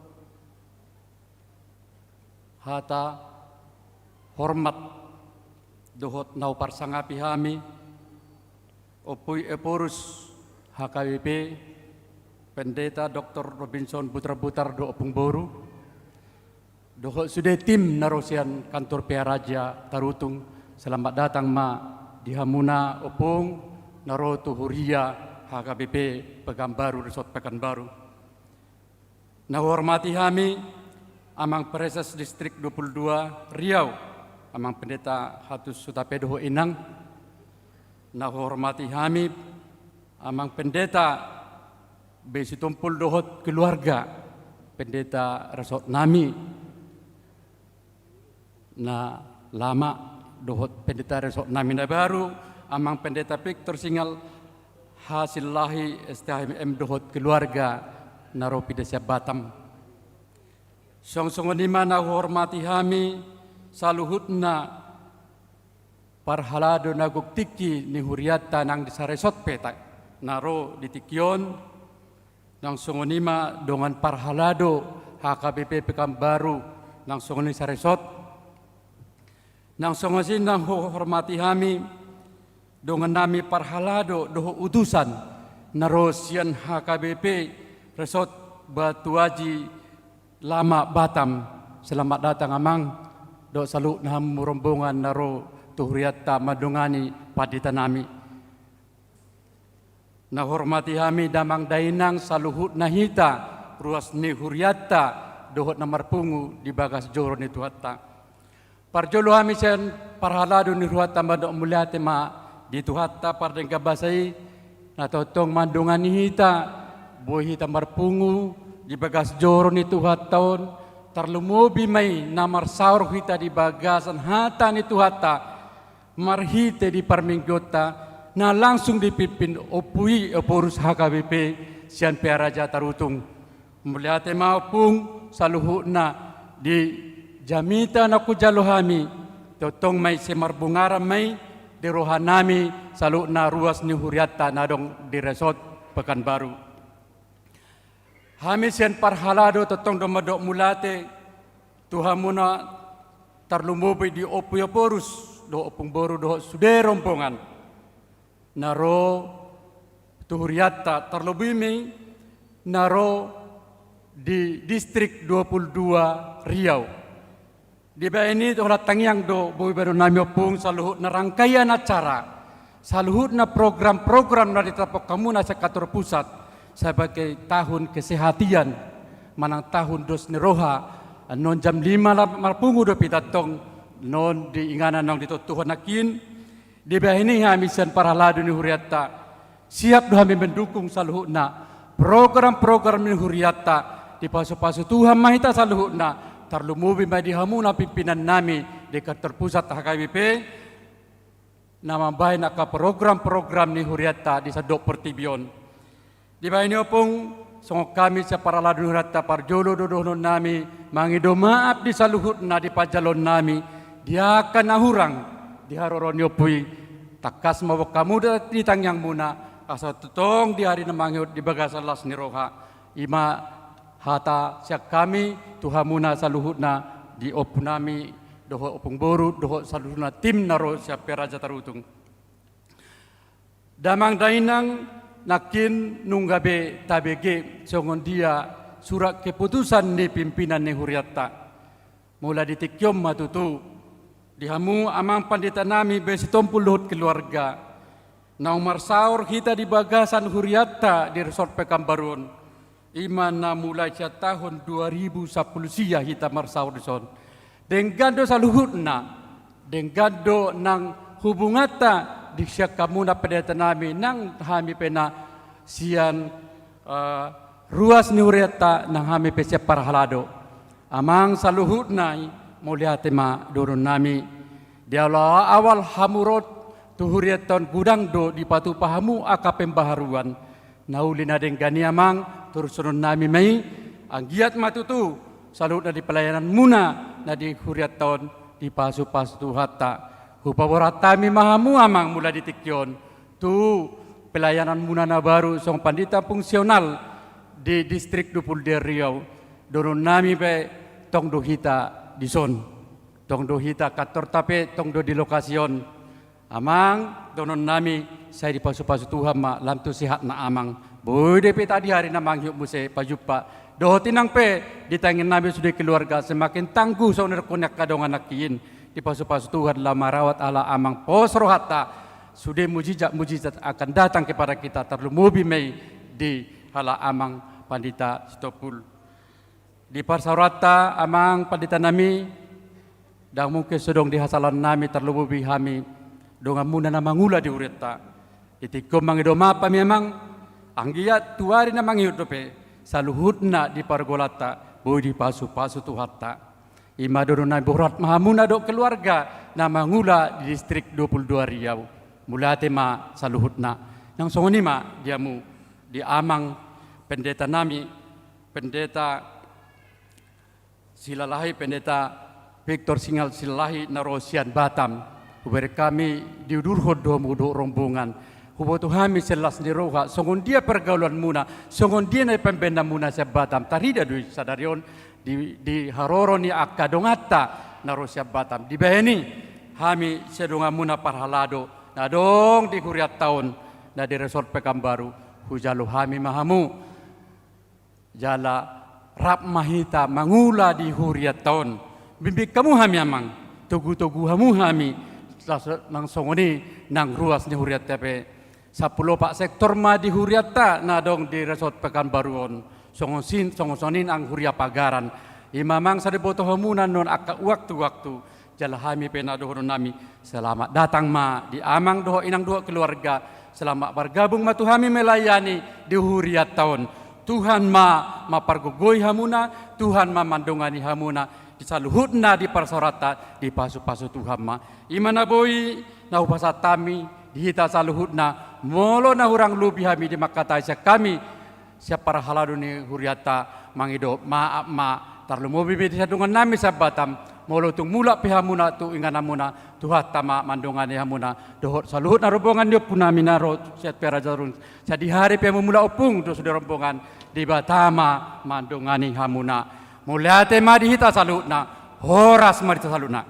hata hormat dohot na huparsangapi hami, Ompu i Ephorus H K B P, Pendeta Doktor Robinson Butarbutar dohot ompung boru, dohot sude tim na ro sian kantor Pearaja Tarutung, selamat datang ma di hamuna ompung na ro tu huria H K B P Pekanbaru, Resort Pekanbaru. Na huhormati hami Amang Praeses Distrik dua puluh dua Riau, Amang Pendeta Hatus Hutape dohot inang. Na huhormati hami Amang Pendeta B Sitompul dohot keluarga, pendeta resortnami na lama dohot pendeta resortnami na baru, Amang Pendeta Victor Singal Hasillahi, S T H M M, dohot keluarga na ro pinda sian Batam. Songon i ma na huhormati hami saluhutna parhalado na gok tingki ni hurianta nang di saresort pe na ro di tingki on, nang songon i ma dongan parhalado H K B P Pekanbaru nang songon i saresort. Nang songon i nang huhormati hami dongannami parhalado dohot utusan na ro sian H K B P Resort Batu Aji Lama Batam. Selamat datang, Amang, dohot saluhutna hamu rombongan na ro tu hurianta mandongani panditanami. Na huhormati hami damang dainang saluhutna hita ruas ni hurianta dohot na marpungu di bagas joro ni Tuhanta. Parjolo hami sian parhalado ni huria mandok mauliate ma di Tuhanta pardenggan basa i, na tongtong mandongani hita, boi hita marpungu di bagas joro ni Tuhanta on, tarlumobi ma i na marsaor hita di bagasan hata ni Tuhanta, marhite di parmingguonta, na langsung dipimpin Ompu i Ephorus H K B P sian Pearaja Tarutung. Mauliate ma, Ompung, saluhutna di jamita na hujalo hami, tongtong ma i simarbungaran ma i di rohanami saluhutna ruas ni hurianta na adong di Resort Pekanbaru. Hami sian parhalado tongtong do mandok mauliate tu hamuna, tarlumobi di Ompu i Ephorus dohot Ompung Boru dohot sude rombongan na ro tu hurianta, tarlumobi ma i na ro di Distrik dua puluh dua Riau. Dibahen i, holan tangiang do boi bahenonnami, Ompung, saluhutna rangkaian acara, saluhutna program-program na ditampok hamuna sian kantor pusat sebagai tahun kesehatan, Manang tahun dos ni roha, annon jam lima la-, marpungu dope hita antong, annon di inganan naung ditontuhon nangkin, dibahen i hami sian parhalado ni hurianta, siap do hami mendukung saluhutna program-program ni hurianta, dipasupasu Tuhan ma hita saluhutna, tarlumobi ma di hamuna pimpinan nami di kantor pusat H K B P, na mambahen angka program-program ni hurianta di sandok portibi on. Dibahen i ompung, songon hami sian parhalado ni hurianta parjolo do dohonon nami, mangido maaf di saluhutna di panjaloon nami, di angka na hurang, di haroro ni ompu i, tangkas ma boan hamu da di tangiangmuna, asa tongtong di ari na mangihut di bagasan las ni roha, i ma hata sian hami, tu hamuna saluhutna, di ompu nami, dohot ompung boru, dohot saluhutna tim na ro sian Peraja Tarutung. Damang dainang, nangkin nunga be tabege songon dia surat keputusan ni pimpinan ni hurianta. Mula di tingki on ma tutu, di hamu amang pandita nami Bere Sitompul dohot keluarga, naung marsaor hita di bagasan hurianta di Resort Pekanbaru on. I ma na mulai sian tahun dua ribu sampulu sia hita marsaor dison. Denggan do saluhutna, denggan do nang hubunganta di sian hamuna pendeta nami nang hami pe na sian, eh, ruas ni hurianta nang hami pe sian parhalado. Amang saluhutna i, mauliate ma dohonon nami. Di awal-awal hamu ro tu hurianta on, godang do dipatupa hamu angka pembaharuan. Na uli na denggan i amang, torushon nami ma i, anggiat ma tutu saluhutna di pelayananmuna na di hurianta on dipasupasu Tuhanta. Hupaborat hami ma hamu amang mula di tingki on tu pelayananmuna na baru songon pandita fungsional di Distrik Dua Pulu Dua Riau. Dohonon nami pe, tong do hita dison. Tong do hita, kantorta pe tong do di lokasi on. Amang, dohonon nami, sai dipasupasu Tuhan ma lam tu sehatna amang. Boi dope hita di ari na mangihut muse pajumpa. Dohot inang pe, di tangiang nami sude keluarga semakin tangguh songon na didok ni angka dongan nangkin. Dipasupasu Tuhan laho marawat ala amang, pos rohanta. Sude mujizat-mujizat akan datang kepada kita, tarlumobi ma i di ala amang pandita Sitompul. Di parsaoranta amang pandita nami, ndang mungkin so adong di hasalaon nami, tarlumobi hami donganmuna na mangula di hurianta. Di tingki on mangido maaf hami amang, anggiat tu ari na mangihut dope, saluhutna di pargolanta boi dipasupasu Tuhanta. I ma dohonon nami, borat ma hamuna dohot keluarga na mangula di Distrik Dua Pulu Dua Riau. Mauliate ma saluhutna. Nang songon i ma di hamu, di amang pendeta nami, Pendeta Silalahi, Pendeta Victor Singal Silalahi na ro sian Batam. Hubereng hami diudurhon do hamu dohot rombongan. Huboto hami sian las ni roha, songon dia pergaulanmuna, songon dia na pambahenanmuna sian Batam. Tarida do i sadari on di, di haroro ni angka donganta na ro sian Batam. Dibahen i, hami sian donganmuna parhalado na adong di hurianta on, na di Resort Pekanbaru, hujalo hami ma hamu. Jala rap ma hita mangula di hurianta on. Bimbing hamu hami amang, togu-togu hamu hami, las-, nang songon i nang ruas ni hurianta pe. Sampulu opat sektor ma di hurianta na adong di Resort Pekanbaru on. Songon sin-, songon songon i nang huria pagaran. I ma amang sai diboto hamuna annon angka waktu-waktu. Jala hami pe na dohonon nami, selamat datang ma di amang dohot inang dohot keluarga. Selamat bergabung ma tu hami melayani di hurianta on. Tuhan ma mampargogoi hamuna, Tuhan ma mandongani hamuna, di saluhutna di parsaoranta dipasupasu Tuhan ma. I ma na boi na hupasahat hami di hita saluhutna, molo na hurang lobi hami di mangkatai sian hami, sian parhalado ni hurianta mangido maaf ma, tarlumobi ma di sian dongan nami sian Batam, molo tung mulak pe hamuna tu ingananmuna, Tuhanta ma mandongani hamuna, dohot saluhutna rombongan ni ompu nami na ro sian Peraja Tarutung, sadihari pe hamu mulak ompung dohot sude rombongan, Debata ma mandongani hamuna. Mauliate ma di hita saluhutna, horas ma di hita saluhutna.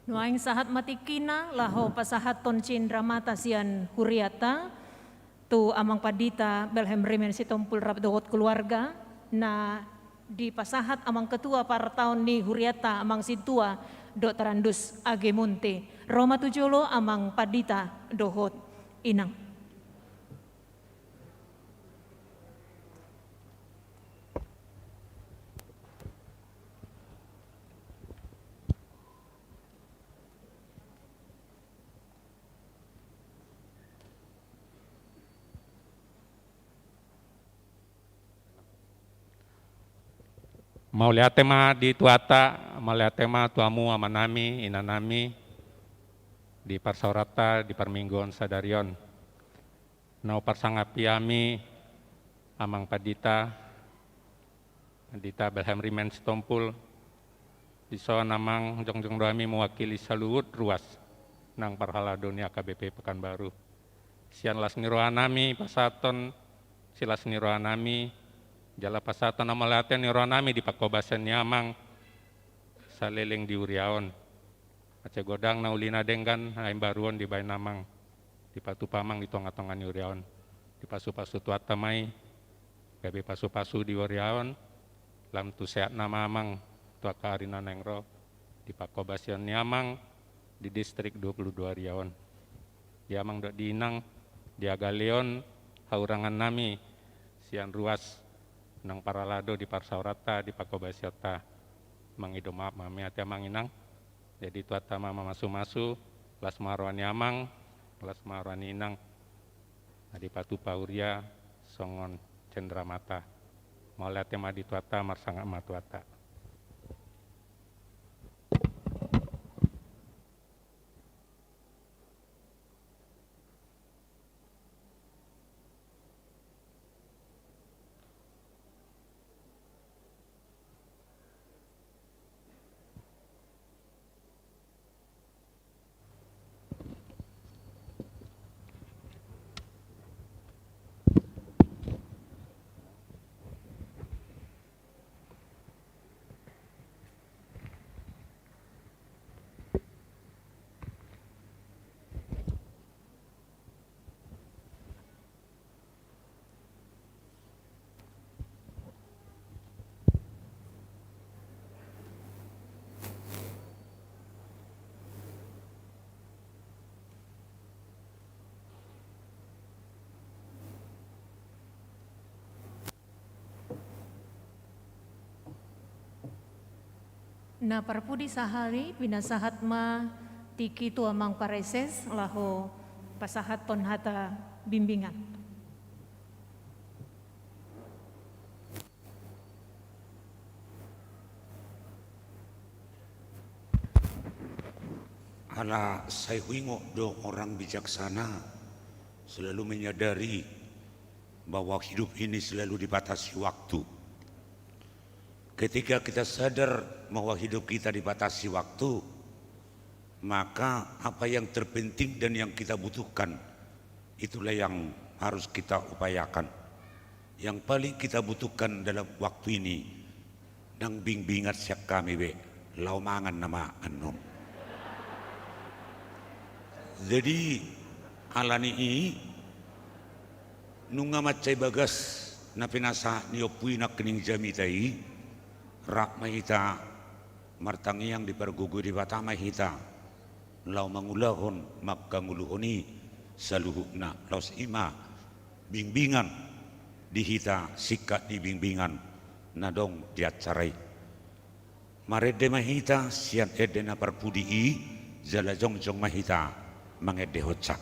Nuaeng sahat ma tingkina laho pasahathon cindramata sian hurianta tu amang pandita Belhem Rimen Sitompul rap dohot keluarga, na dipasahat amang ketua partaon ni hurianta, amang sintua Dokter Andus Agemunte. Ro ma tu jolo amang pandita dohot Inang. Mauliate ma di Tuhanta, mauliate ma tu hamu amanami, inanami, di parsaoranta di parmingguon sadari on. Na huparsangapi hami Amang Pandita, Pandita Belham Rimen Sitompul, dison Amang jongjong do hami mewakili saluhut ruas nang parhalado ni H K B P Pekanbaru. Sian las ni rohanami pasahathon, silas ni rohanami, jala pasahathon na mauliate ni rohanami di panghobasion ni Amang saleleng di huria on. Mansai godang na uli na denggan na imbaru on dibaen Amang, dipatupa Amang di tongatonga ni huria on. Dipasupasu Tuhanta ma i, gabe pasupasu di huria on, lam tu sehatna ma Amang tu angka ari na naeng ro, di panghobasion ni Amang di Distrik dua puluh dua Riau on. Di Amang dohot di Inang, di hagaleon hahurangannami sian ruas nang parhalado di parsaoranta di panghobasionta. Mangido maaf ma hami ate Amang, Inang. Jadi Tuhanta ma mamasumasu, las ma roha ni Amang, las ma roha ni Inang, na dipatupa huria songon cendramata. Mauliate ma di Tuhanta, marsangap ma Tuhanta. Na parpudi sahali pinasahat ma tingki tu amang pareses laho pasahathon hata bimbingan. Ala sai huingot do orang bijaksana selalu menyadari bahwa hidup ini selalu dibatasi waktu. Ketika kita sadar bahwa hidup kita dibatasi waktu, maka apa yang terpenting dan yang kita butuhkan, itulah yang harus kita upayakan. Yang paling kita butuhkan dalam waktu ini, nang bimbingan sian hami be, laho mangan nama annon. Jadi, alani i, nunga mansai bagas na pinasahat ni ompu i nangkining jamita i, rap ma hita martangiang di pargogoi Debata ma hita, laho mangulahon mangkangoluhon i saluhutna, laos i ma bimbingan di hita, singkat ni bimbingan na adong di acara i. Marende ma hita sian ende na parpudi i, jala jongjong ma hita mangendehon sa.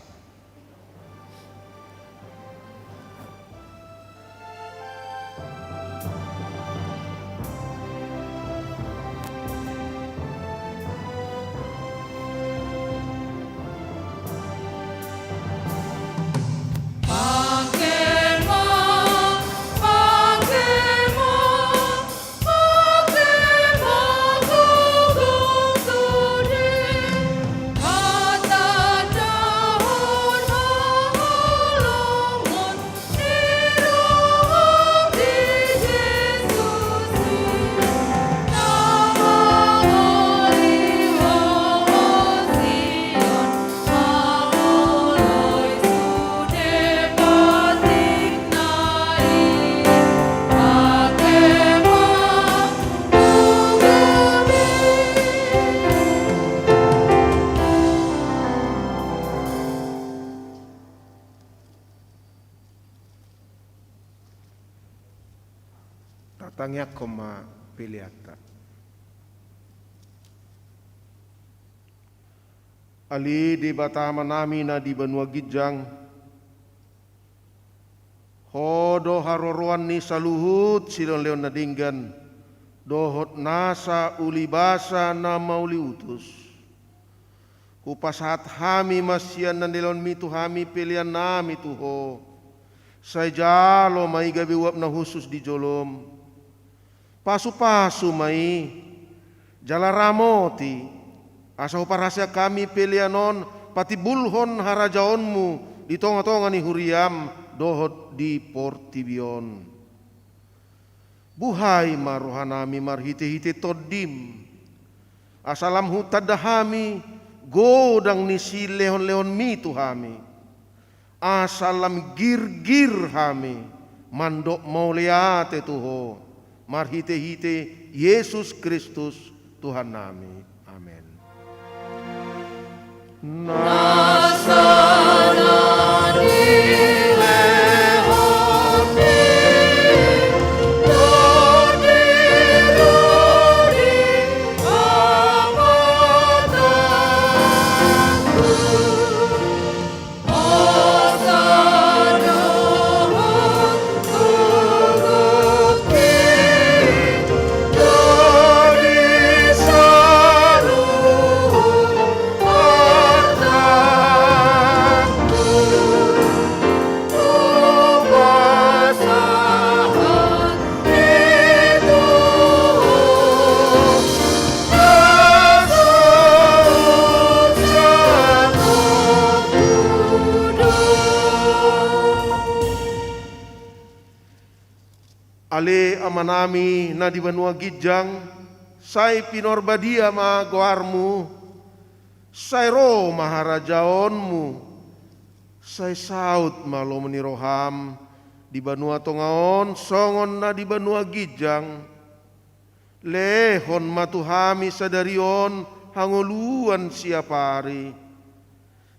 Tangiangkon ma peleanta. Ale Debata Amanami na di banua ginjang, Ho do haroroan ni saluhut silehonlehon na denggan, dohot nasa ulibasa na mauliutus. Hupasahat hami ma sian na nilehonmi tu hami peleannami tu Ho. Sai jalo ma i gabe uap na hushus di jolom. Pasupasu ma i, jala ramoti, asa huparhaseang hami pelean on patimbulhon harajaonmu di tongatonga ni huriam dohot di portibi on. Buhai ma rohanami marhitehite Tondim, asa lam hutanda hami godang ni silehonlehonmi tu hami, asa lam girgir hami mandok mauliate tu Ho, marhitehite Jesus Kristus Tuhannami. Amen. Ale Amanami na di banua ginjang, sai pinarbadia ma goarmu, sai ro ma harajaonmu, sai saut ma lomo ni roham di banua tonga on songon na di banua ginjang. Lehon ma tu hami sadari on hangoluan siapari.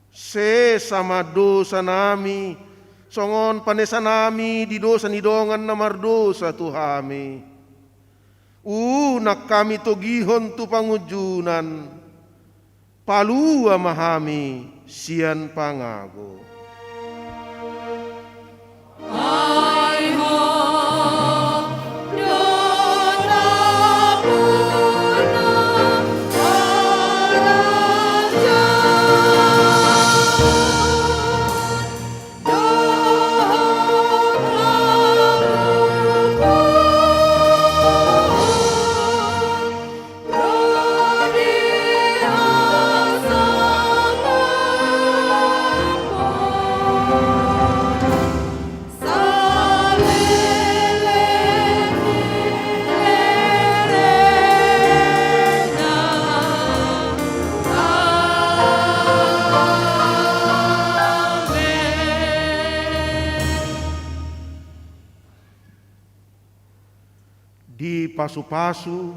Sesa ma dosanami, songon panesanami di dosa ni dongan na mardosa tu hami. Unang hami togihon tu pangunjunan, palua ma hami sian pangago. Dipasupasu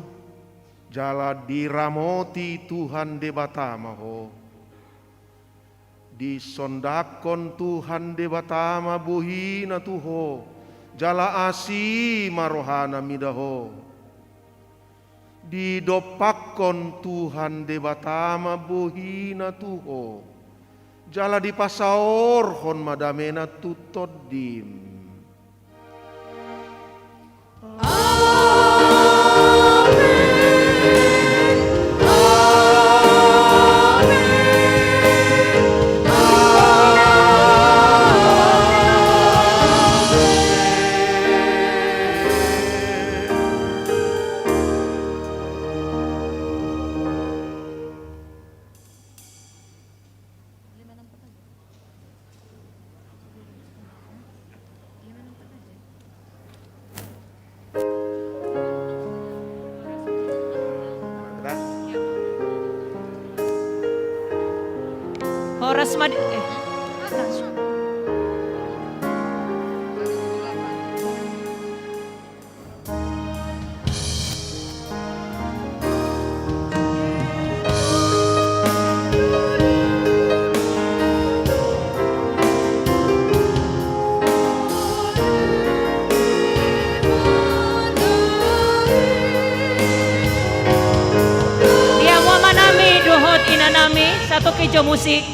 jala diramoti Tuhan Debata ma ho. Disondangkon Tuhan Debata ma bohina tu ho, jala asi ma rohana mida ho. Didompakkon Tuhan Debata ma bohina tu ho, jala dipasaorhon ma damena tu tondim. Horas ma di, eh. Ijo musik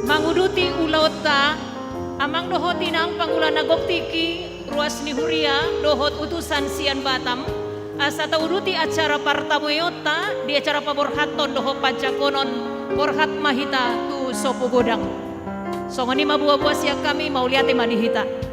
manguduti ulaonta, amang dohot inang pangula na gok tingki, ruas ni huria dohot utusan sian Batam, asa tauduti acara partamueonta di acara paborhathon dohot panjangkonon. Borhat ma hita tu sombu godang. Songon i ma boa-boa sian hami, mauliate ma di hita.